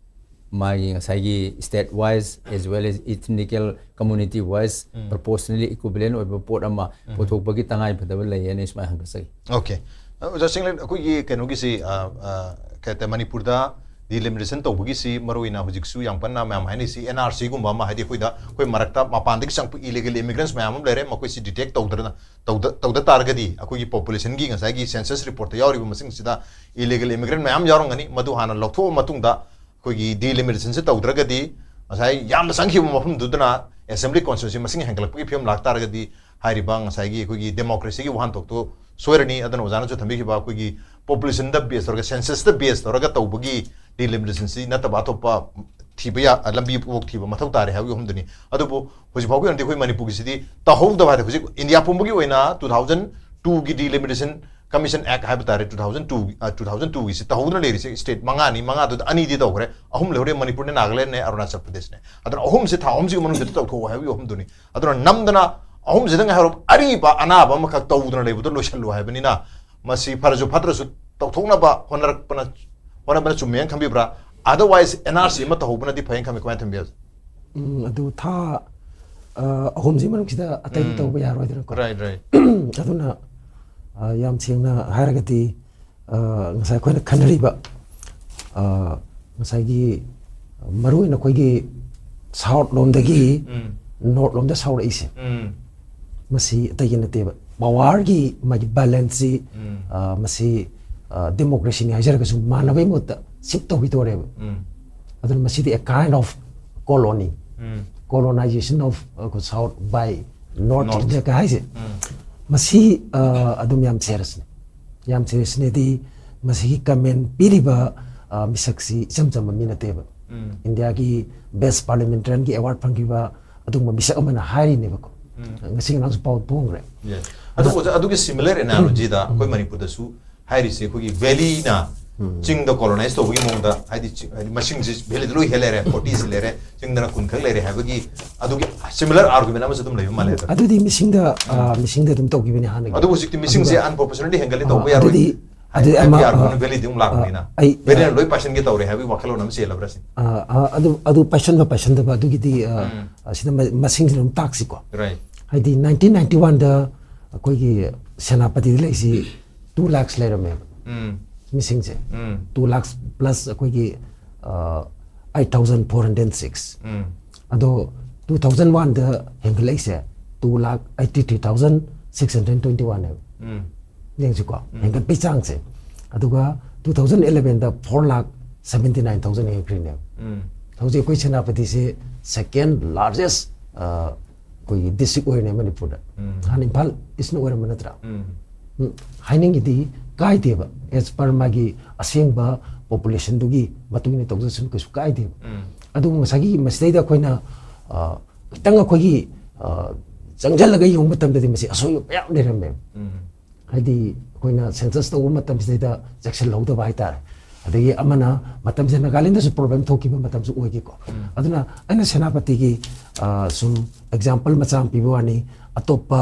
ꯃꯥꯒꯤ ꯉꯁꯥꯏꯒꯤ state wise as well as ethnical community wise proportionally equivalent ꯑꯣꯏꯕ ꯄꯣꯠ ꯑꯃ ꯄꯨꯊꯣꯛꯄꯒꯤ ꯇꯉꯥꯏ ꯐꯗꯕ ꯂꯩꯌꯦꯅ ꯁꯨꯃꯥꯏꯅ ꯍꯪꯒꯠꯆꯔꯤ꯫ Okay꯫ ꯑ, ꯑꯣꯖꯥ ꯆꯤꯡꯂꯦꯟ, ꯑꯩꯈꯣꯏꯒꯤ ꯀꯩꯅꯣꯒꯤꯁꯤ, ꯑ, ꯑ, ꯀꯩ ꯍꯥꯏꯇꯥꯔꯦ, ꯃꯅꯤꯄꯨꯔꯗ delimitation ꯇꯧꯕꯒꯤꯁꯤ ꯃꯔꯨ ꯑꯣꯏꯅ ꯍꯧꯖꯤꯛꯁꯨ ꯌꯥꯝ ꯀꯟꯅ ꯃꯌꯥꯝ ꯍꯥꯏꯅꯔꯤꯁꯤ N R Cꯒꯨꯝꯕ ꯑꯃ, ꯍꯥꯏꯗꯤ ꯑꯩꯈꯣꯏꯗ, ꯑꯩꯈꯣꯏ ꯃꯔꯛꯇ ꯃꯄꯥꯟꯗꯒꯤ ꯆꯪꯉꯛꯄ illegal immigrants ꯃꯌꯥꯝ ꯑꯃ ꯂꯩꯔꯦ, ꯃꯈꯣꯏꯁꯤ detect ꯇꯧꯗꯅ, ꯇꯧꯗ-, ꯇꯧꯗ ꯇꯥꯔꯒꯗꯤ ꯑꯩꯈꯣꯏꯒꯤ populationꯒꯤ ꯉꯁꯥꯏꯒꯤ census reportꯇ ꯌꯥꯎꯔꯤꯕ ꯃꯁꯤꯡꯁꯤꯗ illegal immigrant ꯃꯌꯥꯝ ꯌꯥꯎꯔꯝꯒꯅꯤ, ꯃꯗꯨ ꯍꯥꯟꯅ ꯂꯧꯊꯣꯛꯑ ꯃꯇꯨꯡꯗ ꯑꯩꯈꯣꯏꯒꯤ delimitationꯁꯦ ꯇꯧꯗ꯭ꯔꯒꯗꯤ, ꯉꯁꯥꯏ ꯌꯥꯝꯅ ꯆꯪꯈꯤꯕ ꯃꯐꯝꯗꯨꯗꯅ assembly constituency ꯃꯁꯤꯡ ꯍꯦꯟꯒꯠꯂꯛꯄꯒꯤ ꯐꯤꯕꯝ ꯂꯥꯛꯇꯥꯔꯒꯗꯤ, ꯍꯥꯏꯔꯤꯕ ꯉꯁꯥꯏꯒꯤ ꯑꯩꯈꯣꯏꯒꯤ democracyꯒꯤ ꯋꯥꯍꯟꯊꯣꯛꯇꯣ ꯁꯣꯏꯔꯅꯤ꯫ ꯑꯗꯨꯅ ꯑꯣꯖꯥꯅꯁꯨ ꯊꯝꯕꯤꯈꯤꯕ ꯑꯩꯈꯣꯏꯒꯤ populationꯗ base ꯇꯧꯔꯒ, censusꯇ base ꯇꯧꯔꯒ ꯇꯧꯕꯒꯤ delimitationꯁꯤ ꯅꯠꯇꯕ ꯑꯇꯣꯞꯄ ꯊꯤꯕ ꯌꯥ-, ꯂꯝꯕꯤ ꯄꯣꯛ ꯊꯤꯕ ꯃꯊꯧ ꯇꯥꯔꯦ ꯍꯥꯏꯕꯒꯤ ꯑꯍꯨꯝꯗꯨꯅꯤ꯫ ꯑꯗꯨꯕꯨ ꯍꯧꯖꯤꯛ ꯐꯥꯎꯒꯤ ꯑꯣꯏꯅꯗꯤ ꯑꯩꯈꯣꯏ ꯃꯅꯤꯄꯨꯔꯒꯤꯁꯤꯗꯤ ꯇꯧꯍꯧꯗꯕ ꯍꯥꯏꯇꯥꯔꯦ꯫ ꯍꯧꯖꯤꯛ ꯏꯟꯗꯤꯌꯥ ꯄꯨꯝꯕꯒꯤ ꯑꯣꯏꯅ two thousand twoꯒꯤ Delimitation Commission Act ꯍꯥꯏꯕ ꯇꯥꯔꯦ, two thousand two, ꯑ, two thousand twoꯒꯤꯁꯤ ꯇꯧꯍꯧꯗꯅ ꯂꯩꯔꯤꯁꯦ state ꯃꯉꯥꯅꯤ, ꯃꯉꯥꯗꯨꯗ ꯑꯅꯤꯗꯤ ꯇꯧꯈ꯭ꯔꯦ, ꯑꯍꯨꯝ ꯂꯩꯍꯧꯔꯦ, ꯃꯅꯤꯄꯨꯔꯅꯦ, ꯅꯥꯒꯥꯂꯦꯟꯅꯦ, ꯑꯔꯨꯅꯥꯆꯜ ꯄ꯭ꯔꯗꯦꯁꯅꯦ꯫ ꯑꯗꯨꯅ ꯑꯍꯨꯝꯁꯤ ꯊꯥ ꯑꯍꯨꯝꯁꯤꯒꯤ ꯃꯅꯨꯡꯗ ꯇꯧꯊꯣꯛꯑꯣ ꯍꯥꯏꯕꯒꯤ ꯑꯍꯨꯝꯗꯨꯅꯤ꯫ ꯑꯗꯨꯅ ꯅꯝꯗꯅ ꯑꯍꯨꯝꯁꯤꯗꯪ ꯍꯥꯏꯔꯣ, ꯑꯔꯤꯕ ꯑꯅꯥꯕ ꯑꯃꯈꯛ ꯇꯧꯗꯅ ꯂꯩꯕꯗꯣ ꯂꯣꯏꯁꯜꯂꯨ ꯍꯥꯏꯕꯅꯤꯅ, ꯃꯁꯤ ꯐꯔꯁꯨ ꯐꯠꯇ꯭ꯔꯁꯨ ꯇꯧꯊꯣꯛꯅꯕ ꯍꯣꯠꯅꯔꯛꯄꯅ, ꯍꯣꯠꯅꯕꯅ ꯆꯨꯝꯃꯦꯅ ꯈꯟꯕꯤꯕ꯭ꯔꯥ? Otherwise N R C ꯑꯃ ꯇꯧꯍꯧꯕꯅꯗꯤ ꯐꯩꯅ ꯈꯟꯕꯤ, ꯀꯃꯥꯏꯅ ꯈꯟꯕꯤ? ꯎꯝ, ꯑꯗꯨ ꯊꯥ, ꯑ, ꯑꯍꯨꯝꯁꯤ ꯃꯅꯨꯡꯁꯤꯗ ꯑꯇꯩꯗꯤ ꯎꯝ꯫ ꯇꯧꯕ ꯌꯥꯔꯣꯏꯗꯅꯀꯣ꯫ Right, right. ꯑꯗꯨꯅ, ꯑ, ꯌꯥꯝ ꯁꯦꯡꯅ ꯍꯥꯏꯔꯒꯗꯤ, ꯑ, ꯉꯁꯥꯏ ꯑꯩꯈꯣꯏꯅ ꯈꯟꯅꯔꯤꯕ, ꯑ, ꯉꯁꯥꯏꯒꯤ ꯃꯔꯨꯑꯣꯏꯅ ꯑꯩꯈꯣꯏꯒꯤ ꯁꯥꯎꯠ ꯂꯣꯝꯗꯒꯤ ꯎꯝ ꯅꯣꯔꯠ ꯂꯣꯝꯗ ꯁꯥꯎꯔꯛꯏꯁꯦ, ꯎꯝ ꯃꯁꯤ ꯑꯇꯩꯒꯤ ꯅꯠꯇꯦꯕ, ꯄꯋꯥꯔꯒꯤ ꯃꯥꯒꯤ ꯕꯦꯂꯦꯟꯁꯁꯤ ꯎꯝ ꯃꯁꯤ ꯗꯦꯃꯣꯀ꯭ꯔꯦꯁꯤꯅꯤ ꯍꯥꯏꯖꯔꯒꯁꯨ ꯃꯥꯟꯅꯕꯒꯤ ꯃꯍꯨꯠꯇ ꯁꯤꯞ ꯇꯧꯈꯤꯗꯣꯔꯦꯕ꯫ ꯎꯝ ꯑꯗꯨꯅ ꯃꯁꯤꯗꯤ a kind of colony, um colonization of South by North North. India ꯀ ꯍꯥꯏꯁꯦ, ꯎꯝ ꯃꯁꯤ ꯑ, ꯑꯗꯨꯝ ꯌꯥꯝ ꯁꯦꯔꯁꯅꯤ, ꯌꯥꯝ ꯁꯦꯔꯁꯅꯦꯗꯤ ꯃꯁꯤꯒꯤ ꯀꯃꯦꯟ ꯄꯤꯔꯤꯕ ꯑ, ꯃꯤꯁꯛꯁꯤ ꯏꯆꯝ ꯆꯝꯕ ꯃꯤ ꯅꯠꯇꯦꯕ꯫ ꯎꯝ ꯏꯟꯗꯤꯌꯥꯒꯤ ꯕꯦꯁ ꯄꯥꯔꯂꯤꯃꯦꯟꯇꯔꯤꯌꯟꯒꯤ ꯑꯦꯋꯥꯔꯗ ꯐꯪꯈꯤꯕ ꯑꯗꯨꯒꯨꯝꯕ ꯃꯤꯁꯛ ꯑꯃꯅ ꯍꯥꯏꯔꯤꯅꯦꯕꯀꯣ꯫ ꯎꯝ ꯉꯁꯤ ꯉꯔꯥꯡꯁꯨ ꯄꯥꯎ ꯐꯣꯡꯈ꯭ꯔꯦ꯫ Yes. ꯑꯗꯨꯕꯨ ꯑꯣꯖꯥ, ꯑꯗꯨꯒꯤ similar analogy ꯗ ꯑꯩꯈꯣꯏ ꯃꯅꯤꯄꯨꯔꯗꯁꯨ ꯍꯥꯏꯔꯤꯁꯦ, ꯑꯩꯈꯣꯏꯒꯤ ꯚꯦꯂꯤꯅ ꯆꯤꯡꯗ ꯀꯣꯂꯣꯅꯥꯏꯁ ꯇꯧꯕꯒꯤ ꯃꯑꯣꯡꯗ, ꯍꯥꯏꯗꯤ ꯆꯤ- ꯍꯥꯏꯗꯤ ꯃꯁꯤꯡꯁꯤ ꯚꯦꯂꯤꯗ ꯂꯣꯏ ꯍꯦꯜ ꯂꯩꯔꯦ, ꯐꯣꯔꯇꯤꯁꯤ ꯂꯩꯔꯦ, ꯆꯤꯡꯗꯅ ꯀꯨꯟ ꯈꯛ ꯂꯩꯔꯦ ꯍꯥꯏꯕꯒꯤ ꯑꯗꯨꯒꯤ similar argument ꯑꯃꯁꯨ ꯑꯗꯨꯝ ꯂꯩꯕ ꯃꯥꯜꯂꯦ ꯑꯗ꯫ ꯑꯗꯨꯗꯤ ꯃꯤꯁꯤꯡꯗ ꯑ, ꯃꯤꯁꯤꯡꯗ ꯑꯗꯨꯝ ꯇꯧꯈꯤꯕꯅꯤ ꯍꯥꯟꯅꯒꯤ꯫ ꯑꯗꯨꯕꯨ ꯍꯧꯖꯤꯛꯇꯤ ꯃꯤꯁꯤꯡꯁꯦ ꯑꯗꯨꯒ- unproportionately ꯍꯦꯟꯒꯠꯂꯤ, ꯑ, ꯇꯧꯕ ꯌꯥꯔꯣꯏ ꯑꯗꯨꯗꯤ- ꯑꯗꯨꯗꯤ ꯍꯥꯏꯕꯒꯤ ꯑꯃ, argument ꯑ, ꯚꯦꯂꯤꯗꯤ ꯑꯃꯨꯛ ꯂꯥꯛꯄꯅꯤꯅ, ꯑ, ꯑꯩ- ꯚꯦꯂꯤꯅ ꯑꯃ, ꯂꯣꯏ ꯑ, ꯄꯥꯏꯁꯟꯒꯦ ꯇꯧꯔꯦ ꯍꯥꯏꯕꯒꯤ ꯋꯥꯈꯜꯂꯣꯟ ꯑꯃ ꯆꯦꯜꯂꯕ꯭ꯔꯥ ꯁꯤꯅꯤ? ꯑ, ꯑ, ꯑꯗꯨ ꯑꯗꯨ ꯄꯥꯏꯁꯟꯕ ꯄꯥꯏꯁꯟꯗꯕ ꯑꯗꯨꯒꯤꯗꯤ ꯑ, ꯎꯝ. ꯑꯁꯤꯗ ꯃ- ꯃꯁꯤꯡꯁꯤꯅ ꯑꯗꯨꯝ ꯇꯥꯛꯁꯤꯀꯣ꯫ Right. ꯍꯥꯏꯗꯤ ꯅꯥꯏꯟꯇꯤꯟ ꯅꯥꯏꯟꯇꯤ ꯋꯥꯟꯗ ꯑꯩꯈꯣꯏꯒꯤ ꯁꯦꯅꯥꯄꯇꯤꯗ ꯂꯩꯔꯤꯁꯤ ꯇꯨ ꯂꯥꯛꯁ ꯂꯩꯔꯝꯃꯦꯕ ꯎꯝ ꯃꯤꯁꯤꯡꯁꯦ, ꯎꯝ ꯇꯨ ꯂꯥꯛꯁ ꯄ꯭ꯂꯁ ꯑꯩꯈꯣꯏꯒꯤ eight thousand four hundred six. Um ꯑꯗꯣ ꯇꯨ ꯊꯥꯎꯖꯟ ꯋꯥꯟꯗ ꯍꯦꯟꯒꯠꯂꯛꯏꯁꯦ two lakh eighty three thousand six hundred twenty ꯋꯥꯟꯅꯦꯕ꯫ ꯎꯝ ꯌꯦꯡꯁꯤꯀꯣ, ꯍꯦꯟꯒꯠꯄꯒꯤ ꯆꯥꯡꯁꯦ꯫ ꯑꯗꯨꯒ ꯇꯨ ꯊꯥꯎꯖꯟ ꯑꯦꯂꯚꯦꯟꯗ four lakh seventy nine thousand ꯍꯦꯟꯈ꯭ꯔꯤꯅꯦꯕ꯫ ꯎꯝ ꯍꯧꯖꯤꯛ ꯑꯩꯈꯣꯏ ꯁꯦꯅꯥꯄꯇꯤꯁꯦ ꯁꯦꯀꯦꯟ ꯂꯥꯔꯖꯦꯁ ꯑꯩꯈꯣꯏꯒꯤ ꯗꯤꯁꯇ꯭ꯔꯤꯛ ꯑꯣꯏꯔꯤꯅꯦ ꯃꯅꯤꯄꯨꯔꯗ꯫ ꯎꯝ. ꯍꯥꯟꯅ ꯏꯝꯐꯥꯜ ꯏꯁꯅ ꯑꯣꯏꯔꯝꯕ ꯅꯠꯇ꯭ꯔꯥ? ꯎꯝ ꯎꯝ, ꯍꯥꯏꯅꯤꯡꯉꯤꯗꯤ ꯀꯥꯏꯗꯦꯕ, ꯑꯦꯁ ꯄꯔ ꯃꯥꯒꯤ ꯑꯁꯦꯡꯕ ꯄꯣꯄꯨꯂꯦꯁꯟꯗꯨꯒꯤ ꯃꯇꯨꯡ ꯏꯟꯅ ꯇꯧꯖꯁꯅꯨ, ꯀꯩꯁꯨ ꯀꯥꯏꯗꯦꯕ꯫ ꯎꯝ ꯑꯗꯨꯕꯨ ꯉꯁꯥꯏꯒꯤ ꯃꯁꯤꯗꯩꯗ ꯑꯩꯈꯣꯏꯅ ꯑ, ꯈꯤꯇꯪ ꯑꯩꯈꯣꯏꯒꯤ ꯑ, ꯆꯪꯁꯤꯜꯂꯒ ꯌꯦꯡꯕ ꯃꯇꯝꯗꯗꯤ ꯃꯁꯤ ꯑꯁꯣꯏꯕ ꯃꯌꯥꯝ ꯂꯩꯔꯝꯃꯦꯕ꯫ ꯎꯝ ꯍꯥꯏꯗꯤ ꯑꯩꯈꯣꯏꯅ ꯁꯦꯟꯁꯁ ꯇꯧꯕ ꯃꯇꯝꯁꯤꯗꯩꯗ ꯆꯦꯛꯁꯤꯜꯍꯧꯗꯕ ꯍꯥꯏꯇꯥꯔꯦ꯫ ꯑꯗꯒꯤ ꯑꯃꯅ ꯃꯇꯝꯁꯦ ꯅꯥꯒꯥꯂꯦꯟꯗꯁꯨ ꯄ꯭ꯔꯣꯕ꯭ꯂꯦꯝ ꯊꯣꯛꯈꯤꯕ ꯃꯇꯝꯁꯨ ꯑꯣꯏꯈꯤꯀꯣ꯫ ꯎꯝ. ꯑꯗꯨꯅ ꯑꯩꯅ ꯁꯦꯅꯥꯄꯇꯤꯒꯤ ꯑ, ꯁꯨꯝ ꯑꯦꯛꯖꯥꯝꯄꯜ ꯃꯆꯥ ꯑꯃ ꯄꯤꯕ ꯋꯥꯅꯤ, ꯑꯇꯣꯞꯄ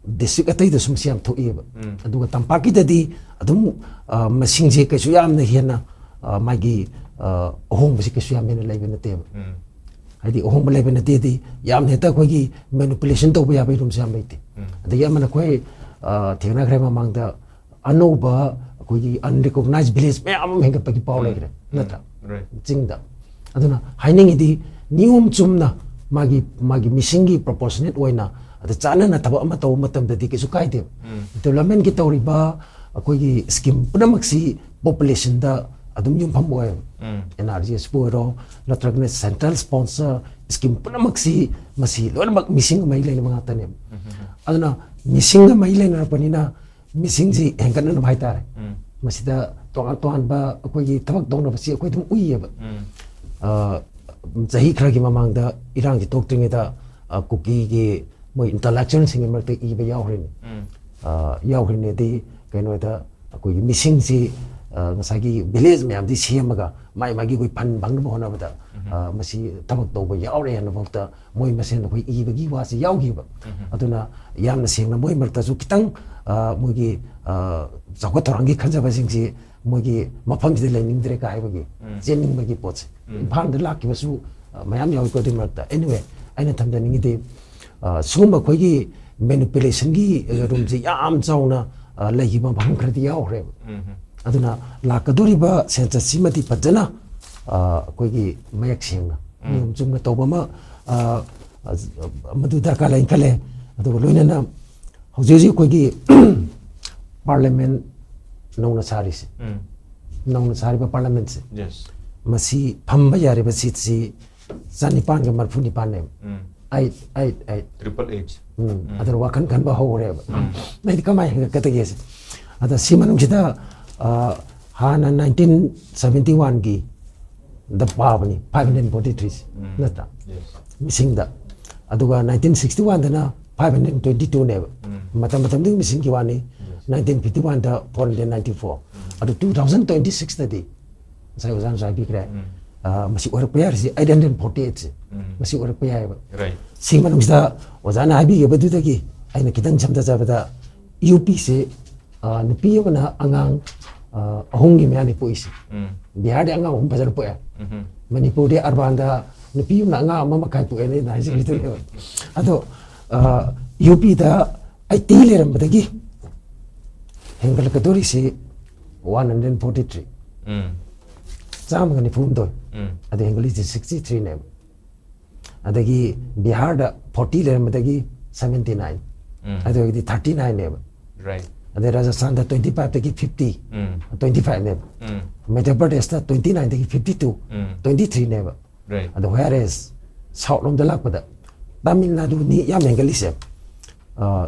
ꯗꯤꯁꯇ꯭ꯔꯤꯛ ꯑꯇꯩꯗꯁꯨ ꯃꯁꯤ ꯌꯥꯝ ꯊꯣꯛꯏꯕ꯫ ꯎꯝ. ꯑꯗꯨꯒ ꯇꯝꯄꯥꯛꯀꯤꯗꯗꯤ ꯑꯗꯨꯝ ꯑ, ꯃꯁꯤꯡꯁꯦ ꯀꯩꯁꯨ ꯌꯥꯝꯅ ꯍꯦꯟꯅ ꯑ, ꯃꯥꯒꯤ ꯑ, ꯑꯍꯣꯡꯕꯁꯤ ꯀꯩꯁꯨ ꯌꯥꯝ ꯍꯦꯟꯅ ꯂꯩꯕ ꯅꯠꯇꯦꯕ꯫ ꯎꯝ ꯍꯥꯏꯗꯤ ꯑꯍꯣꯡꯕ ꯂꯩꯕ ꯅꯠꯇꯦꯗꯤ ꯌꯥꯝ ꯍꯦꯛꯇ ꯑꯩꯈꯣꯏꯒꯤ ꯃꯦꯅꯤꯄꯨꯂꯦꯁꯟ ꯇꯧꯕ ꯌꯥꯕꯒꯤ ꯔꯨꯝꯁꯨ ꯌꯥꯝ ꯂꯩꯇꯦ꯫ ꯎꯝ. ꯑꯗꯒꯤ ꯑꯃꯅ ꯑꯩꯈꯣꯏ ꯑ, ꯊꯦꯡꯅꯈ꯭ꯔꯦ ꯃꯃꯥꯡꯗ ꯑꯅꯧꯕ ꯑꯩꯈꯣꯏꯒꯤ unrecognized village ꯃꯌꯥꯝ ꯑꯃ ꯍꯦꯟꯒꯠꯄꯒꯤ ꯄꯥꯎ ꯂꯩꯈ꯭ꯔꯦ, ꯅꯠꯇ꯭ꯔꯥ? Right. ꯆꯤꯡꯗ꯫ ꯑꯗꯨꯅ ꯍꯥꯏꯅꯤꯡꯉꯤꯗꯤ, ꯅꯤꯌꯣꯝ ꯆꯨꯝꯅ ꯃꯥꯒꯤ, ꯃꯥꯒꯤ ꯃꯤꯁꯤꯡꯒꯤ proportionate ꯑꯣꯏꯅ, ꯑꯗ ꯆꯥꯟꯅꯅ ꯊꯕꯛ ꯑꯃ ꯇꯧꯕ ꯃꯇꯝꯗꯗꯤ ꯀꯩꯁꯨ ꯀꯥꯏꯗꯦꯕ꯫ Developmentꯀꯤ ꯇꯧꯔꯤꯕ ꯑꯩꯈꯣꯏꯒꯤ scheme ꯄꯨꯝꯅꯃꯛꯁꯤ populationꯗ ꯑꯗꯨꯝ ꯌꯨꯝꯐꯝ ꯑꯣꯏꯌꯦꯕ꯫ NREGSꯄꯨ ꯑꯣꯏꯔꯣ, ꯅꯠꯇ꯭ꯔꯒꯅ central sponsor scheme ꯄꯨꯝꯅꯃꯛꯁꯤ, ꯃꯁꯤ ꯂꯣꯏꯅꯃꯛ ꯃꯤꯁꯤꯡꯒ ꯃꯔꯤ ꯂꯩꯅꯕ ꯉꯥꯛꯇꯅꯦꯕ꯫ ꯑꯗꯨꯅ ꯃꯤꯁꯤꯡꯒ ꯃꯔꯤ ꯂꯩꯅꯔꯛꯄꯅꯤꯅ, ꯃꯤꯁꯤꯡꯁꯤ ꯍꯦꯟꯒꯠꯅꯅꯕ ꯍꯥꯏꯇꯥꯔꯦ, ꯃꯁꯤꯗ ꯇꯣꯉꯥꯟ ꯇꯣꯉꯥꯟꯕ ꯑꯩꯈꯣꯏꯒꯤ ꯊꯕꯛ ꯇꯧꯅꯕꯁꯤ ꯑꯩꯈꯣꯏ ꯑꯗꯨꯝ ꯎꯏꯌꯦꯕ꯫ ꯑ, ꯆꯍꯤ ꯈꯔꯒꯤ ꯃꯃꯥꯡꯗ ꯏꯔꯥꯡꯁꯤ ꯊꯣꯛꯇ꯭ꯔꯤꯉꯩꯗ, ꯑ, ꯀꯨꯀꯤꯒꯤ ꯃꯣꯏ intellectualꯁꯤꯡꯒꯤ ꯃꯔꯛꯇ ꯏꯕ ꯌꯥꯎꯈ꯭ꯔꯤꯅꯤ꯫ ꯑ, ꯌꯥꯎꯈ꯭ꯔꯤꯅꯦꯗꯤ ꯀꯩꯅꯣꯗ, ꯑꯩꯈꯣꯏꯒꯤ ꯃꯤꯁꯤꯡꯁꯤ, ꯑ, ꯉꯁꯥꯏꯒꯤ village ꯃꯌꯥꯝꯗꯤ ꯁꯦꯝꯃꯒ ꯃꯥꯏ ꯃꯥꯒꯤ ꯑꯩꯈꯣꯏ fund ꯐꯪꯅꯕ ꯍꯣꯠꯅꯕꯗ, ꯑ, ꯃꯁꯤ ꯊꯕꯛ ꯇꯧꯕ ꯌꯥꯎꯔꯦ ꯍꯥꯏꯅꯐꯥꯎꯗ ꯃꯣꯏ ꯃꯁꯦꯟ ꯑꯩꯈꯣꯏ ꯏꯕꯒꯤ ꯋꯥꯁꯤ ꯌꯥꯎꯈꯤꯕ꯫ ꯑꯗꯨꯅ ꯌꯥꯝꯅ ꯁꯦꯡꯅ ꯃꯣꯏ ꯃꯔꯛꯇꯁꯨ ꯈꯤꯇꯪ, ꯑ, ꯃꯣꯏꯒꯤ, ꯑ, ꯆꯥꯎꯈꯠ ꯊꯧꯔꯥꯡꯒꯤ ꯈꯟꯖꯕꯁꯤꯡꯁꯤ ꯃꯣꯏꯒꯤ ꯃꯐꯝꯁꯤꯗ ꯂꯩꯅꯤꯡꯗ꯭ꯔꯦ ꯀꯥꯏꯕꯒꯤ, ꯆꯦꯟꯅꯤꯡꯕꯒꯤ ꯄꯣꯠꯁꯦ꯫ ꯏꯝꯐꯥꯜꯗ ꯂꯥꯛꯈꯤꯕꯁꯨ, ꯑ, ꯃꯌꯥꯝ ꯌꯥꯎꯏꯀꯣ꯫ ꯑꯗꯨꯒꯤ ꯃꯔꯛꯇ, anyway, ꯑꯩꯅ ꯊꯝꯖꯅꯤꯡꯉꯤꯗꯤ, ꯑ, ꯁꯤꯒꯨꯝꯕ ꯑꯩꯈꯣꯏꯒꯤ manipulationꯒꯤ ꯔꯨꯝꯁꯤ ꯌꯥꯝ ꯆꯥꯎꯅ, ꯑ, ꯂꯩꯈꯤꯕ ꯃꯐꯝ ꯈꯔꯗꯤ ꯌꯥꯎꯈ꯭ꯔꯦꯕ꯫ ꯑꯗꯨꯅ ꯂꯥꯛꯀꯗꯧꯔꯤꯕ censusꯁꯤꯃꯗꯤ ꯐꯖꯅ, ꯑ, ꯑꯩꯈꯣꯏꯒꯤ ꯃꯌꯦꯛ ꯁꯦꯡꯅ, ꯅꯤꯌꯣꯝ ꯆꯨꯝꯅ ꯇꯧꯕ ꯑꯃ, ꯑ, ꯑ, ꯃꯗꯨ ꯗꯔꯀꯥꯔ ꯂꯩꯅ ꯈꯜꯂꯦ꯫ ꯑꯗꯨꯒ ꯂꯣꯏꯅꯅ ꯍꯧꯖꯤꯛ ꯍꯧꯖꯤꯛ ꯑꯩꯈꯣꯏꯒꯤ parliament ꯅꯧꯅ ꯁꯥꯔꯤꯁꯦ, ꯅꯧꯅ ꯁꯥꯔꯤꯕ parliamentꯁꯦ, Yes. ꯃꯁꯤ ꯐꯝꯕ ꯌꯥꯔꯤꯕ seatꯁꯤ ꯆꯅꯤꯄꯥꯟꯒ ꯃꯔꯤꯐꯨ ꯅꯤꯄꯥꯟꯅꯦꯕ꯫ Eight, eight, eight. Triple eight. ꯎꯝ, ꯑꯗꯨꯅ ꯋꯥꯈꯜ ꯈꯟꯕ ꯍꯧꯔꯦꯕ꯫ ꯑꯩꯗꯤ ꯀꯃꯥꯏꯅ ꯍꯦꯟꯒꯠꯀꯗꯒꯦꯁꯦ? ꯑꯗ ꯁꯤ ꯃꯅꯨꯡꯁꯤꯗ, ꯑ, ꯍꯥꯟꯅ nineteen seventy oneꯒꯤ ꯗ ꯄꯥꯕꯅꯤ, five hundred forty threeꯁꯦ, ꯅꯠꯇ꯭ꯔꯥ? Yes. ꯃꯤꯁꯤꯡꯗ꯫ ꯑꯗꯨꯒ nineteen sixty oneꯗꯅ five hundred twenty twoꯅꯦꯕ꯫ ꯃꯇꯝ ꯃꯇꯝꯗꯨꯒꯤ ꯃꯤꯁꯤꯡꯒꯤ ꯋꯥꯅꯤ꯫ Yes. Nineteen fifty oneꯗ four hundred ninety four꯫ ꯑꯗꯨ two thousand twenty sixꯇꯗꯤ ꯉꯁꯥꯏ ꯑꯣꯖꯥꯅꯁꯨ ꯍꯥꯏꯕꯤꯈ꯭ꯔꯦ꯫ ꯑ, ꯃꯁꯤ ꯑꯣꯏꯔꯛꯄ ꯌꯥꯔꯤꯁꯤ eight hundred forty eightꯁꯦ꯫ ꯃꯁꯤ ꯑꯣꯏꯔꯛꯄ ꯌꯥꯏꯑꯕ꯫ Right. ꯁꯤ ꯃꯅꯨꯡꯁꯤꯗ ꯑꯣꯖꯥꯅ ꯍꯥꯏꯕꯤꯈꯤꯕꯗꯨꯗꯒꯤ ꯑꯩꯅ ꯈꯤꯇꯪ ꯁꯝꯊꯖꯕꯗ, UPꯁꯦ, ꯑ, ꯅꯨꯄꯤ ꯑꯃꯅ ꯑꯉꯥꯡ, ꯑ, ꯑꯍꯨꯝꯒꯤ ꯃꯌꯥꯅꯤ ꯄꯣꯛꯏꯁꯦ꯫ ꯕꯤꯍꯥꯔꯗꯤ ꯑꯉꯥꯡ ꯑꯍꯨꯝ ꯐꯖꯅ ꯄꯣꯛꯑꯦ꯫ ꯃꯅꯤꯄꯨꯔꯗꯤ ꯑꯔꯕꯥꯟꯗ ꯅꯨꯄꯤ ꯑꯃꯅ ꯑꯉꯥꯡ ꯑꯃ ꯃꯈꯥꯏ ꯄꯣꯛꯑꯦꯅ ꯑꯩꯅ ꯍꯥꯏꯖꯈꯤꯗꯨꯅꯦꯕ꯫ ꯑꯗꯣ, ꯑ, UPꯗ eighty ꯂꯩꯔꯝꯕꯗꯒꯤ ꯍꯦꯟꯒꯠꯂꯛꯀꯗꯧꯔꯤꯁꯤ one hundred forty three, ꯎꯝ ꯆꯥꯝꯃꯒ ꯅꯤꯐꯨ ꯍꯨꯝꯗꯣꯏ. ꯎꯝ ꯑꯗꯩ ꯍꯦꯟꯒꯠꯂꯤꯁꯦ sixty three ꯅꯦꯕ. ꯑꯗꯒꯤ ꯕꯤꯍꯥꯔꯗ forty ꯂꯩꯔꯝꯕꯗꯒꯤ seventy nine, ꯎꯝ ꯑꯗꯨ ꯑꯣꯏꯔꯒꯗꯤ thirty nine ꯅꯦꯕ. ꯔꯥꯏꯠ ꯑꯗꯩ ꯔꯥꯖꯁꯊꯥꯟꯗ twenty five ꯗꯒꯤ fifty, ꯎꯝ twenty five ꯅꯦꯕ. ꯎꯝ ꯃꯙ꯭ꯌ ꯄ꯭ꯔꯗꯦꯁꯇ twenty nine ꯗꯒꯤ fifty two, ꯎꯝ twenty three ꯅꯦꯕ. ꯔꯥꯏꯠ ꯑꯗꯣ whereas ꯁꯥꯎꯠ ꯂꯣꯝꯗ ꯂꯥꯛꯄꯗ ꯇꯥꯃꯤꯜ ꯅꯥꯗꯨꯅꯤ ꯌꯥꯝ ꯍꯦꯟꯒꯠꯂꯤꯁꯦ.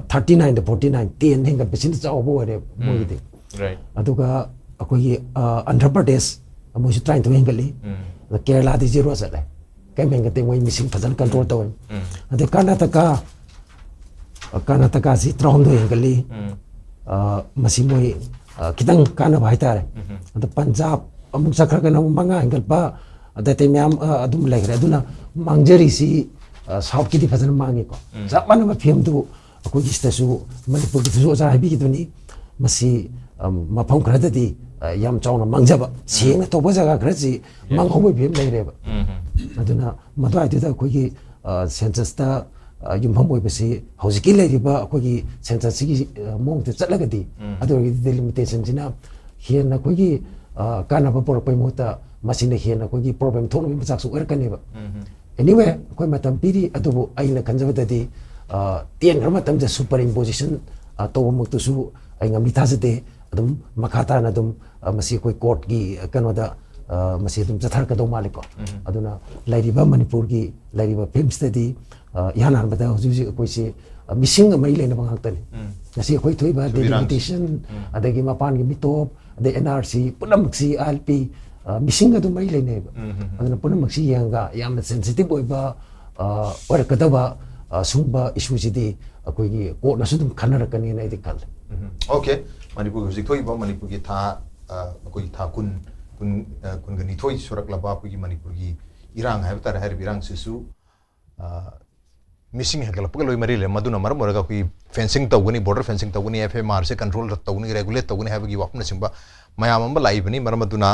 ꯊꯥꯔꯇꯤ ꯅꯥꯏꯟꯗ ꯐꯣꯔꯇꯤ ꯅꯥꯏꯟ, ꯇꯦꯟ ꯍꯦꯟꯒꯠꯄꯁꯤꯅ ꯆꯥꯎꯕ ꯑꯣꯏꯔꯦ ꯃꯣꯏꯒꯤꯗꯤ. ꯔꯥꯏꯠ ꯑꯗꯨꯒ ꯑꯩꯈꯣꯏꯒꯤ ꯑ, ꯑꯟꯙ꯭ꯔ ꯄ꯭ꯔꯗꯦꯁ, ꯃꯣꯏꯁꯨ ꯇꯔꯥꯅꯤꯊꯣꯏ ꯍꯦꯟꯒꯠꯂꯤ. ꯎꯝ ꯑꯗ ꯀꯦꯔꯂꯥꯗꯤ ꯖꯤꯔꯣ ꯆꯠꯂꯦ, ꯀꯩꯝ ꯍꯦꯟꯒꯠꯇꯦ, ꯃꯣꯏ ꯃꯤꯁꯤꯡ ꯐꯖꯅ ꯀꯟꯇ꯭ꯔꯣꯜ ꯇꯧꯋꯦ. ꯎꯝ ꯑꯗꯩ ꯀꯔꯅꯥꯇꯀꯥ, ꯀꯔꯅꯥꯇꯀꯥꯁꯤ ꯇꯔꯥꯍꯨꯝꯗꯣꯏ ꯍꯦꯟꯒꯠꯂꯤ. ꯎꯝ ꯑ, ꯃꯁꯤ ꯃꯣꯏ ꯑ, ꯈꯤꯇꯪ ꯀꯥꯟꯅꯕ ꯍꯥꯏꯇꯥꯔꯦ. ꯎꯝ ꯑꯗ ꯄꯟꯖꯥꯕ ꯑꯃꯨꯛ ꯆꯠꯈ꯭ꯔꯒꯅ ꯑꯃꯨꯛ ꯃꯉꯥ ꯍꯦꯟꯒꯠꯄ, ꯑꯗ ꯑꯇꯩ ꯃꯌꯥꯝ ꯑ, ꯑꯗꯨꯝ ꯂꯩꯈ꯭ꯔꯦ. ꯑꯗꯨꯅ ꯃꯥꯡꯖꯔꯤꯁꯤ ꯑ, ꯁꯥꯎꯠꯀꯤꯗꯤ ꯐꯖꯅ ꯃꯥꯡꯉꯤꯀꯣ. ꯎꯝ ꯆꯞ ꯃꯥꯟꯅꯕ ꯐꯤꯕꯝꯗꯨ ꯑꯩꯈꯣꯏꯒꯤ ꯁꯤꯗꯁꯨ, ꯃꯅꯤꯄꯨꯔꯒꯤꯗꯁꯨ ꯑꯣꯖꯥ ꯍꯥꯏꯕꯤꯈꯤꯗꯨꯅꯤ. ꯃꯁꯤ ꯑ, ꯃꯐꯝ ꯈꯔꯗꯗꯤ ꯑ, ꯌꯥꯝ ꯆꯥꯎꯅ ꯃꯥꯡꯖꯕ, ꯁꯦꯡꯅ ꯇꯧꯕ ꯖꯒꯥ ꯈꯔꯁꯤ ꯃꯥꯡꯍꯧꯕꯒꯤ ꯐꯤꯕꯝ ꯂꯩꯔꯦꯕ. ꯎꯝ ꯑꯗꯨꯅ ꯃꯗꯨꯋꯥꯏꯗꯨꯗ ꯑꯩꯈꯣꯏꯒꯤ ꯁꯦꯟꯁꯁꯇ ꯌꯨꯝꯐꯝ ꯑꯣꯏꯕꯁꯤ ꯍꯧꯖꯤꯛꯀꯤ ꯂꯩꯔꯤꯕ ꯑꯩꯈꯣꯏꯒꯤ ꯁꯦꯟꯁꯁꯁꯤꯒꯤ ꯃꯑꯣꯡꯗ ꯆꯠꯂꯒꯗꯤ, ꯎꯝ ꯑꯗꯨ ꯑꯣꯏꯔꯒꯗꯤ ꯗꯤꯂꯤꯃꯤꯇꯦꯁꯟꯁꯤꯅ ꯍꯦꯟꯅ ꯑꯩꯈꯣꯏꯒꯤ ꯑ, ꯀꯥꯟꯅꯕ ꯄꯨꯔꯛꯄꯒꯤ ꯃꯍꯨꯠꯇ ꯃꯁꯤꯅ ꯍꯦꯟꯅ ꯑꯩꯈꯣꯏꯒꯤ ꯄ꯭ꯔꯣꯕ꯭ꯂꯦꯝ ꯊꯣꯛꯅꯕꯒꯤ ꯃꯆꯥꯛꯁꯨ ꯑꯣꯏꯔꯛꯀꯅꯦꯕ. ꯎꯝ Anyway, ꯑꯩꯈꯣꯏ ꯃꯇꯝ ꯄꯤꯔꯤ, ꯑꯗꯨꯕꯨ ꯑꯩꯅ ꯈꯟꯖꯕꯗꯗꯤ ꯑ, ꯇꯦꯟꯈ꯭ꯔ ꯃꯇꯝꯗ ꯁꯨꯄꯔ ꯏꯝꯄꯣꯖꯤꯁꯟ ꯇꯧꯕꯃꯛꯇꯨꯁꯨ ꯑꯩ ꯉꯝꯅꯤ ꯊꯥꯖꯗꯦ. ꯑꯗꯨꯝ ꯃꯈꯥ ꯇꯥꯅ ꯑꯗꯨꯝ ꯑ, ꯃꯁꯤ ꯑꯩꯈꯣꯏ ꯀꯣꯔꯠꯀꯤ ꯀꯩꯅꯣꯗ ꯑ, ꯃꯁꯤ ꯑꯗꯨꯝ ꯆꯠꯊꯔꯛꯀꯗꯧ ꯃꯥꯜꯂꯤꯀꯣ. ꯎꯝ ꯑꯗꯨꯅ ꯂꯩꯔꯤꯕ ꯃꯅꯤꯄꯨꯔꯒꯤ ꯂꯩꯔꯤꯕ ꯐꯤꯕꯝꯁꯤꯗꯗꯤ ꯑ, ꯏꯍꯥꯟ ꯍꯥꯟꯕꯗ ꯍꯧꯖꯤꯛ ꯍꯧꯖꯤꯛ ꯑꯩꯈꯣꯏꯁꯤ ꯑ, ꯃꯤꯁꯤꯡꯒ ꯃꯔꯤ ꯂꯩꯅꯕ ꯉꯥꯛꯇꯅꯤ. ꯎꯝ ꯉꯁꯤ ꯑꯩꯈꯣꯏ ꯊꯣꯛꯏꯕ ꯁꯨꯕꯤꯔꯥꯡꯁꯤ. ꯗꯤꯂꯤꯃꯤꯇꯦꯁꯟ, ꯎꯝ ꯑꯗꯒꯤ ꯃꯄꯥꯟꯒꯤ ꯃꯤꯇꯣꯞ, ꯑꯗꯩ ꯑꯦꯟ ꯑꯥꯔ ꯁꯤ ꯄꯨꯝꯅꯃꯛꯁꯤ, ꯑꯥꯏ ꯑꯦꯜ ꯄꯤ, ꯑ, ꯃꯤꯁꯤꯡꯒ ꯑꯗꯨꯝ ꯃꯔꯤ ꯂꯩꯅꯩꯕ. ꯎꯝ ꯎꯝ ꯑꯗꯨꯅ ꯄꯨꯝꯅꯃꯛꯁꯤ ꯌꯦꯡꯉꯒ ꯌꯥꯝꯅ ꯁꯦꯟꯁꯤꯇꯤꯚ ꯑꯣꯏꯕ ꯑ, ꯑꯣꯏꯔꯛꯀꯗꯕ ꯑ, ꯁꯨꯝꯕ ꯏꯁꯨꯁꯤꯗꯤ ꯑꯩꯈꯣꯏꯒꯤ ꯀꯣꯔꯠꯅꯁꯨ ꯑꯗꯨꯝ ꯈꯟꯅꯔꯛꯀꯅꯤꯅ ꯑꯩꯗꯤ ꯈꯜꯂꯦ. ꯎꯝ ꯑꯣꯀꯦ. ꯃꯅꯤꯄꯨꯔꯒꯤ ꯍꯧꯖꯤꯛ ꯊꯣꯛꯏꯕ ꯃꯅꯤꯄꯨꯔꯒꯤ ꯊꯥ ꯑ, ꯑꯩꯈꯣꯏꯒꯤ ꯊꯥ ꯀꯨꯟ, ꯀꯨꯟ ꯑ, ꯀꯨꯟꯒ ꯅꯤꯊꯣꯏ ꯁꯨꯔꯛꯂꯕ ꯑꯩꯈꯣꯏꯒꯤ ꯃꯅꯤꯄꯨꯔꯒꯤ ꯏꯔꯥꯡ ꯍꯥꯏꯕ ꯇꯥꯔꯦ, ꯍꯥꯏꯔꯤꯕ ꯏꯔꯥꯡꯁꯤꯁꯨ ꯑ, ꯃꯤꯁꯤꯡ ꯍꯦꯟꯒꯠꯂꯛꯄꯒ ꯂꯣꯏ ꯃꯔꯤ ꯂꯩ꯫ ꯃꯗꯨꯅ ꯃꯔꯝ ꯑꯣꯏꯔꯒ ꯑꯩꯈꯣꯏꯒꯤ ꯐꯦꯟꯁꯤꯡ ꯇꯧꯒꯅꯤ, ꯕꯣꯔꯗꯔ ꯐꯦꯟꯁꯤꯡ ꯇꯧꯒꯅꯤ, ꯑꯦꯐ ꯑꯦꯝ ꯑꯥꯔꯁꯦ ꯀꯟꯇ꯭ꯔꯣꯜ ꯇꯧꯒꯅꯤ, ꯔꯦꯒꯨꯂꯦꯠ ꯇꯧꯒꯅꯤ ꯍꯥꯏꯕꯒꯤ ꯋꯥꯐꯝꯅꯆꯤꯡꯕ ꯃꯌꯥꯝ ꯑꯃ ꯂꯥꯛꯏꯕꯅꯤ꯫ ꯃꯔꯝ ꯑꯗꯨꯅ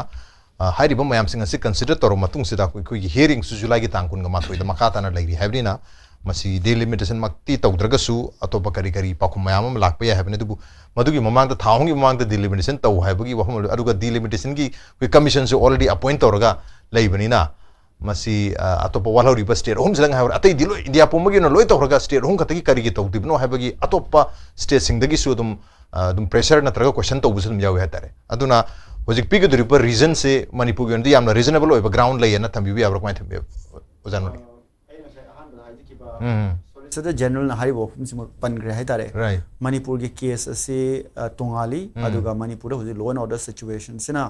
ꯑ, ꯍꯥꯏꯔꯤꯕ ꯃꯌꯥꯝꯁꯤꯡ ꯑꯁꯤ ꯀꯟꯁꯤꯗꯔ ꯇꯧꯔꯕ ꯃꯇꯨꯡꯁꯤꯗ ꯑꯩꯈꯣꯏ, ꯑꯩꯈꯣꯏꯒꯤ ꯍꯤꯌꯔꯤꯡꯁꯨ ꯖꯨꯂꯥꯏꯒꯤ ꯇꯥꯡ ꯀꯨꯟꯒ ꯃꯥꯊꯣꯏꯗ ꯃꯈꯥ ꯇꯥꯅ ꯂꯩꯔꯤ ꯍꯥꯏꯕꯅꯤꯅ ꯃꯁꯤ ꯗꯤꯂꯤꯃꯤꯇꯦꯁꯟꯃꯛꯇꯤ ꯇꯧꯗ꯭ꯔꯒꯁꯨ ꯑꯇꯣꯞꯄ ꯀꯔꯤ ꯀꯔꯤ ꯄꯥꯎꯈꯨꯝ ꯃꯌꯥꯝ ꯑꯃ ꯂꯥꯛꯄ ꯌꯥꯏ ꯍꯥꯏꯕꯅꯤ꯫ ꯑꯗꯨꯕꯨ ꯃꯗꯨꯒꯤ ꯃꯃꯥꯡꯗ ꯊꯥ ꯑꯍꯨꯝꯒꯤ ꯃꯃꯥꯡꯗ ꯗꯤꯂꯤꯃꯤꯇꯦꯁꯟ ꯇꯧ ꯍꯥꯏꯕꯒꯤ ꯋꯥꯐꯝ ꯑꯃ ꯂꯩ꯫ ꯑꯗꯨꯒ ꯗꯤꯂꯤꯃꯤꯇꯦꯁꯟꯒꯤ ꯑꯩꯈꯣꯏ ꯀꯃꯤꯁꯟꯁꯨ ꯑꯣꯜꯔꯦꯗꯤ ꯑꯄꯣꯏꯟ ꯇꯧꯔꯒ ꯂꯩꯕꯅꯤꯅ ꯃꯁꯤ ꯑ, ꯑꯇꯣꯞꯄ ꯋꯥꯠꯍꯧꯔꯤꯕ ꯁ꯭ꯇꯦꯠ ꯑꯍꯨꯝꯁꯤꯗꯪ ꯍꯥꯏꯕ ꯑꯇꯩꯗꯤ ꯂꯣꯏ ꯏꯟꯗꯤꯌꯥ ꯄꯨꯝꯕꯒꯤ ꯑꯣꯏꯅ ꯂꯣꯏ ꯇꯧꯈ꯭ꯔꯒ ꯁ꯭ꯇꯦꯠ ꯑꯍꯨꯝ ꯈꯛꯇꯒꯤ ꯀꯔꯤꯒꯤ ꯇꯧꯗ꯭ꯔꯤꯕꯅꯣ ꯍꯥꯏꯕꯒꯤ ꯑꯇꯣꯞꯄ ꯁ꯭ꯇꯦꯠꯁꯤꯡꯗꯒꯤꯁꯨ ꯑꯗꯨꯝ ꯑ, ꯑꯗꯨꯝ ꯄ꯭ꯔꯦꯁꯔ ꯅꯠꯇ꯭ꯔꯒ ꯀꯣꯏꯁꯟ ꯇꯧꯕꯁꯨ ꯑꯗꯨꯝ ꯌꯥꯎꯏ ꯍꯥꯏꯇꯥꯔꯦ꯫ ꯑꯗꯨꯅ ꯍꯧꯖꯤꯛ ꯄꯤꯒꯗꯧꯔꯤꯕ ꯔꯤꯖꯟꯁꯦ ꯃꯅꯤꯄꯨꯔꯒꯤ ꯑꯣꯏꯅꯗꯤ ꯌꯥꯝꯅ ꯔꯤꯖꯅꯦꯕꯜ ꯑꯣꯏꯕ ꯒ꯭ꯔꯥꯎꯟ ꯂꯩꯌꯦꯅ ꯊꯝꯕꯤꯕ ꯌꯥꯕ꯭ꯔꯥ? ꯀꯃꯥꯏꯅ ꯊꯝꯕꯤꯕ ꯑꯣꯖꯥ ꯅꯣꯔꯤ? ꯑꯩ ꯉꯁꯥꯏ ꯑꯍꯥꯟꯕꯗ ꯍꯥꯏꯖꯈꯤꯕ ꯎꯝ ꯁꯣꯂꯤꯁꯤꯇꯔ ꯖꯦꯅꯔꯦꯜꯅ ꯍꯥꯏꯔꯤꯕ ꯋꯥꯐꯝꯁꯤꯃꯛ ꯄꯟꯈ꯭ꯔꯦ ꯍꯥꯏꯇꯥꯔꯦ꯫ ꯔꯥꯏꯠ ꯃꯅꯤꯄꯨꯔꯒꯤ ꯀꯦꯁ ꯑꯁꯤ ꯑ, ꯇꯣꯉꯥꯜꯂꯤ꯫ ꯎꯝ꯫ ꯑꯗꯨꯒ ꯃꯅꯤꯄꯨꯔꯗ ꯍꯧꯖꯤꯛ ꯂꯣ ꯑꯦꯟ ꯑꯣꯔꯗꯔ ꯁꯤꯆꯨꯋꯦꯁꯟꯁꯤꯅ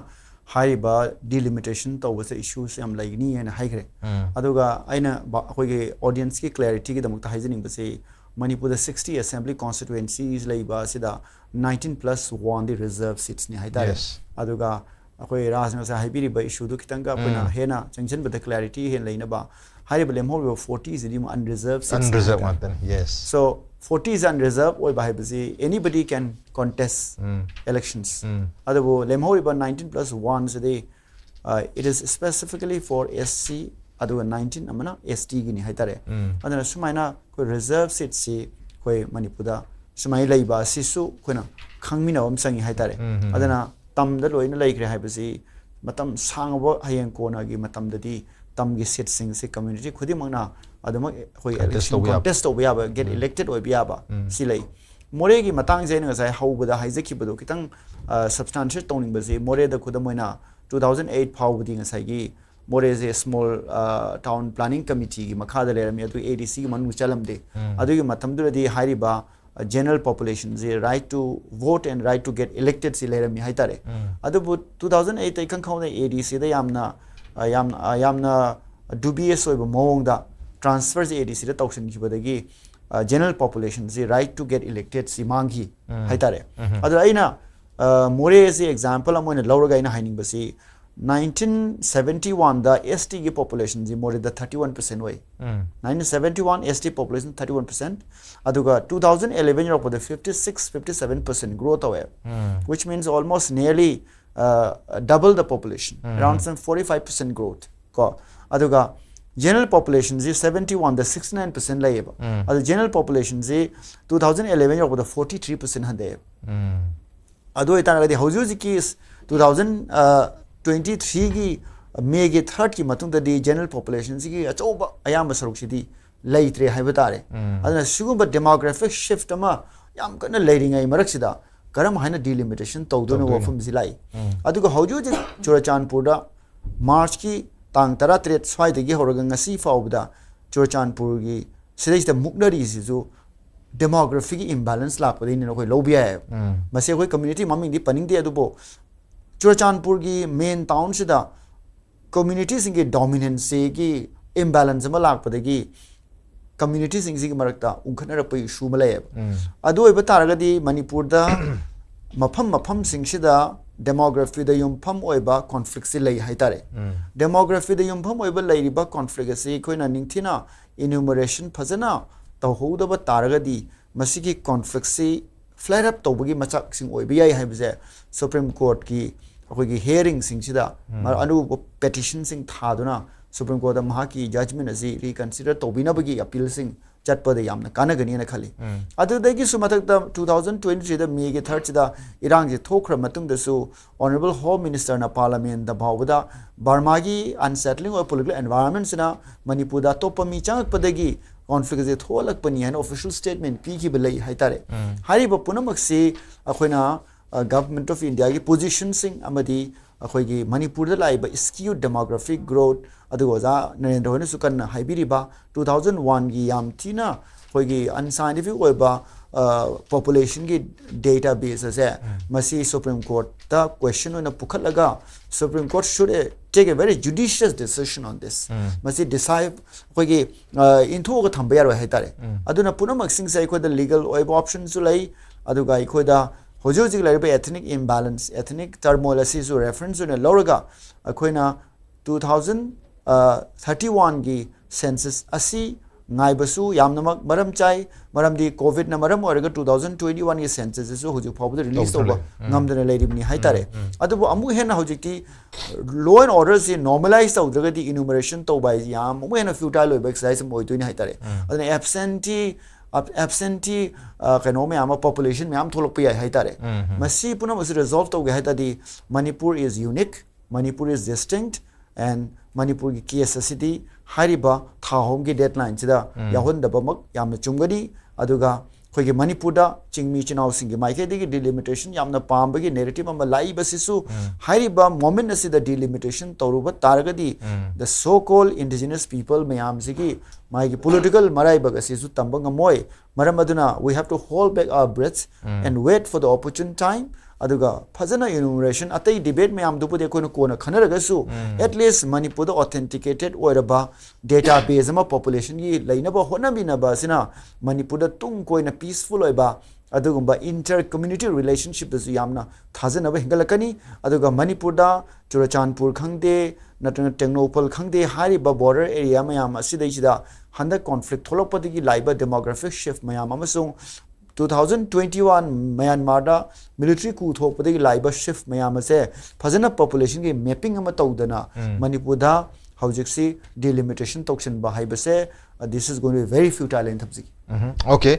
ꯍꯥꯏꯔꯤꯕ ꯗꯤꯂꯤꯃꯤꯇꯦꯁꯟ ꯇꯧꯕꯁꯦ ꯏꯁꯨꯁꯦ ꯌꯥꯝ ꯂꯩꯒꯅꯤ ꯍꯥꯏꯅ ꯍꯥꯏꯈ꯭ꯔꯦ꯫ ꯎꯝ ꯑꯗꯨꯒ ꯑꯩꯅ ꯕ- ꯑꯩꯈꯣꯏꯒꯤ ꯑꯣꯗꯤꯌꯟꯁꯀꯤ ꯀ꯭ꯂꯦꯔꯤꯇꯤꯒꯤꯗꯃꯛꯇ ꯍꯥꯏꯖꯅꯤꯡꯕꯁꯤ ꯃꯅꯤꯄꯨꯔꯗ ꯁꯤꯛꯁꯇꯤ ꯑꯦꯁꯦꯝꯕ꯭ꯂꯤ ꯀꯣꯟꯁꯇꯤꯇꯨꯋꯦꯟꯁꯤꯁ ꯂꯩꯕ ꯑꯁꯤꯗ ꯅꯥꯏꯟꯇꯤꯟ ꯄ꯭ꯂꯁ ꯋꯥꯟꯗꯤ ꯔꯤꯖꯔꯚ ꯁꯤꯠꯁꯅꯤ ꯍꯥꯏꯇꯥꯔꯦ꯫ ꯌꯦꯁ ꯑꯗꯨꯒ ꯑꯩꯈꯣꯏ ꯔꯥꯖꯅ ꯉꯁꯥꯏ ꯍꯥꯏꯕꯤꯔꯤꯕ ꯏꯁꯨꯗꯨ ꯈꯤꯇꯪꯒ ꯑꯩꯈꯣꯏꯅ ꯎꯝ꯫ ꯍꯦꯟꯅ ꯆꯪꯁꯤꯟꯕꯗ ꯀ꯭ꯂꯦꯔꯤꯇꯤ ꯍꯦꯟꯅ ꯂꯩꯅꯕ ꯍꯥꯏꯔꯤꯕ ꯂꯦꯝꯍꯧꯔꯤꯕ ꯐꯣꯔꯇꯤꯁꯤꯗꯤ ꯑꯃꯨꯛ ꯑꯟꯔꯤꯖꯔꯚ ꯑꯟꯔꯤꯖꯔꯚ ꯉꯥꯛꯇꯅꯤ꯫ Yes So forty is unreserved ꯑꯣꯏꯕ ꯍꯥꯏꯕꯁꯤ anybody can contest um elections꯫ Um ꯑꯗꯨꯕꯨ ꯂꯦꯝꯍꯧꯔꯤꯕ ꯅꯥꯏꯟꯇꯤꯟ ꯄ꯭ꯂꯁ ꯋꯥꯟꯁꯤꯗꯤ it is specifically for S C ꯑꯗꯨꯒ ꯅꯥꯏꯟꯇꯤꯟ ꯑꯃꯅ S T ꯒꯤꯅꯤ ꯍꯥꯏꯇꯥꯔꯦ꯫ ꯎꯝ ꯑꯗꯨꯅ ꯁꯨꯃꯥꯏꯅ ꯑꯩꯈꯣꯏ ꯔꯤꯖꯔꯚ ꯁꯤꯠꯁꯤ ꯑꯩꯈꯣꯏ ꯃꯅꯤꯄꯨꯔꯗ ꯁꯨꯃꯥꯏꯅ ꯂꯩꯕ ꯑꯁꯤꯁꯨ ꯑꯩꯈꯣꯏꯅ ꯈꯪꯃꯤꯟꯅꯕ ꯑꯃ ꯆꯪꯉꯤ ꯍꯥꯏꯇꯥꯔꯦ꯫ ꯎꯝ, ꯎꯝ, ꯑꯗꯨꯅ ꯇꯝꯗ ꯂꯣꯏꯅ ꯂꯩꯈ꯭ꯔꯦ ꯍꯥꯏꯕꯁꯤ ꯃꯇꯝ ꯁꯥꯡꯉꯕ ꯍꯌꯦꯡ ꯀꯣꯟꯅꯒꯤ ꯃꯇꯝꯗꯗꯤ ꯇꯝꯒꯤ ꯁꯤꯠꯁꯤꯡꯁꯤ ꯀꯝꯃ꯭ꯌꯨꯅꯤꯇꯤ ꯈꯨꯗꯤꯡꯃꯛꯅ ꯑꯗꯨꯃꯛ ꯑꯩꯈꯣꯏ Contest ꯏꯂꯦꯛꯁꯟ ꯇꯧꯕ ꯌꯥꯕ꯫ ꯀꯣꯟꯇꯦꯁ ꯇꯧꯕ ꯌꯥꯕ ꯒꯦꯠ ꯎꯝ꯫ ꯏꯂꯦꯛꯇꯦꯠ ꯑꯣꯏꯕ ꯌꯥꯕ ꯎꯝ꯫ ꯁꯤ ꯂꯩ꯫ ꯃꯣꯔꯦꯒꯤ ꯃꯇꯥꯡꯁꯦ ꯑꯩꯅ ꯉꯁꯥꯏ ꯍꯧꯕꯗ ꯍꯥꯏꯖꯈꯤꯕꯗꯣ ꯈꯤꯇꯪ ꯁꯕꯁꯇꯥꯟꯁꯤꯌꯦꯠ ꯇꯧꯅꯤꯡꯕꯁꯤ ꯃꯣꯔꯦꯗ ꯈꯨꯗꯝ ꯑꯣꯏꯅ two thousand eight ꯐꯥꯎꯕꯗꯤ ꯉꯁꯥꯏꯒꯤ ꯃꯣꯔꯦꯁꯦ ꯁ꯭ꯃꯣꯜ ꯇꯥꯎꯟ ꯄ꯭ꯂꯥꯅꯤꯡ ꯀꯃꯤꯇꯤꯒꯤ ꯃꯈꯥꯗ ꯂꯩꯔꯝꯃꯤ, ꯑꯗꯨ A D C ꯒꯤ ꯃꯅꯨꯡꯗ ꯆꯜꯂꯝꯗꯦ꯫ ꯎꯝ꯫ ꯑꯗꯨꯒꯤ ꯃꯇꯝꯗꯨꯗꯗꯤ ꯍꯥꯏꯔꯤꯕ ꯖꯦꯅꯔꯦꯜ ꯄꯣꯄꯨꯂꯦꯁꯟꯁꯤ right to vote and right to get elected ꯁꯤ ꯂꯩꯔꯝꯃꯤ ꯍꯥꯏꯇꯥꯔꯦ꯫ ꯎꯝ꯫ ꯑꯗꯨꯕꯨ two thousand eight ꯏꯈꯪ ꯈꯪꯍꯧꯗ A D C ꯗ ꯌꯥꯝꯅ ꯑ, ꯌꯥꯝ ꯑ, ꯌꯥꯝꯅ dubious ꯑꯣꯏꯕ ꯃꯑꯣꯡꯗ ꯇ꯭ꯔꯥꯟꯁꯐꯔꯁꯦ A D C ꯗ ꯇꯧꯁꯤꯟꯈꯤꯕꯗꯒꯤ ꯖꯦꯅꯔꯦꯜ ꯄꯣꯄꯨꯂꯦꯁꯟꯁꯤ right to get elected ꯁꯤ ꯃꯥꯡꯈꯤ ꯎꯝ꯫ ꯍꯥꯏꯇꯥꯔꯦ꯫ ꯎꯝ꯫ ꯑꯗꯣ ꯑꯩꯅ ꯑ, ꯃꯣꯔꯦꯁꯤ ꯑꯦꯛꯖꯥꯝꯄꯜ ꯑꯃ ꯑꯣꯏꯅ ꯂꯧꯔꯒ ꯑꯩꯅ ꯍꯥꯏꯅꯤꯡꯕꯁꯤ nineteen seventy one ꯗ S T ꯒꯤ ꯄꯣꯄꯨꯂꯦꯁꯟꯁꯤ ꯃꯣꯔꯦꯗ thirty one percent ꯑꯣꯏ꯫ ꯎꯝ꯫ Nineteen seventy one S T population thirty one percent, ꯑꯗꯨꯒ two thousand eleven ꯌꯧꯔꯛꯄꯗ fifty six, fifty seven percent grow ꯇꯧꯋꯦ꯫ ꯎꯝ꯫ Which means almost nearly uh, double the population, um. Around some forty five percent growth ꯀꯣ꯫ ꯑꯗꯨꯒ General population ꯁꯤ seventy one ꯗ sixty nine percent ꯂꯩꯌꯦꯕ꯫ ꯑꯗꯣ general population ꯁꯤ two thousand eleven ꯌꯧꯔꯛꯄꯗ forty three percent ꯍꯟꯊꯩꯌꯦꯕ꯫ ꯑꯗꯨ ꯑꯣꯏꯇꯥꯔꯒꯗꯤ ꯍꯧꯖꯤꯛ ꯍꯧꯖꯤꯛꯀꯤ two thousand twenty three ꯒꯤ May ꯒꯤ third ꯀꯤ ꯃꯇꯨꯡꯗꯗꯤ general population ꯁꯤꯒꯤ ꯑꯆꯧꯕ ꯑꯌꯥꯝꯕ ꯁꯔꯨꯛꯁꯤꯗꯤ ꯂꯩꯇ꯭ꯔꯦ ꯍꯥꯏꯕ ꯇꯥꯔꯦ꯫ ꯑꯗꯨꯅ ꯁꯤꯒꯨꯝꯕ demographic shift ꯑꯃ ꯌꯥꯝ ꯀꯟꯅ ꯂꯩꯔꯤꯉꯩ ꯃꯔꯛꯁꯤꯗ ꯀꯔꯝ ꯍꯥꯏꯅ delimitation ꯇꯧꯗꯣꯏꯅꯣ ꯇꯧꯗꯣꯏꯅꯣ? ꯋꯥꯐꯝꯁꯤ ꯂꯥꯛꯏ꯫ ꯑꯗꯨꯒ ꯍꯧꯖꯤꯛ ꯍꯧꯖꯤꯛ ꯆꯨꯔꯆꯥꯟꯄꯨꯔꯗ March ꯀꯤ ꯇꯥꯡ ꯇꯔꯥꯇꯔꯦꯠ ꯁ꯭ꯋꯥꯏꯗꯒꯤ ꯍꯧꯔꯒ ꯉꯁꯤ ꯐꯥꯎꯕꯗ ꯆꯨꯔꯆꯥꯟꯄꯨꯔꯒꯤ ꯁꯤꯗꯩꯁꯤꯗ ꯃꯨꯛꯅꯔꯤꯁꯤꯁꯨ demography ꯒꯤ imbalance ꯂꯥꯛꯄꯗꯒꯤꯅꯤꯅ ꯑꯩꯈꯣꯏ ꯂꯧꯕ ꯌꯥꯏꯑꯕ꯫ ꯃꯁꯤ ꯑꯩꯈꯣꯏ community ꯃꯃꯤꯡꯗꯤ ꯄꯟꯅꯤꯡꯗꯦ, ꯑꯗꯨꯕꯨ ꯆꯨꯔꯆꯥꯟꯄꯨꯔꯒꯤ main town ꯁꯤꯗ community ꯁꯤꯡꯒꯤ dominance ꯁꯤꯒꯤ imbalance ꯑꯃ ꯂꯥꯛꯄꯗꯒꯤ community ꯁꯤꯡꯁꯤꯒꯤ ꯃꯔꯛꯇ ꯎꯪꯈꯠꯅꯔꯛꯄ issue ꯑꯃ ꯂꯩꯌꯦꯕ꯫ ꯑꯗꯨ ꯑꯣꯏꯕ ꯇꯥꯔꯒꯗꯤ ꯃꯅꯤꯄꯨꯔꯗ ꯃꯐꯝ ꯃꯐꯝꯁꯤꯡꯁꯤꯗ demography ꯗ ꯌꯨꯝꯐꯝ ꯑꯣꯏꯕ conflict ꯁꯤ ꯂꯩ ꯍꯥꯏꯇꯥꯔꯦ꯫ Demography ꯗ ꯌꯨꯝꯐꯝ ꯑꯣꯏꯕ ꯂꯩꯔꯤꯕ conflict ꯑꯁꯤ ꯑꯩꯈꯣꯏꯅ ꯅꯤꯡꯊꯤꯅ enumeration ꯐꯖꯅ ꯇꯧꯍꯧꯗꯕ ꯇꯥꯔꯒꯗꯤ ꯃꯁꯤꯒꯤ conflict ꯁꯤ flare up ꯇꯧꯕꯒꯤ ꯃꯆꯥꯛꯁꯤꯡ ꯑꯣꯏꯕ ꯌꯥꯏ ꯍꯥꯏꯕꯁꯦ Supreme Court ꯀꯤ ꯑꯩꯈꯣꯏꯒꯤ hearing ꯁꯤꯡꯁꯤꯗ ꯃ-, ꯑꯅꯧꯕ petition ꯁꯤꯡ ꯊꯥꯗꯨꯅ Supreme Court ꯇ ꯃꯍꯥꯛꯀꯤ judgment ꯑꯁꯤ reconsider ꯇꯧꯕꯤꯅꯕꯒꯤ appeal ꯁꯤꯡ ꯆꯠꯄꯗ ꯌꯥꯝꯅ ꯀꯥꯟꯅꯒꯅꯤꯅ ꯈꯜꯂꯤ꯫ ꯑꯗꯨꯗꯒꯤꯁꯨ ꯃꯊꯛꯇ two thousand twenty three ꯗ May ꯒꯤ third ꯁꯤꯗ ꯏꯔꯥꯡꯁꯤ ꯊꯣꯛꯈ꯭ꯔ ꯃꯇꯨꯡꯗꯁꯨ Honourable Home Minister ꯅ Parliament ꯇ ꯐꯥꯎꯕꯗ ꯕꯔꯃꯥꯒꯤ unsettling ꯑꯣꯏꯕ political environment ꯁꯤꯅ ꯃꯅꯤꯄꯨꯔꯗ ꯑꯇꯣꯞꯄ ꯃꯤ ꯆꯪꯉꯛꯄꯗꯒꯤ conflict ꯑꯁꯤ ꯊꯣꯛꯍꯜꯂꯛꯄꯅꯤ ꯍꯥꯏꯅ official statement ꯄꯤꯈꯤꯕ ꯂꯩ ꯍꯥꯏꯇꯥꯔꯦ꯫ ꯍꯥꯏꯔꯤꯕ ꯄꯨꯝꯅꯃꯛꯁꯤ ꯑꯩꯈꯣꯏꯅ ꯑ, Government of India ꯒꯤ position ꯁꯤꯡ ꯑꯃꯗꯤ ꯑꯩꯈꯣꯏꯒꯤ ꯃꯅꯤꯄꯨꯔꯗ ꯂꯥꯛꯏꯕ skewed demographic growth, ꯑꯗꯨꯒ ꯑꯣꯖꯥ ꯅꯔꯦꯟꯗ꯭ꯔ ꯍꯣꯏꯅꯁꯨ ꯀꯟꯅ ꯍꯥꯏꯕꯤꯔꯤꯕ two thousand one ꯒꯤ ꯌꯥꯝ ꯊꯤꯅ ꯑꯩꯈꯣꯏꯒꯤ unscientific ꯑꯣꯏꯕ, ꯑ, population ꯒꯤ database ꯑꯁꯦ ꯃꯁꯤ Supreme Court ꯇ question ꯑꯣꯏꯅ ꯄꯨꯈꯠꯂꯒ Supreme Court should take a very judicious decision on this. ꯃꯁꯤ decide ꯑꯩꯈꯣꯏꯒꯤ, ꯑ, ꯏꯟꯊꯣꯛꯑꯒ ꯊꯝꯕ ꯌꯥꯔꯣꯏ ꯍꯥꯏꯇꯥꯔꯦ꯫ ꯑꯗꯨꯅ ꯄꯨꯝꯅꯃꯛꯁꯤꯡꯁꯦ ꯑꯩꯈꯣꯏꯗ legal ꯑꯣꯏꯕ option ꯁꯨ ꯂꯩ, ꯑꯗꯨꯒ ꯑꯩꯈꯣꯏꯗ ꯍꯧꯖꯤꯛ ꯍꯧꯖꯤꯛ ꯂꯩꯔꯤꯕ ethnic imbalance, ethnic turmoil ꯑꯁꯤꯁꯨ reference ꯑꯣꯏꯅ ꯂꯧꯔꯒ ꯑꯩꯈꯣꯏꯅ two thousand thirty one ꯒꯤ census ꯑꯁꯤ ꯉꯥꯏꯕꯁꯨ ꯌꯥꯝꯅꯃꯛ ꯃꯔꯝ ꯆꯥꯏ꯫ ꯃꯔꯝꯗꯤ ꯀꯣꯚꯤꯗꯅ ꯃꯔꯝ ꯑꯣꯏꯔꯒ two thousand twenty one ꯒꯤ ꯁꯦꯟꯁꯁꯁꯨ ꯍꯧꯖꯤꯛ ꯐꯥꯎꯕꯗ ꯔꯤꯂꯤꯁ ꯇꯧꯕ ꯉꯝꯗꯅ ꯂꯩꯔꯤꯕꯅꯤ ꯍꯥꯏꯇꯥꯔꯦ꯫ ꯑꯗꯨꯕꯨ ꯑꯃꯨꯛ ꯍꯦꯟꯅ ꯍꯧꯖꯤꯛꯇꯤ ꯂꯣ ꯑꯦꯟ ꯑꯣꯔꯗꯔꯁꯤ ꯅꯣꯔꯃꯦꯂꯥꯏꯁ ꯇꯧꯗ꯭ꯔꯒꯗꯤ ꯏꯅꯨꯃꯔꯦꯁꯟ ꯇꯧꯕ ꯍꯥꯏꯁꯤ ꯌꯥꯝ ꯑꯃꯨꯛ ꯍꯦꯟꯅ ꯐ꯭ꯌꯨꯇꯥꯏꯜ ꯑꯣꯏꯕ ꯑꯦꯛꯁꯔꯁꯥꯏꯁ ꯑꯃ ꯑꯣꯏꯗꯣꯏꯅꯤ ꯍꯥꯏꯇꯥꯔꯦ꯫ ꯑꯗꯨꯅ ꯑꯦꯕꯁꯦꯟꯇꯤ ꯑꯦꯕꯁꯦꯟꯇꯤ ꯀꯩꯅꯣ ꯃꯌꯥꯝ ꯑꯃ, ꯄꯣꯄꯨꯂꯦꯁꯟ ꯃꯌꯥꯝ ꯊꯣꯛꯂꯛꯄ ꯌꯥꯏ ꯍꯥꯏꯇꯥꯔꯦ꯫ ꯃꯁꯤ ꯄꯨꯝꯅꯃꯛꯁꯤ ꯔꯤꯖꯣꯜꯚ ꯇꯧꯒꯦ ꯍꯥꯏ ꯇꯥꯔꯗꯤ Manipur is unique, Manipur is distinct, and ꯃꯅꯤꯄꯨꯔꯒꯤ ꯀꯦꯁ ꯑꯁꯤꯗꯤ ꯍꯥꯏꯔꯤꯕ ꯊꯥ ꯑꯍꯨꯝꯒꯤ ꯗꯦꯗꯂꯥꯏꯟꯁꯤꯗ ꯌꯥꯎꯍꯟꯗꯕꯃꯛ ꯌꯥꯝꯅ ꯆꯨꯝꯒꯅꯤ꯫ ꯑꯗꯨꯒ ꯑꯩꯈꯣꯏꯒꯤ ꯃꯅꯤꯄꯨꯔꯗ ꯆꯤꯡꯃꯤ ꯏꯆꯤꯟ ꯏꯅꯥꯎꯁꯤꯡꯒꯤ ꯃꯥꯏꯀꯩꯗꯒꯤ ꯗꯤꯂꯤꯃꯤꯇꯦꯁꯟ ꯌꯥꯝꯅ ꯄꯥꯝꯕꯒꯤ ꯅꯦꯔꯦꯇꯤꯚ ꯑꯃ ꯂꯥꯛꯏꯕꯁꯤꯁꯨ ꯍꯥꯏꯔꯤꯕ ꯃꯣꯃꯦꯟ ꯑꯁꯤꯗ ꯗꯤꯂꯤꯃꯤꯇꯦꯁꯟ ꯇꯧꯔꯨꯕ ꯇꯥꯔꯒꯗꯤ the so called indigenous people ꯃꯌꯥꯝꯁꯤꯒꯤ ꯃꯥꯒꯤ ꯄꯣꯂꯤꯇꯤꯀꯦꯜ ꯃꯔꯥꯏꯕꯛ ꯑꯁꯤꯁꯨ ꯇꯝꯕ ꯉꯝꯃꯣꯏ꯫ ꯃꯔꯝ ꯑꯗꯨꯅ we have to hold back our breaths and wait for the opportune time. ꯑꯗꯨꯒ ꯐꯖꯅ ꯏꯅꯨꯃꯔꯦꯁꯟ, ꯑꯇꯩ ꯗꯤꯕꯦꯠ ꯃꯌꯥꯝꯗꯨꯕꯨꯗꯤ ꯑꯩꯈꯣꯏꯅ ꯀꯣꯟꯅ ꯈꯟꯅꯔꯒꯁꯨ, at least ꯃꯅꯤꯄꯨꯔꯗ ꯑꯣꯊꯦꯟꯇꯤꯀꯦꯇꯦꯠ ꯑꯣꯏꯔꯕ ꯗꯦꯇꯥ ꯕꯦꯖ ꯑꯃ, ꯄꯣꯄꯨꯂꯦꯁꯟꯒꯤ ꯂꯩꯅꯕ ꯍꯣꯠꯅꯃꯤꯟꯅꯕ ꯑꯁꯤꯅ ꯃꯅꯤꯄꯨꯔꯗ ꯇꯨꯡ ꯀꯣꯏꯅ ꯄꯤꯁꯐꯨꯜ ꯑꯣꯏꯕ ꯑꯗꯨꯒꯨꯝꯕ ꯏꯟꯇꯔ ꯀꯝꯃ꯭ꯌꯨꯅꯤꯇꯤ ꯔꯤꯂꯦꯁꯟꯁꯤꯞꯇꯁꯨ ꯌꯥꯝꯅ ꯊꯥꯖꯅꯕ ꯍꯦꯟꯒꯠꯂꯛꯀꯅꯤ꯫ ꯑꯗꯨꯒ ꯃꯅꯤꯄꯨꯔꯗ ꯆꯨꯔꯆꯥꯟꯄꯨꯔ ꯈꯪꯗꯦ, ꯅꯠꯇ꯭ꯔꯒ ꯇꯦꯡꯅꯧꯄꯜ ꯈꯪꯗꯦ, ꯍꯥꯏꯔꯤꯕ ꯕꯣꯔꯗꯔ ꯑꯦꯔꯤꯌꯥ ꯃꯌꯥꯝ ꯑꯁꯤꯗꯩꯁꯤꯗ ꯍꯟꯗꯛ ꯀꯣꯟꯐ꯭ꯂꯤꯛ ꯊꯣꯛꯂꯛꯄꯗꯒꯤ ꯂꯥꯛꯏꯕ ꯗꯦꯃꯣꯒ꯭ꯔꯥꯐꯤꯛ ꯁꯤꯐ ꯃꯌꯥꯝ ꯑꯃꯁꯨꯡ two thousand twenty one ꯃ꯭ꯌꯥꯟꯃꯥꯔꯗ ꯃꯤꯂꯤꯇꯔꯤ ꯀꯨ ꯊꯣꯛꯄꯗꯒꯤ ꯂꯥꯛꯏꯕ ꯁꯤꯐ ꯃꯌꯥꯝ ꯑꯁꯦ ꯐꯖꯅ ꯄꯣꯄꯨꯂꯦꯁꯟꯒꯤ ꯃꯦꯞꯄꯤꯡ ꯑꯃ ꯇꯧꯗꯅ ꯃꯅꯤꯄꯨꯔꯗ ꯍꯧꯖꯤꯛꯁꯤ ꯗꯤꯂꯤꯃꯤꯇꯦꯁꯟ ꯇꯧꯁꯤꯟꯕ ꯍꯥꯏꯕꯁꯦ, uh, this is going to be very futile ꯍꯥꯏꯅ ꯊꯝꯖꯒꯦ꯫ ꯑꯣꯀꯦ꯫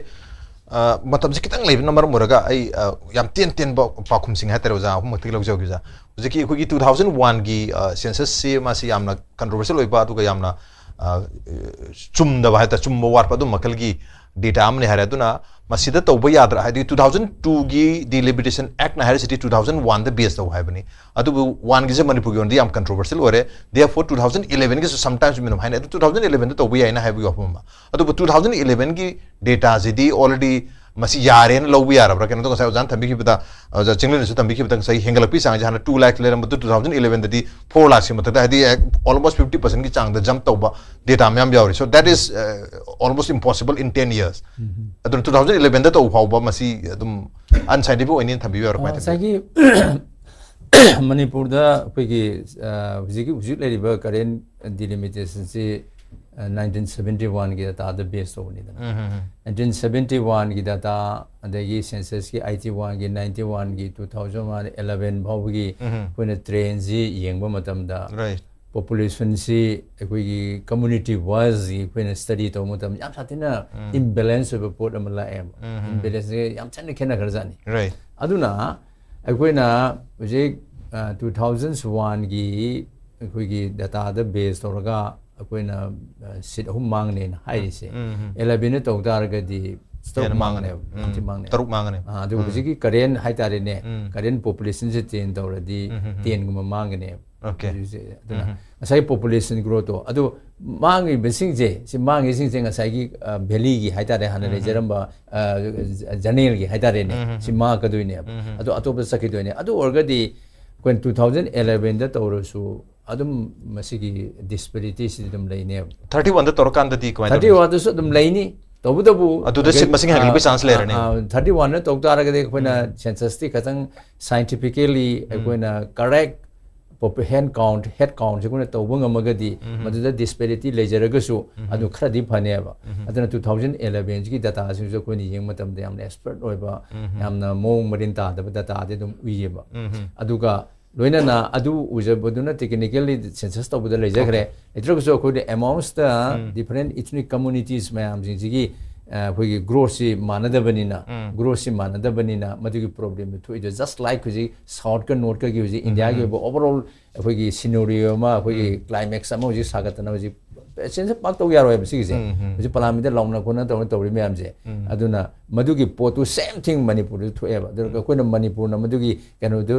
ꯃꯇꯝꯁꯦ ꯈꯤꯇꯪ ꯂꯩꯕꯅ ꯃꯔꯝ ꯑꯣꯏꯔꯒ ꯑꯩ, ꯑ, ꯌꯥꯝ ꯇꯦꯟ ꯇꯦꯟꯕ ꯄꯥꯎꯈꯨꯝꯁꯤꯡ ꯍꯥꯏꯇꯥꯔꯦ ꯑꯣꯖꯥ, ꯑꯍꯨꯝꯃꯛꯇꯒꯤ ꯂꯧꯖꯍꯧꯒꯦ ꯑꯣꯖꯥ꯫ ꯍꯧꯖꯤꯛꯀꯤ ꯑꯩꯈꯣꯏꯒꯤ two thousand one ꯒꯤ, ꯑ, ꯁꯦꯟꯁꯁꯁꯤ ꯃꯥꯁꯤ ꯌꯥꯝꯅ ꯀꯟꯇ꯭ꯔꯣꯚꯔꯁꯤꯌꯦꯜ ꯑꯣꯏꯕ, ꯑꯗꯨꯒ ꯌꯥꯝꯅ, ꯑ, ꯆꯨꯝꯗꯕ ꯍꯥꯏꯇꯥꯔꯦ, ꯆꯨꯝꯕ ꯋꯥꯠꯄ ꯑꯗꯨꯝ ꯃꯈꯜꯒꯤ ꯗꯦꯇꯥ ꯑꯃꯅꯤ ꯍꯥꯏꯔꯦ꯫ ꯑꯗꯨꯅ ꯃꯁꯤꯗ ꯇꯧꯕ ꯌꯥꯗ꯭ꯔꯥ, ꯍꯥꯏꯗꯤ two thousand two ꯒꯤ ꯗꯤꯂꯤꯃꯤꯇꯦꯁꯟ ꯑꯦꯛꯅ ꯍꯥꯏꯔꯤꯁꯤꯗꯤ two thousand one ꯗ ꯕꯦꯁ ꯇꯧ ꯍꯥꯏꯕꯅꯤ꯫ ꯑꯗꯨꯕꯨ one ꯒꯤꯁꯦ ꯃꯅꯤꯄꯨꯔꯒꯤ ꯑꯣꯏꯅꯗꯤ ꯌꯥꯝ ꯀꯟꯇ꯭ꯔꯣꯚꯔꯁꯤꯌꯦꯜ ꯑꯣꯏꯔꯦ꯫ Therefore two thousand eleven ꯒꯤꯁꯨ ꯁꯝꯇꯥꯏꯝꯁ ꯃꯤꯅꯝ ꯍꯥꯏꯅꯩ, ꯑꯗꯨ two thousand eleven ꯗ ꯇꯧꯕ ꯌꯥꯏꯅ ꯍꯥꯏꯕꯒꯤ ꯋꯥꯐꯝ ꯑꯃ꯫ ꯑꯗꯨꯕꯨ two thousand eleven ꯒꯤ ꯗꯦꯇꯥꯁꯤꯗꯤ already ꯃꯁꯤ ꯌꯥꯔꯦꯅ ꯂꯧꯕ ꯌꯥꯔꯕ꯭ꯔꯥ? ꯀꯩꯅꯣꯗꯣ ꯉꯁꯥꯏ ꯑꯣꯖꯥꯅ ꯊꯝꯕꯤꯈꯤꯕꯗ, ꯑꯣꯖꯥ ꯆꯤꯡꯂꯦꯟꯅꯁꯨ ꯊꯝꯕꯤꯈꯤꯕꯗ, ꯉꯁꯥꯏ ꯍꯦꯟꯒꯠꯂꯛꯄꯒꯤ ꯆꯥꯡꯁꯦ ꯍꯥꯟꯅ two lakh ꯂꯩꯔꯝꯕꯗꯨ two thousand eleven ꯗꯗꯤ four lakh ꯀꯤ ꯃꯊꯛꯇ, ꯍꯥꯏꯗꯤ almost fifty percent ꯀꯤ ꯆꯥꯡꯗ ꯖꯝꯞ ꯇꯧꯕ ꯗꯦꯇꯥ ꯃꯌꯥꯝ ꯌꯥꯎꯔꯤ꯫ So that is, uh, almost impossible in ten years. ꯑꯗꯨꯅ two thousand eleven ꯗ ꯇꯧꯕ ꯐꯥꯎꯕ ꯃꯁꯤ ꯑꯗꯨꯝ ꯑꯟꯁꯥꯏꯟꯇꯤꯐꯤꯛ ꯑꯣꯏꯅꯦꯅ ꯊꯝꯕꯤꯕ ꯌꯥꯕ꯭ꯔꯥ? ꯀꯃꯥꯏꯅ ꯊꯝꯕꯤꯕ? ꯉꯁꯥꯏꯒꯤ ꯃꯅꯤꯄꯨꯔꯗ ꯑꯩꯈꯣꯏꯒꯤ, ꯑ, ꯍꯧꯖꯤꯛꯀꯤ, ꯍꯧꯖꯤꯛ ꯂꯩꯔꯤꯕ ꯀꯔꯦꯟ ꯗꯤꯂꯤꯃꯤꯇꯦꯁꯟꯁꯤ ꯅꯥꯏꯟꯇꯤꯟ ꯁꯕꯦꯟꯇꯤ ꯋꯥꯟꯒꯤ ꯗꯇꯥꯗ ꯕꯦꯁ ꯇꯧꯕꯅꯤꯗꯅ꯫ ꯅꯥꯏꯟꯇꯤꯟ ꯁꯕꯦꯟꯇꯤ ꯋꯥꯟꯒꯤ ꯗꯇꯥ, ꯑꯗꯒꯤ ꯁꯦꯟꯁꯁꯀꯤ ꯑꯥꯏꯇꯤ ꯋꯥꯟꯒꯤ, ꯅꯥꯏꯟꯇꯤ ꯋꯥꯟꯒꯤ, ꯇꯨ ꯊꯥꯎꯖꯟ ꯋꯥꯟ, ꯏꯂꯚꯦꯟ ꯐꯥꯎꯕꯒꯤ ꯑꯩꯈꯣꯏꯅ ꯇ꯭ꯔꯦꯟꯁꯤ ꯌꯦꯡꯕ ꯃꯇꯝꯗ, ꯔꯥꯏꯠ ꯄꯣꯄꯨꯂꯦꯁꯟꯁꯤ ꯑꯩꯈꯣꯏꯒꯤ ꯀꯝꯃ꯭ꯌꯨꯅꯤꯇꯤ ꯋꯥꯏꯁ ꯑꯩꯈꯣꯏꯅ ꯁ꯭ꯇꯗꯤ ꯇꯧꯕ ꯃꯇꯝꯗ ꯌꯥꯝ ꯁꯥꯊꯤꯅ ꯏꯝꯕꯦꯂꯦꯟꯁ ꯑꯣꯏꯕ ꯄꯣꯠ ꯑꯃ ꯂꯥꯛꯑꯦꯕ꯫ ꯏꯝꯕꯦꯂꯦꯟꯁꯁꯦ ꯌꯥꯝ ꯊꯤꯅ ꯈꯦꯠꯅꯈ꯭ꯔꯖꯥꯠꯅꯤ꯫ ꯔꯥꯏꯠ ꯑꯗꯨꯅ ꯑꯩꯈꯣꯏꯅ ꯍꯧꯖꯤꯛ ꯇꯨ ꯊꯥꯎꯖꯟ ꯋꯥꯟꯒꯤ ꯑꯩꯈꯣꯏꯒꯤ ꯗꯇꯥꯗ ꯕꯦꯁ ꯇꯧꯔꯒ ꯑꯩꯈꯣꯏꯅ ꯁꯤꯠ ꯑꯍꯨꯝ ꯃꯥꯡꯅꯦꯅ ꯍꯥꯏꯔꯤꯁꯦ, ꯏꯂꯚꯦꯟꯗ ꯇꯧ ꯇꯥꯔꯒꯗꯤ ꯇꯔꯨꯛ ꯍꯦꯟꯅ ꯃꯥꯡꯒꯅꯤ꯫ ꯃꯥꯡꯅꯦꯕ, ꯌꯥꯝ ꯊꯤ ꯃꯥꯡꯅꯦꯕ꯫ ꯇꯔꯨꯛ ꯃꯥꯡꯒꯅꯤ꯫ ꯑꯥ, ꯑꯗꯨꯒ ꯍꯧꯖꯤꯛꯀꯤ ꯀꯔꯦꯟ ꯍꯥꯏꯇꯥꯔꯦꯅꯦ, ꯎꯝ꯫ ꯀꯔꯦꯟ ꯄꯣꯄꯨꯂꯦꯁꯟꯁꯦ ꯇꯦꯟ ꯇꯧꯔꯗꯤ ꯎꯝ, ꯎꯝ, ꯎꯝ꯫ ꯇꯦꯟꯒꯨꯝꯕ ꯃꯥꯡꯒꯅꯦꯕ꯫ ꯑꯣꯀꯦ꯫ ꯍꯧꯖꯤꯛꯁꯦ꯫ ꯑꯗꯨꯅ ꯎꯝ꯫ ꯉꯁꯥꯏꯒꯤ ꯄꯣꯄꯨꯂꯦꯁꯟ ꯒ꯭ꯔꯣꯠꯇꯣ, ꯑꯗꯨ ꯃꯥꯡꯉꯤꯕꯁꯤꯡꯁꯦ, ꯁꯤ ꯃꯥꯡꯉꯤꯁꯤꯡꯁꯦ ꯉꯁꯥꯏꯒꯤ ꯚꯦꯂꯤꯒꯤ ꯍꯥꯏꯇꯥꯔꯦ, ꯍꯥꯟꯅ ꯎꯝ, ꯎꯝ꯫ ꯂꯩꯖꯔꯝꯕ ꯖꯅꯦꯜꯒꯤ ꯍꯥꯏꯇꯥꯔꯦꯅꯦ, ꯎꯝ, ꯎꯝ, ꯁꯤ ꯎꯝ꯫ ꯃꯥꯡꯉꯛꯀꯗꯣꯏꯅꯦꯕ꯫ ꯎꯝ, ꯎꯝ꯫ ꯑꯗꯣ ꯑꯇꯣꯞꯄ ꯆꯠꯈꯤꯗꯣꯏꯅꯦ꯫ ꯑꯗꯨ ꯑꯣꯏꯔꯒꯗꯤ ꯑꯩꯈꯣꯏꯅ ꯇꯨ ꯊꯥꯎꯖꯟ ꯏꯂꯚꯦꯟꯗ ꯇꯧꯔꯁꯨ ꯑꯗꯨꯝ ꯃꯁꯤꯒꯤ ꯗꯤꯁꯄꯦꯔꯤꯇꯤꯁꯤꯗꯤ ꯑꯗꯨꯝ ꯂꯩꯅꯦꯕ꯫ ꯊꯥꯔꯇꯤ ꯋꯥꯟꯗ ꯇꯧꯔꯀꯥꯟꯗꯗꯤ ꯀꯃꯥꯏꯅ ꯊꯥꯔꯇꯤ ꯇꯧꯅꯤ? ꯋꯥꯟꯗꯁꯨ ꯑꯗꯨꯝ ꯂꯩꯅꯤ꯫ ꯇꯧꯕꯇꯕꯨ ꯑꯗꯨꯗ ꯁꯤꯠ ꯃꯁꯤꯡ ꯍꯦꯟꯒꯠꯂꯛꯄꯒꯤ ꯆꯥꯟꯁ ꯂꯩꯔꯅꯤ꯫ ꯊꯥꯔꯇꯤ ꯋꯥꯟꯗ ꯇꯧ ꯇꯥꯔꯒꯗꯤ ꯑꯩꯈꯣꯏꯅ ꯎꯝ꯫ ꯁꯦꯟꯁꯁꯇꯤ ꯈꯤꯇꯪ ꯁꯥꯏꯟꯇꯤꯐꯤꯀꯦꯜꯂꯤ ꯎꯝ꯫ ꯑꯩꯈꯣꯏꯅ ꯀꯔꯦꯛ ꯍꯦꯗ ꯀꯥꯎꯟꯠ ꯍꯦꯗ ꯀꯥꯎꯟꯠꯁꯦ ꯑꯩꯈꯣꯏꯅ ꯇꯧꯕ ꯉꯝꯃꯒꯗꯤ ꯎꯝ꯫ ꯃꯗꯨꯗ ꯗꯤꯁꯄꯦꯔꯤꯇꯤ ꯂꯩꯖꯔꯒꯁꯨ ꯎꯝ꯫ ꯑꯗꯨ ꯈꯔꯗꯤ ꯐꯅꯦꯕ꯫ ꯎꯝ꯫ ꯑꯗꯨꯅ ꯇꯨ ꯊꯥꯎꯖꯟ ꯏꯂꯚꯦꯟꯒꯤ ꯗꯇꯥꯁꯤꯡꯁꯨ ꯑꯩꯈꯣꯏꯅ ꯌꯦꯡꯕ ꯃꯇꯝꯗ ꯌꯥꯝꯅ ꯑꯦꯛꯁꯄꯔꯠ ꯑꯣꯏꯕ, ꯎꯝ꯫ ꯌꯥꯝꯅ ꯃꯑꯣꯡ ꯃꯔꯤꯟ ꯇꯥꯗꯕ ꯗꯇꯥꯗꯤ ꯑꯗꯨꯝ ꯎꯏꯌꯦꯕ꯫ ꯎꯝ꯫ ꯑꯗꯨꯒ ꯂꯣꯏꯅꯅ ꯑꯗꯨ ꯎꯖꯕꯗꯨꯅ ꯇꯦꯛꯅꯤꯀꯦꯜꯂꯤ ꯁꯦꯟꯁꯁ ꯇꯧꯕꯗ ꯂꯩꯖꯈ꯭ꯔꯦ꯫ ꯂꯩꯇ꯭ꯔꯒꯁꯨ ꯑꯩꯈꯣꯏꯅ ꯑꯦꯃꯥꯎꯟꯁꯇ ꯎꯝ꯫ ꯗꯤꯐꯔꯦꯟ ꯏꯊꯅꯤꯛ ꯀꯝꯃꯨꯅꯤꯇꯤꯁ ꯃꯌꯥꯝꯁꯤꯡꯁꯤꯒꯤ ꯑ, ꯑꯩꯈꯣꯏꯒꯤ ꯒ꯭ꯔꯣꯠꯁꯤ ꯃꯥꯟꯅꯗꯕꯅꯤꯅ, ꯎꯝ꯫ ꯒ꯭ꯔꯣꯠꯁꯤ ꯃꯥꯟꯅꯗꯕꯅꯤꯅ ꯃꯗꯨꯒꯤ ꯄ꯭ꯔꯣꯕ꯭ꯂꯦꯝꯗꯨ ꯊꯣꯛꯏꯗꯣ꯫ ꯖꯁ ꯂꯥꯏꯛ ꯍꯧꯖꯤꯛ ꯁꯥꯎꯠꯀ ꯅꯣꯔꯠꯀꯒꯤ ꯍꯧꯖꯤꯛ ꯎꯝ꯫ ꯏꯟꯗꯤꯌꯥꯒꯤ ꯑꯣꯏꯕ ꯑꯣꯚꯔ ꯑꯣꯜ ꯑꯩꯈꯣꯏꯒꯤ ꯁꯤꯅꯣꯔꯤꯑꯣ ꯑꯃ, ꯑꯩꯈꯣꯏꯒꯤ ꯎꯝ꯫ ꯀ꯭ꯂꯥꯏꯃꯦꯛꯁ ꯑꯃ ꯍꯧꯖꯤꯛ ꯁꯥꯒꯠꯇꯅ ꯍꯧꯖꯤꯛ ꯁꯦꯟꯁꯁ ꯄꯥꯛ ꯇꯧ ꯌꯥꯔꯣꯏꯕ ꯁꯤꯒꯤꯁꯦ꯫ ꯎꯝ, ꯎꯝ꯫ ꯍꯧꯖꯤꯛ ꯄꯥꯔꯂꯥꯃꯦꯟꯗ ꯂꯥꯎꯅ ꯈꯣꯠꯅ ꯇꯧꯅ ꯇꯧꯔꯤ ꯃꯌꯥꯝꯁꯦ꯫ ꯎꯝ꯫ ꯑꯗꯨꯅ ꯃꯗꯨꯒꯤ ꯄꯣꯠꯇꯨ ꯁꯦꯝ ꯊꯤꯡ ꯃꯅꯤꯄꯨꯔꯗꯁꯨ ꯊꯣꯛꯑꯦꯕ꯫ ꯑꯗꯨꯒ ꯑꯩꯈꯣꯏꯅ ꯃꯅꯤꯄꯨꯔꯅ ꯃꯗꯨꯒꯤ ꯀꯩꯅꯣꯗꯨ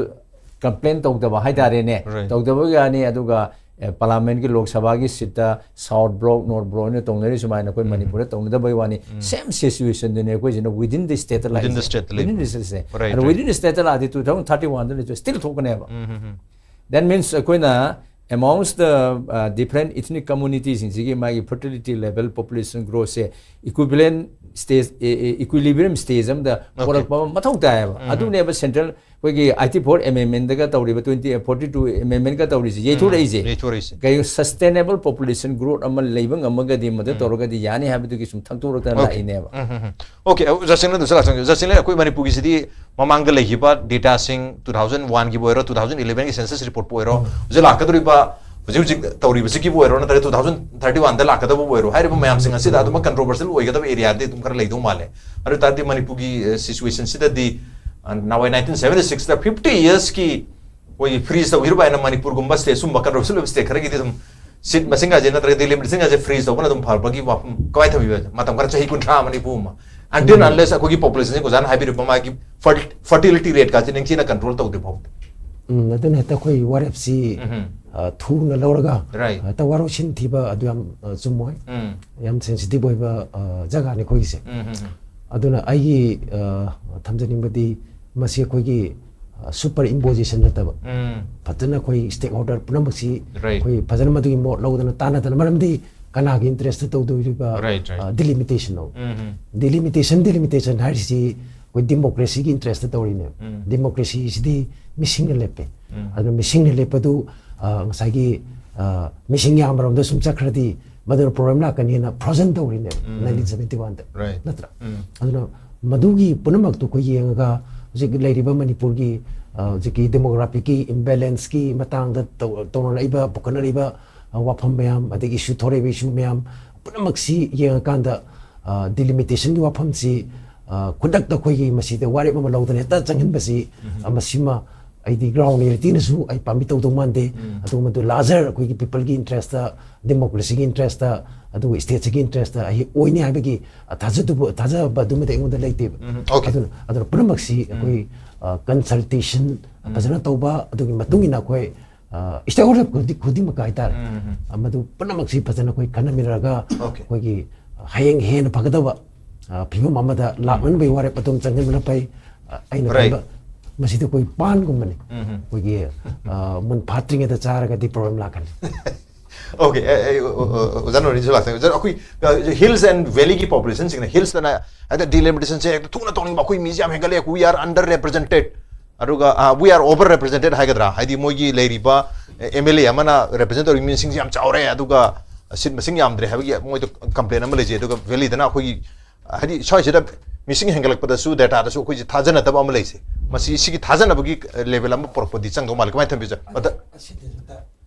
ꯀꯝꯄ꯭ꯂꯦꯟ ꯇꯧꯗꯕ ꯍꯥꯏꯇꯥꯔꯦꯅꯦ꯫ Right. ꯇꯧꯗꯕꯒꯤ ꯋꯥꯅꯤ꯫ ꯑꯗꯨꯒ ꯑꯦ, ꯄꯥꯔꯂꯥꯃꯦꯟꯒꯤ ꯂꯣꯛ ꯁꯚꯥꯒꯤ ꯁꯤꯠꯇ ꯁꯥꯎꯠ ꯕ꯭ꯂꯣꯛ, ꯅꯣꯔꯠ ꯕ꯭ꯂꯣꯛ ꯑꯣꯏꯅ ꯇꯧꯅꯔꯤ ꯁꯨꯃꯥꯏꯅ ꯑꯩꯈꯣꯏ ꯎꯝ꯫ ꯃꯅꯤꯄꯨꯔꯗ ꯇꯧꯅꯗꯕꯩ ꯋꯥꯅꯤ꯫ ꯎꯝ꯫ ꯁꯦꯝ ꯁꯤꯆꯨꯋꯦꯁꯟꯗꯨꯅꯦ ꯑꯩꯈꯣꯏꯁꯤꯅ within the state Within the state ꯂꯩꯕ꯫ Within the state ꯁꯦ꯫ Right, ꯑꯗꯣ right. Within the state ꯂꯥꯛꯑꯗꯤ ꯇꯨ ꯊꯥꯎꯖꯟ ꯊꯥꯔꯇꯤ ꯋꯥꯟꯗ ꯂꯩꯇ꯭ꯔꯦ, ꯁ꯭ꯇꯤꯜ ꯊꯣꯛꯀꯅꯦꯕ꯫ Um, um, um. That means ꯑꯩꯈꯣꯏꯅ amongst the different ethnic communityꯁꯤꯡꯁꯤꯒꯤ ꯃꯥꯒꯤ fertility level, population growthꯁꯦ equivalent stage, equilibrium stage ꯑꯃꯗ Okay. ꯄꯣꯔꯛꯄ ꯑꯃ ꯃꯊꯧ ꯇꯥꯏꯌꯦꯕ꯫ ꯎꯝ꯫ ꯑꯗꯨꯅꯦꯕ ꯁꯦꯟꯇ꯭ꯔꯦꯜ ꯑꯩꯈꯣꯏꯒꯤ eighty four amendmentꯒ ꯇꯧꯔꯤꯕ twenty forty two amendmentꯒ ꯇꯧꯔꯤꯁꯦ, ꯌꯩꯊꯣꯔꯛꯏꯁꯦ ꯌꯩꯊꯣꯔꯛꯏꯁꯦ ꯀꯩ sustainable population growth ꯑꯃ ꯂꯩꯕ ꯉꯝꯃꯒꯗꯤ, ꯃꯗꯨ ꯇꯧꯔꯒꯗꯤ ꯌꯥꯅꯤ ꯍꯥꯏꯕꯗꯨꯒꯤ ꯁꯨꯝ ꯊꯛꯇꯣꯔꯛꯇꯅ Okay. ꯂꯥꯛꯏꯅꯦꯕ꯫ ꯎꯝ, ꯎꯝ, ꯎꯝ. Okay, ꯑꯣꯖꯥ ꯁꯤꯡꯅ ꯑꯗꯨꯁꯨ ꯂꯥꯛꯆꯒꯦ꯫ ꯑꯣꯖꯥ ꯁꯤꯡꯅ, ꯑꯩꯈꯣꯏ ꯃꯅꯤꯄꯨꯔꯒꯤꯁꯤꯗꯤ ꯃꯃꯥꯡꯗ ꯂꯩꯈꯤꯕ dataꯁꯤꯡ, two thousand one ꯒꯤꯕꯨ ꯑꯣꯏꯔꯣ, two thousand eleven ꯒꯤ census report ꯄꯨ ꯑꯣꯏꯔꯣ, ꯍꯧꯖꯤꯛ ꯂꯥꯛꯀꯗꯧꯔꯤꯕ, ꯍꯧꯖꯤꯛ ꯍꯧꯖꯤꯛ ꯇꯧꯔꯤꯕꯁꯤꯒꯤꯕꯨ ꯑꯣꯏꯔꯣ, ꯅꯠꯇ꯭ꯔꯒ two thousand thirty one ꯗ ꯂꯥꯛꯀꯗꯕꯕꯨ ꯑꯣꯏꯔꯣ, ꯍꯥꯏꯔꯤꯕ ꯃꯌꯥꯝꯁꯤꯡ ꯑꯁꯤꯗ ꯑꯗꯨꯃꯛ controversial ꯑꯣꯏꯒꯗꯕ areaꯗꯤ ꯑꯗꯨꯝ ꯈꯔ ꯂꯩꯗꯧ ꯃꯥꯜꯂꯦ꯫ ꯑꯗꯨ ꯑꯣꯏ ꯇꯥꯔꯗꯤ ꯃꯅꯤꯄꯨꯔꯒꯤ, ꯑ, situationꯁꯤꯗꯗꯤ, ꯑ, ꯅꯍꯥꯟꯋꯥꯏ nineteen seventy sixꯇ fifty yearsꯀꯤ ꯑꯩꯈꯣꯏꯒꯤ freeze ꯇꯧꯈꯤꯕ ꯍꯥꯏꯅ ꯃꯅꯤꯄꯨꯔꯒꯨꯝꯕ state, ꯁꯨꯝꯕ controversial ꯑꯣꯏꯕ state ꯈꯔꯒꯤꯗꯤ ꯑꯗꯨꯝ seat ꯃꯁꯤꯡ ꯍꯥꯏꯁꯦ ꯅꯠꯇ꯭ꯔꯒ delimitation ꯍꯥꯏꯁꯦ freeze ꯇꯧꯕꯅ ꯑꯗꯨꯝ ꯐꯕꯒꯤ ꯋꯥꯐꯝ ꯀꯃꯥꯏꯅ ꯊꯝꯕꯤꯕ? ꯃꯇꯝ ꯈꯔ ꯆꯍꯤ ꯀꯨꯟꯊ꯭ꯔꯥ ꯑꯃ ꯅꯤꯐꯨ ꯑꯃ, until unless ꯑꯩꯈꯣꯏꯒꯤ populationꯁꯤ ꯑꯣꯖꯥꯅ ꯍꯥꯏꯕꯤꯔꯤꯕ ꯃꯥꯒꯤ fertility rateꯀꯥꯁꯦ ꯅꯤꯡꯊꯤꯅ control ꯇꯧꯗ꯭ꯔꯤ ꯐꯥꯎꯕꯗꯤ꯫ ꯎꯝ, ꯑꯗꯨꯅ ꯍꯦꯛꯇ ꯑꯩꯈꯣꯏ ꯋꯥꯔꯦꯞꯁꯤ, ꯑ, ꯊꯨꯅ ꯂꯧꯔꯒ Right. ꯍꯦꯛꯇ ꯋꯥꯔꯧꯁꯤꯟ ꯊꯤꯕ ꯑꯗꯨ ꯌꯥꯝ, ꯑ, ꯆꯨꯝꯃꯣꯏ꯫ ꯎꯝ. ꯌꯥꯝ sensitive ꯑꯣꯏꯕ, ꯑ, ꯖꯒꯥꯅꯤ ꯑꯩꯈꯣꯏꯒꯤꯁꯦ꯫ ꯎꯝ, ꯎꯝ, ꯎꯝ. ꯑꯗꯨꯅ ꯑꯩꯒꯤ, ꯑ, ꯊꯝꯖꯅꯤꯡꯕꯗꯤ ꯃꯁꯤ ꯑꯩꯈꯣꯏꯒꯤ, ꯑ, super imposition ꯅꯠꯇꯕ, ꯎꯝ. ꯐꯖꯅ ꯑꯩꯈꯣꯏ stakeholder ꯄꯨꯝꯅꯃꯛꯁꯤ Right. ꯑꯩꯈꯣꯏ ꯐꯖꯅ ꯃꯗꯨꯒꯤ ꯃꯣꯠ ꯂꯧꯗꯅ ꯇꯥꯟꯅꯗꯅ, ꯃꯔꯝꯗꯤ ꯀꯅꯥꯒꯤ interestꯇ ꯇꯧꯗꯣꯔꯤꯕ, Right, right. ꯑ, delimitation ꯑꯣ꯫ ꯎꯝ, ꯎꯝ. Delimitation, delimitation ꯍꯥꯏꯔꯤꯁꯤ ꯑꯩꯈꯣꯏ democracyꯒꯤ interestꯇ ꯇꯧꯔꯤꯅꯦꯕ꯫ ꯎꯝ. Democracyꯁꯤꯗꯤ ꯃꯤꯁꯤꯡꯅ ꯂꯦꯞꯄꯦ꯫ ꯎꯝ. ꯑꯗꯨꯅ ꯃꯤꯁꯤꯡꯅ ꯂꯦꯞꯄꯗꯨ, ꯑ, ꯉꯁꯥꯏꯒꯤ, ꯑ, ꯃꯤꯁꯤꯡ ꯌꯥꯝꯕꯔꯣꯝꯗ ꯁꯨꯝ ꯆꯠꯈ꯭ꯔꯗꯤ ꯃꯗꯨꯅ problem ꯂꯥꯛꯀꯅꯤꯅ frozen ꯇꯧꯔꯤꯅꯦꯕ, ꯎꯝ. nineteen seventy oneꯗ꯫ Right. ꯅꯠꯇ꯭ꯔꯥ? ꯎꯝ. ꯑꯗꯨꯅ ꯃꯗꯨꯒꯤ ꯄꯨꯝꯅꯃꯛꯇꯨ ꯑꯩꯈꯣꯏ ꯌꯦꯡꯉꯒ ꯍꯧꯖꯤꯛ ꯂꯩꯔꯤꯕ ꯃꯅꯤꯄꯨꯔꯒꯤ, ꯑ, ꯍꯧꯖꯤꯛꯀꯤ demographicꯀꯤ imbalanceꯀꯤ ꯃꯇꯥꯡꯗ ꯇꯧ-, ꯇꯧꯅꯔꯛꯏꯕ, ꯄꯨꯈꯠꯅꯔꯛꯏꯕ, ꯑ, ꯋꯥꯐꯝ ꯃꯌꯥꯝ, ꯑꯗꯒꯤ issue ꯊꯣꯔꯛꯏꯕ issue ꯃꯌꯥꯝ ꯄꯨꯝꯅꯃꯛꯁꯤ ꯌꯦꯡꯉꯀꯥꯟꯗ, ꯑ, delimitationꯒꯤ ꯋꯥꯐꯝꯁꯤ, ꯑ, ꯈꯨꯗꯛꯇ ꯑꯩꯈꯣꯏꯒꯤ ꯃꯁꯤꯗ ꯋꯥꯔꯦꯞ ꯑꯃ ꯂꯧꯗꯅ ꯍꯦꯛꯇ ꯆꯪꯍꯟꯕꯁꯤ, ꯑ, ꯃꯁꯤꯃ ꯑꯩꯗꯤ ground realityꯅꯁꯨ ꯑꯩ ꯄꯥꯝꯕꯤ ꯇꯧꯗꯧ ꯃꯥꯟꯗꯦ꯫ ꯑꯗꯨꯒꯨꯝꯕꯗꯨ larger ꯑꯩꯈꯣꯏꯒꯤ peopleꯒꯤ interestꯇ, democracyꯒꯤ interestꯇ, ꯑꯗꯨꯒ stateꯁꯤꯒꯤ interestꯇ ꯑꯩ ꯑꯣꯏꯅꯤ ꯍꯥꯏꯕꯒꯤ, ꯑ, ꯊꯥꯖꯗꯕ, ꯊꯥꯖꯕ ꯑꯗꯨꯃꯗꯤ ꯑꯩꯉꯣꯟꯗ ꯂꯩꯇꯦꯕ꯫ ꯎꯝ, okay. ꯑꯗꯨꯅ, ꯑꯗꯨꯅ ꯄꯨꯝꯅꯃꯛꯁꯤ ꯑꯩꯈꯣꯏ, ꯑ, consultation ꯐꯖꯅ ꯇꯧꯕ, ꯑꯗꯨꯒꯤ ꯃꯇꯨꯡ ꯏꯟꯅ ꯑꯩꯈꯣꯏ, ꯑ, stakeholder ꯈꯨꯗꯤꯡ-, ꯈꯨꯗꯤꯡꯃꯛ ꯍꯥꯏꯇꯥꯔꯦ꯫ ꯎꯝ, ꯎꯝ. ꯑ, ꯃꯗꯨ ꯄꯨꯝꯅꯃꯛꯁꯤ ꯐꯖꯅ ꯑꯩꯈꯣꯏ ꯈꯟꯅꯃꯤꯟꯅꯔꯒ Okay. ꯑꯩꯈꯣꯏꯒꯤ ꯍꯌꯦꯡ ꯍꯦꯟꯅ ꯐꯒꯗꯕ, ꯑ, ꯐꯤꯕꯝ ꯑꯃꯗ ꯂꯥꯛꯅꯅꯕꯒꯤ ꯋꯥꯔꯦꯞ ꯑꯗꯨꯝ ꯆꯪꯁꯤꯟꯕꯅ ꯐꯩ꯫ ꯑ, ꯑꯩꯅ Right. ꯈꯟꯕ ꯃꯁꯤꯗꯤ ꯑꯩꯈꯣꯏ ꯄꯥꯟꯒꯨꯝꯕꯅꯤ꯫ ꯎꯝ, ꯎꯝ. ꯑꯩꯈꯣꯏꯒꯤ, ꯑ, ꯃꯨꯟ ꯐꯥꯠꯇ꯭ꯔꯤꯉꯩꯗ ꯆꯥꯔꯒꯗꯤ problem ꯂꯥꯛꯀꯅꯤ꯫ Okay, ꯑꯦ, ꯑꯦ, ꯑꯣ, ꯑꯣ, ꯑꯣ, ꯑꯣꯖꯥ ꯅꯣꯔꯤꯟꯁꯨ ꯂꯥꯛꯆꯒꯦ꯫ ꯑꯣꯖꯥ, ꯑꯩꯈꯣꯏ, ꯑ, hills and valleyꯒꯤ populationꯁꯤꯡꯅ, hillsꯇꯅ ꯍꯦꯛꯇ delimitationꯁꯦ ꯍꯦꯛꯇ ꯊꯨꯅ ꯇꯧꯅꯤꯡꯕ, "ꯑꯩꯈꯣꯏ ꯃꯤꯁꯦ ꯌꯥꯝ ꯍꯦꯟꯒꯠꯂꯦ, we are underrepresented." ꯑꯗꯨꯒ ꯋꯤ ꯑꯥꯔ ꯑꯣꯚꯔ ꯔꯦꯄ꯭ꯔꯖꯦꯟꯇꯦꯠ ꯍꯥꯏꯒꯗ꯭ꯔꯥ, ꯍꯥꯏꯗꯤ ꯃꯣꯏꯒꯤ ꯂꯩꯔꯤꯕ ꯑꯦꯝ ꯑꯦꯜ ꯑꯦ ꯑꯃꯅ ꯔꯦꯄ꯭ꯔꯖꯦꯟ ꯇꯧꯔꯤꯕ ꯃꯤ ꯃꯁꯤꯡꯁꯦ ꯌꯥꯝ ꯆꯥꯎꯔꯦ, ꯑꯗꯨꯒ ꯁꯤꯠ ꯃꯁꯤꯡ ꯌꯥꯝꯗ꯭ꯔꯦ ꯍꯥꯏꯕꯒꯤ ꯃꯣꯏꯗ ꯀꯝꯄ꯭ꯂꯦꯟ ꯑꯃ ꯂꯩꯖꯩ꯫ ꯑꯗꯨꯒ ꯚꯦꯂꯤꯗꯅ ꯑꯩꯈꯣꯏꯒꯤ, ꯍꯥꯏꯗꯤ ꯁ꯭ꯋꯥꯏꯁꯤꯗ ꯃꯤꯁꯤꯡ ꯍꯦꯟꯒꯠꯂꯛꯄꯗꯁꯨ ꯗꯦꯇꯥꯗꯁꯨ ꯑꯩꯈꯣꯏꯁꯦ ꯊꯥꯖꯅꯗꯕ ꯑꯃ ꯂꯩꯁꯦ꯫ ꯃꯁꯤ ꯁꯤꯒꯤ ꯊꯥꯖꯅꯕꯒꯤ ꯂꯦꯚꯦꯜ ꯑꯃ ꯄꯨꯔꯛꯄꯗꯤ ꯆꯪꯗꯧ ꯃꯥꯜꯂꯦ꯫ ꯀꯃꯥꯏꯅ ꯊꯝꯕꯤꯁꯦ? ꯑꯗ ꯑꯁꯤꯗꯁꯨ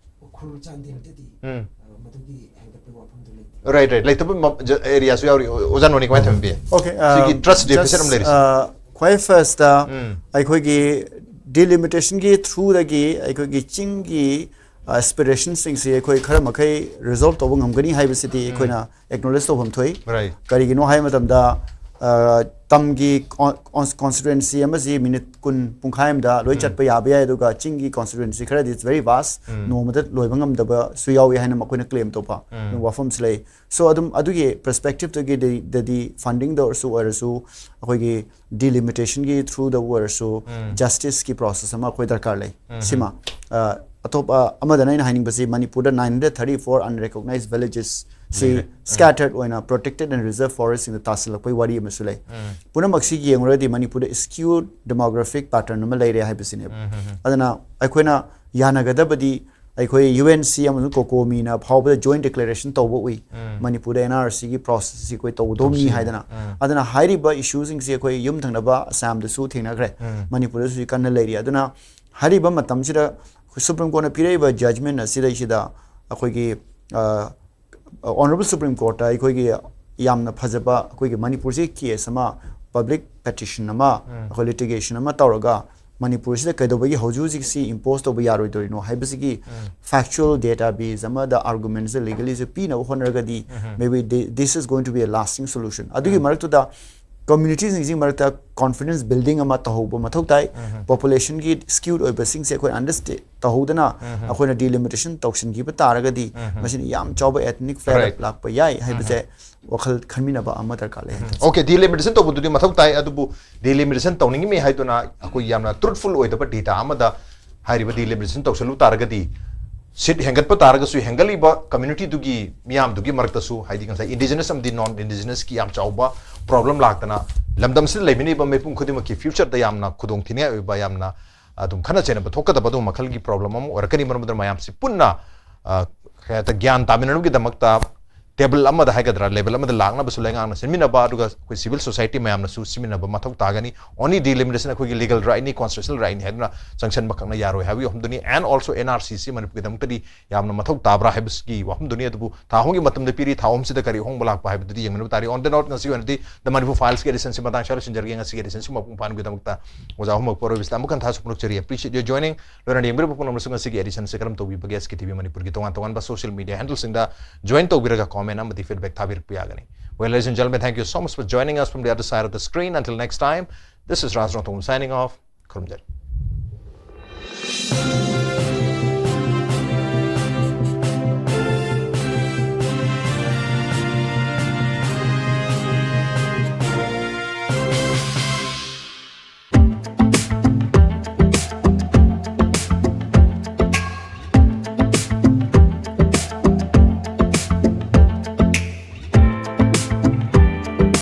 ꯎꯈ꯭ꯔꯨꯜ ꯆꯥꯟꯗꯦꯜꯗꯗꯤ ꯎꯝ꯫ ꯑ, ꯃꯗꯨꯒꯤ ꯍꯦꯟꯒꯠꯄꯒꯤ ꯋꯥꯐꯝꯗꯨ ꯂꯩꯇꯦ꯫ Right, right. ꯂꯩꯇꯕ ꯃ-, ꯖ-, ꯑꯦꯔꯤꯌꯥꯁꯨ ꯌꯥꯎꯔꯤ꯫ ꯑꯣꯖꯥ ꯅꯣꯅꯤ ꯀꯃꯥꯏꯅ ꯊꯝꯕꯤ? ꯑꯣꯀꯦ, ꯑ, ꯁꯤꯒꯤ ꯇ꯭ꯔꯁ ꯗꯦꯐꯤꯁꯤꯠ ꯑꯃ ꯂꯩꯔꯤꯁꯦ꯫ ꯑ, ꯈ꯭ꯋꯥꯏ ꯐꯥꯔꯁꯇ ꯎꯝ꯫ ꯑꯩꯈꯣꯏꯒꯤ ꯗꯤꯂꯤꯃꯤꯇꯦꯁꯟꯒꯤ ꯊ꯭ꯔꯨꯗꯒꯤ ꯑꯩꯈꯣꯏꯒꯤ ꯆꯤꯡꯒꯤ ꯑꯦꯁꯄꯤꯔꯦꯁꯟꯁꯤꯡꯁꯤ ꯑꯩꯈꯣꯏ ꯈꯔ ꯃꯈꯩ ꯔꯤꯖꯣꯜꯕ ꯇꯧꯕ ꯉꯝꯒꯅꯤ ꯍꯥꯏꯕꯁꯤꯗꯤ ꯎꯝ꯫ ꯑꯩꯈꯣꯏꯅ ꯑꯦꯛꯅꯣꯂꯦꯖ ꯇꯧꯐꯝ ꯊꯣꯛꯏ꯫ ꯔꯥꯏꯠ꯫ ꯀꯔꯤꯒꯤꯅꯣ ꯍꯥꯏꯕ ꯃꯇꯝꯗ, ꯑ, ꯇꯝꯒꯤ ꯀꯣꯟ-, ꯀꯣꯟ-, ꯀꯣꯟꯁꯇꯤꯇ꯭ꯋꯦꯟꯁꯤ ꯑꯃꯁꯤ ꯃꯤꯅꯤꯠ ꯀꯨꯟ, ꯄꯨꯡꯈꯥꯏ ꯑꯃꯗ ꯂꯣꯏ ꯎꯝ꯫ ꯆꯠꯄ ꯌꯥꯕ ꯌꯥꯏ, ꯑꯗꯨꯒ ꯆꯤꯡꯒꯤ ꯀꯣꯟꯁꯇꯤꯇ꯭ꯋꯦꯟꯁꯤ ꯈꯔꯗꯤ it's very vast, ꯎꯝ꯫ ꯅꯣꯡꯃꯗ ꯂꯣꯏꯕ ꯉꯝꯗꯕꯁꯨ ꯌꯥꯎꯏ ꯍꯥꯏꯅ ꯃꯈꯣꯏꯅ ꯀ꯭ꯂꯦꯝ ꯇꯧꯕ ꯎꯝ꯫ ꯑꯗꯨꯝ ꯋꯥꯐꯝꯁꯨ ꯂꯩ꯫ ꯁꯣ ꯑꯗꯨꯝ ꯑꯗꯨꯒꯤ ꯄꯔꯁꯄꯦꯛꯇꯤꯞꯇꯒꯤꯗꯤ, ꯗꯗꯤ ꯐꯟꯗꯤꯡꯗ ꯑꯣꯏꯔꯁꯨ, ꯑꯣꯏꯔꯁꯨ, ꯑꯩꯈꯣꯏꯒꯤ ꯗꯤꯂꯤꯃꯤꯇꯦꯁꯟꯒꯤ ꯊ꯭ꯔꯨꯗ ꯑꯣꯏꯔꯁꯨ, ꯎꯝ꯫ ꯖꯁꯇꯤꯁꯀꯤ ꯄ꯭ꯔꯣꯁꯦꯁ ꯑꯃ ꯑꯩꯈꯣꯏ ꯗꯔꯀꯥꯔ ꯂꯩ꯫ ꯎꯝ꯫ ꯁꯤꯃ, ꯑ, ꯑꯇꯣꯞꯄ ꯑꯃꯗꯅ ꯑꯩꯅ ꯍꯥꯏꯅꯤꯡꯕꯁꯤ ꯃꯅꯤꯄꯨꯔꯗ nine hundred thirty-four unrecognized villages ꯁꯤ ꯂꯩꯔꯦ꯫ ꯎꯝ꯫ Scattered ꯑꯣꯏꯅ protected and reserve forest ꯁꯤꯡꯗ ꯇꯥꯁꯤꯜꯂꯛꯄꯒꯤ ꯋꯥꯔꯤ ꯑꯃꯁꯨ ꯂꯩ꯫ ꯎꯝ꯫ ꯄꯨꯝꯅꯃꯛꯁꯤ ꯌꯦꯡꯂꯨꯔꯗꯤ ꯃꯅꯤꯄꯨꯔꯗ skewed demographic pattern ꯑꯃ ꯂꯩꯔꯦ ꯍꯥꯏꯕꯁꯤꯅꯦꯕ꯫ ꯎꯝ, ꯎꯝ, ꯎꯝ꯫ ꯑꯗꯨꯅ ꯑꯩꯈꯣꯏꯅ ꯌꯥꯅꯒꯗꯕꯗꯤ ꯑꯩꯈꯣꯏ U N C ꯑꯃꯁꯨꯡ ꯀꯣꯀꯣꯃꯤꯅ ꯐꯥꯎꯕꯗ joint declaration ꯇꯧꯕ ꯎꯏ꯫ ꯎꯝ꯫ ꯃꯅꯤꯄꯨꯔꯗ N R C ꯒꯤ process ꯁꯤ ꯑꯩꯈꯣꯏ ꯇꯧꯒꯗꯧꯕꯅꯤ ꯇꯧꯁꯤ꯫ ꯍꯥꯏꯗꯅ꯫ ꯎꯝ꯫ ꯑꯗꯨꯅ ꯍꯥꯏꯔꯤꯕ issue ꯁꯤꯡꯁꯤ ꯑꯩꯈꯣꯏ ꯌꯨꯝ ꯊꯪꯅꯕ ꯑꯁꯥꯝꯗꯁꯨ ꯊꯦꯡꯅꯈ꯭ꯔꯦ꯫ ꯎꯝ꯫ ꯃꯅꯤꯄꯨꯔꯗꯁꯨ ꯍꯧꯖꯤꯛ ꯀꯟꯅ ꯂꯩꯔꯤ꯫ ꯑꯗꯨꯅ ꯍꯥꯏꯔꯤꯕ ꯃꯇꯝꯁꯤꯗ Supreme Court ꯅ ꯄꯤꯔꯛꯏꯕ judgment ꯑꯁꯤꯗꯩꯁꯤꯗ ꯑꯩꯈꯣꯏꯒꯤ, ꯑ, Honourable Supreme Court ꯇ ꯑꯩꯈꯣꯏꯒꯤ ꯌꯥꯝꯅ ꯐꯖꯕ ꯑꯩꯈꯣꯏꯒꯤ ꯃꯅꯤꯄꯨꯔꯁꯤ case ꯑꯃ, public petition ꯑꯃ, ꯎꯝ꯫ ꯑꯩꯈꯣꯏ litigation ꯑꯃ ꯇꯧꯔꯒ ꯃꯅꯤꯄꯨꯔꯁꯤꯗ ꯀꯩꯗꯧꯕꯒꯤ ꯍꯧꯖꯤꯛ ꯍꯧꯖꯤꯛꯁꯤ impose ꯇꯧꯕ ꯌꯥꯔꯣꯏꯗꯣꯔꯤꯅꯣ ꯍꯥꯏꯕꯁꯤꯒꯤ ꯎꯝ꯫ Factual database ꯑꯃꯗ argument ꯁꯦ legally ꯁꯦ ꯄꯤꯅꯕ ꯍꯣꯠꯅꯔꯒꯗꯤ ꯎꯝ꯫ Maybe thi-, this is going to be a lasting solution꯫ ꯑꯗꯨꯒꯤ ꯎꯝ꯫ ꯃꯔꯛꯇꯨꯗ community ꯁꯤꯡꯁꯤꯒꯤ ꯃꯔꯛꯇ confidence building ꯑꯃ ꯇꯧꯍꯧꯕ ꯃꯊꯧ ꯇꯥꯏ꯫ ꯎꯝ꯫ Population ꯒꯤ skewed ꯑꯣꯏꯕꯁꯤꯡꯁꯦ ꯑꯩꯈꯣꯏ understand ꯇꯧꯍꯧꯗꯅ ꯎꯝ꯫ ꯑꯩꯈꯣꯏꯅ delimitation ꯇꯧꯁꯤꯟꯈꯤꯕ ꯇꯥꯔꯒꯗꯤ ꯎꯝ꯫ ꯃꯁꯤꯅ ꯌꯥꯝ ꯆꯥꯎꯕ ethnic flare up ꯀꯔꯦꯛ꯫ ꯂꯥꯛꯄ ꯌꯥꯏ ꯍꯥꯏꯕꯁꯦ ꯎꯝ꯫ ꯋꯥꯈꯜ ꯈꯟꯃꯤꯟꯅꯕ ꯑꯃ ꯗꯔꯀꯥꯔ ꯂꯩ ꯍꯥꯏꯅ ꯈꯜꯂꯤ꯫ ꯑꯣꯀꯦ, delimitation ꯇꯧꯕꯗꯨꯗꯤ ꯃꯊꯧ ꯇꯥꯏ, ꯑꯗꯨꯕꯨ delimitation ꯇꯧꯅꯤꯡꯉꯤꯃꯤ ꯍꯥꯏꯗꯨꯅ ꯑꯩꯈꯣꯏ ꯌꯥꯝꯅ truthful ꯑꯣꯏꯗꯕ data ꯑꯃꯗ ꯍꯥꯏꯔꯤꯕ delimitation ꯇꯧꯁꯜꯂꯨ ꯇꯥꯔꯒꯗꯤ ꯁꯤꯠ ꯍꯦꯟꯒꯠꯄ ꯇꯥꯔꯒꯁꯨ, ꯍꯦꯟꯒꯠꯂꯤꯕ ꯀꯝꯃ꯭ꯌꯨꯅꯤꯇꯤꯗꯨꯒꯤ ꯃꯤꯌꯥꯝꯗꯨꯒꯤ ꯃꯔꯛꯇꯁꯨ, ꯍꯥꯏꯗꯤ ꯉꯁꯥꯏ ꯏꯟꯗꯤꯖꯤꯅꯁ ꯑꯃꯗꯤ ꯅꯣꯟ ꯏꯟꯗꯤꯖꯤꯅꯁꯀꯤ ꯌꯥꯝ ꯆꯥꯎꯕ ꯄ꯭ꯔꯣꯕ꯭ꯂꯦꯝ ꯂꯥꯛꯇꯅ, ꯂꯝꯗꯝꯁꯤꯗ ꯂꯩꯃꯤꯟꯅꯔꯤꯕ ꯃꯤꯄꯨꯝ ꯈꯨꯗꯤꯡꯃꯛꯀꯤ ꯐ꯭ꯌꯨꯆꯔꯗ ꯌꯥꯝꯅ ꯈꯨꯗꯣꯡꯊꯤꯅꯤꯡꯉꯥꯏ ꯑꯣꯏꯕ, ꯌꯥꯝꯅ ꯑꯗꯨꯝ ꯈꯠꯅ ꯆꯩꯅꯕ ꯊꯣꯛꯀꯗꯕ ꯑꯗꯨꯒꯨꯝꯕ ꯃꯈꯜꯒꯤ ꯄ꯭ꯔꯣꯕ꯭ꯂꯦꯝ ꯑꯃ ꯑꯣꯏꯔꯛꯀꯅꯤ꯫ ꯃꯔꯝ ꯑꯗꯨꯅ ꯃꯌꯥꯝꯁꯤ ꯄꯨꯟꯅ, ꯑ, ꯀꯩ ꯍꯥꯏꯇꯥꯔꯦ, ꯒ꯭ꯌꯥꯟ ꯇꯥꯃꯤꯟꯅꯅꯕꯒꯤꯗꯃꯛꯇ ꯇꯦꯕꯜ ꯑꯃꯗ ꯍꯥꯏꯒꯗ꯭ꯔꯥ, ꯂꯦꯕꯦꯜ ꯑꯃꯗ ꯂꯥꯛꯅꯕꯁꯨ ꯂꯩꯉꯥꯛꯅ ꯁꯤꯟꯃꯤꯟꯅꯕ, ꯑꯗꯨꯒ ꯑꯩꯈꯣꯏ ꯁꯤꯚꯤꯜ ꯁꯣꯁꯥꯏꯇꯤ ꯃꯌꯥꯝꯅꯁꯨ ꯁꯤꯟꯃꯤꯟꯅꯕ ꯃꯊꯧ ꯇꯥꯒꯅꯤ꯫ Only delimitation ꯑꯩꯈꯣꯏꯒꯤ ꯂꯤꯒꯜ ꯔꯥꯏꯠꯅꯤ, ꯀꯣꯟꯁꯇꯤꯇ꯭ꯌꯨꯁꯅꯦꯜ ꯔꯥꯏꯠꯅꯤ ꯍꯥꯏꯗꯨꯅ ꯆꯪꯁꯤꯟꯕ ꯈꯛꯅ ꯌꯥꯔꯣꯏ ꯍꯥꯏꯕꯒꯤ ꯋꯥꯐꯝꯗꯨꯅꯤ꯫ And also N R C C ꯃꯅꯤꯄꯨꯔꯒꯤꯗꯃꯛꯇꯗꯤ ꯌꯥꯝꯅ ꯃꯊꯧ ꯇꯥꯕ꯭ꯔꯥ ꯍꯥꯏꯕꯁꯤꯒꯤ ꯋꯥꯐꯝꯗꯨꯅꯤ꯫ ꯑꯗꯨꯕꯨ ꯊꯥ ꯑꯍꯨꯝꯒꯤ ꯃꯇꯝꯗ ꯄꯤꯔꯤ, ꯊꯥ ꯑꯍꯨꯝꯁꯤꯗ ꯀꯔꯤ ꯑꯍꯣꯡꯕ ꯂꯥꯛꯄ ꯍꯥꯏꯕꯗꯨꯗꯤ ꯌꯦꯡꯃꯤꯟꯅꯕ ꯇꯥꯔꯤ꯫ On the note, ꯉꯁꯤꯒꯤ ꯑꯣꯏꯅꯗꯤ The Manipur Filesꯀꯤ editionꯁꯤ ꯃꯇꯥꯡ ꯁ꯭ꯋꯥꯏꯗ ꯂꯣꯏꯁꯤꯟꯖꯔꯒꯦ꯫ ꯉꯁꯤꯒꯤ editionꯁꯤ ꯃꯄꯨꯡ ꯐꯥꯍꯟꯕꯒꯤꯗꯃꯛꯇ ꯑꯣꯖꯥ ꯑꯍꯨꯝꯃꯛꯄꯨ ꯑꯔꯣꯏꯕꯁꯤꯗ ꯑꯃꯨꯛ ꯍꯟꯅ ꯊꯥꯖ ꯐꯣꯡꯗꯣꯛꯆꯔꯤ꯫ Appreciate your joining꯫ ꯂꯣꯏꯅꯅ ꯌꯦꯡꯕꯤꯔꯤꯕ ꯄꯨꯝꯅꯃꯛꯁꯨ ꯉꯁꯤꯒꯤ editionꯁꯤ ꯀꯔꯝ ꯇꯧꯕꯤꯕꯒꯦ? S K T V ꯃꯅꯤꯄꯨꯔꯒꯤ ꯇꯣꯉꯥꯟ ꯇꯣꯉꯥꯟꯕ social media handleꯁꯤꯡꯗ join ꯇꯧꯕꯤꯔꯒ comment ꯑꯃꯗꯤ feedback ꯊꯥꯕꯤꯔꯛꯄ ꯌꯥꯒꯅꯤ꯫ Well, ladies and gentlemen, thank you so much for joining us from the other side of the screen. Until next time, this is Raj Rongthong signing off. ꯈꯨꯔꯨꯝꯖꯔꯤ꯫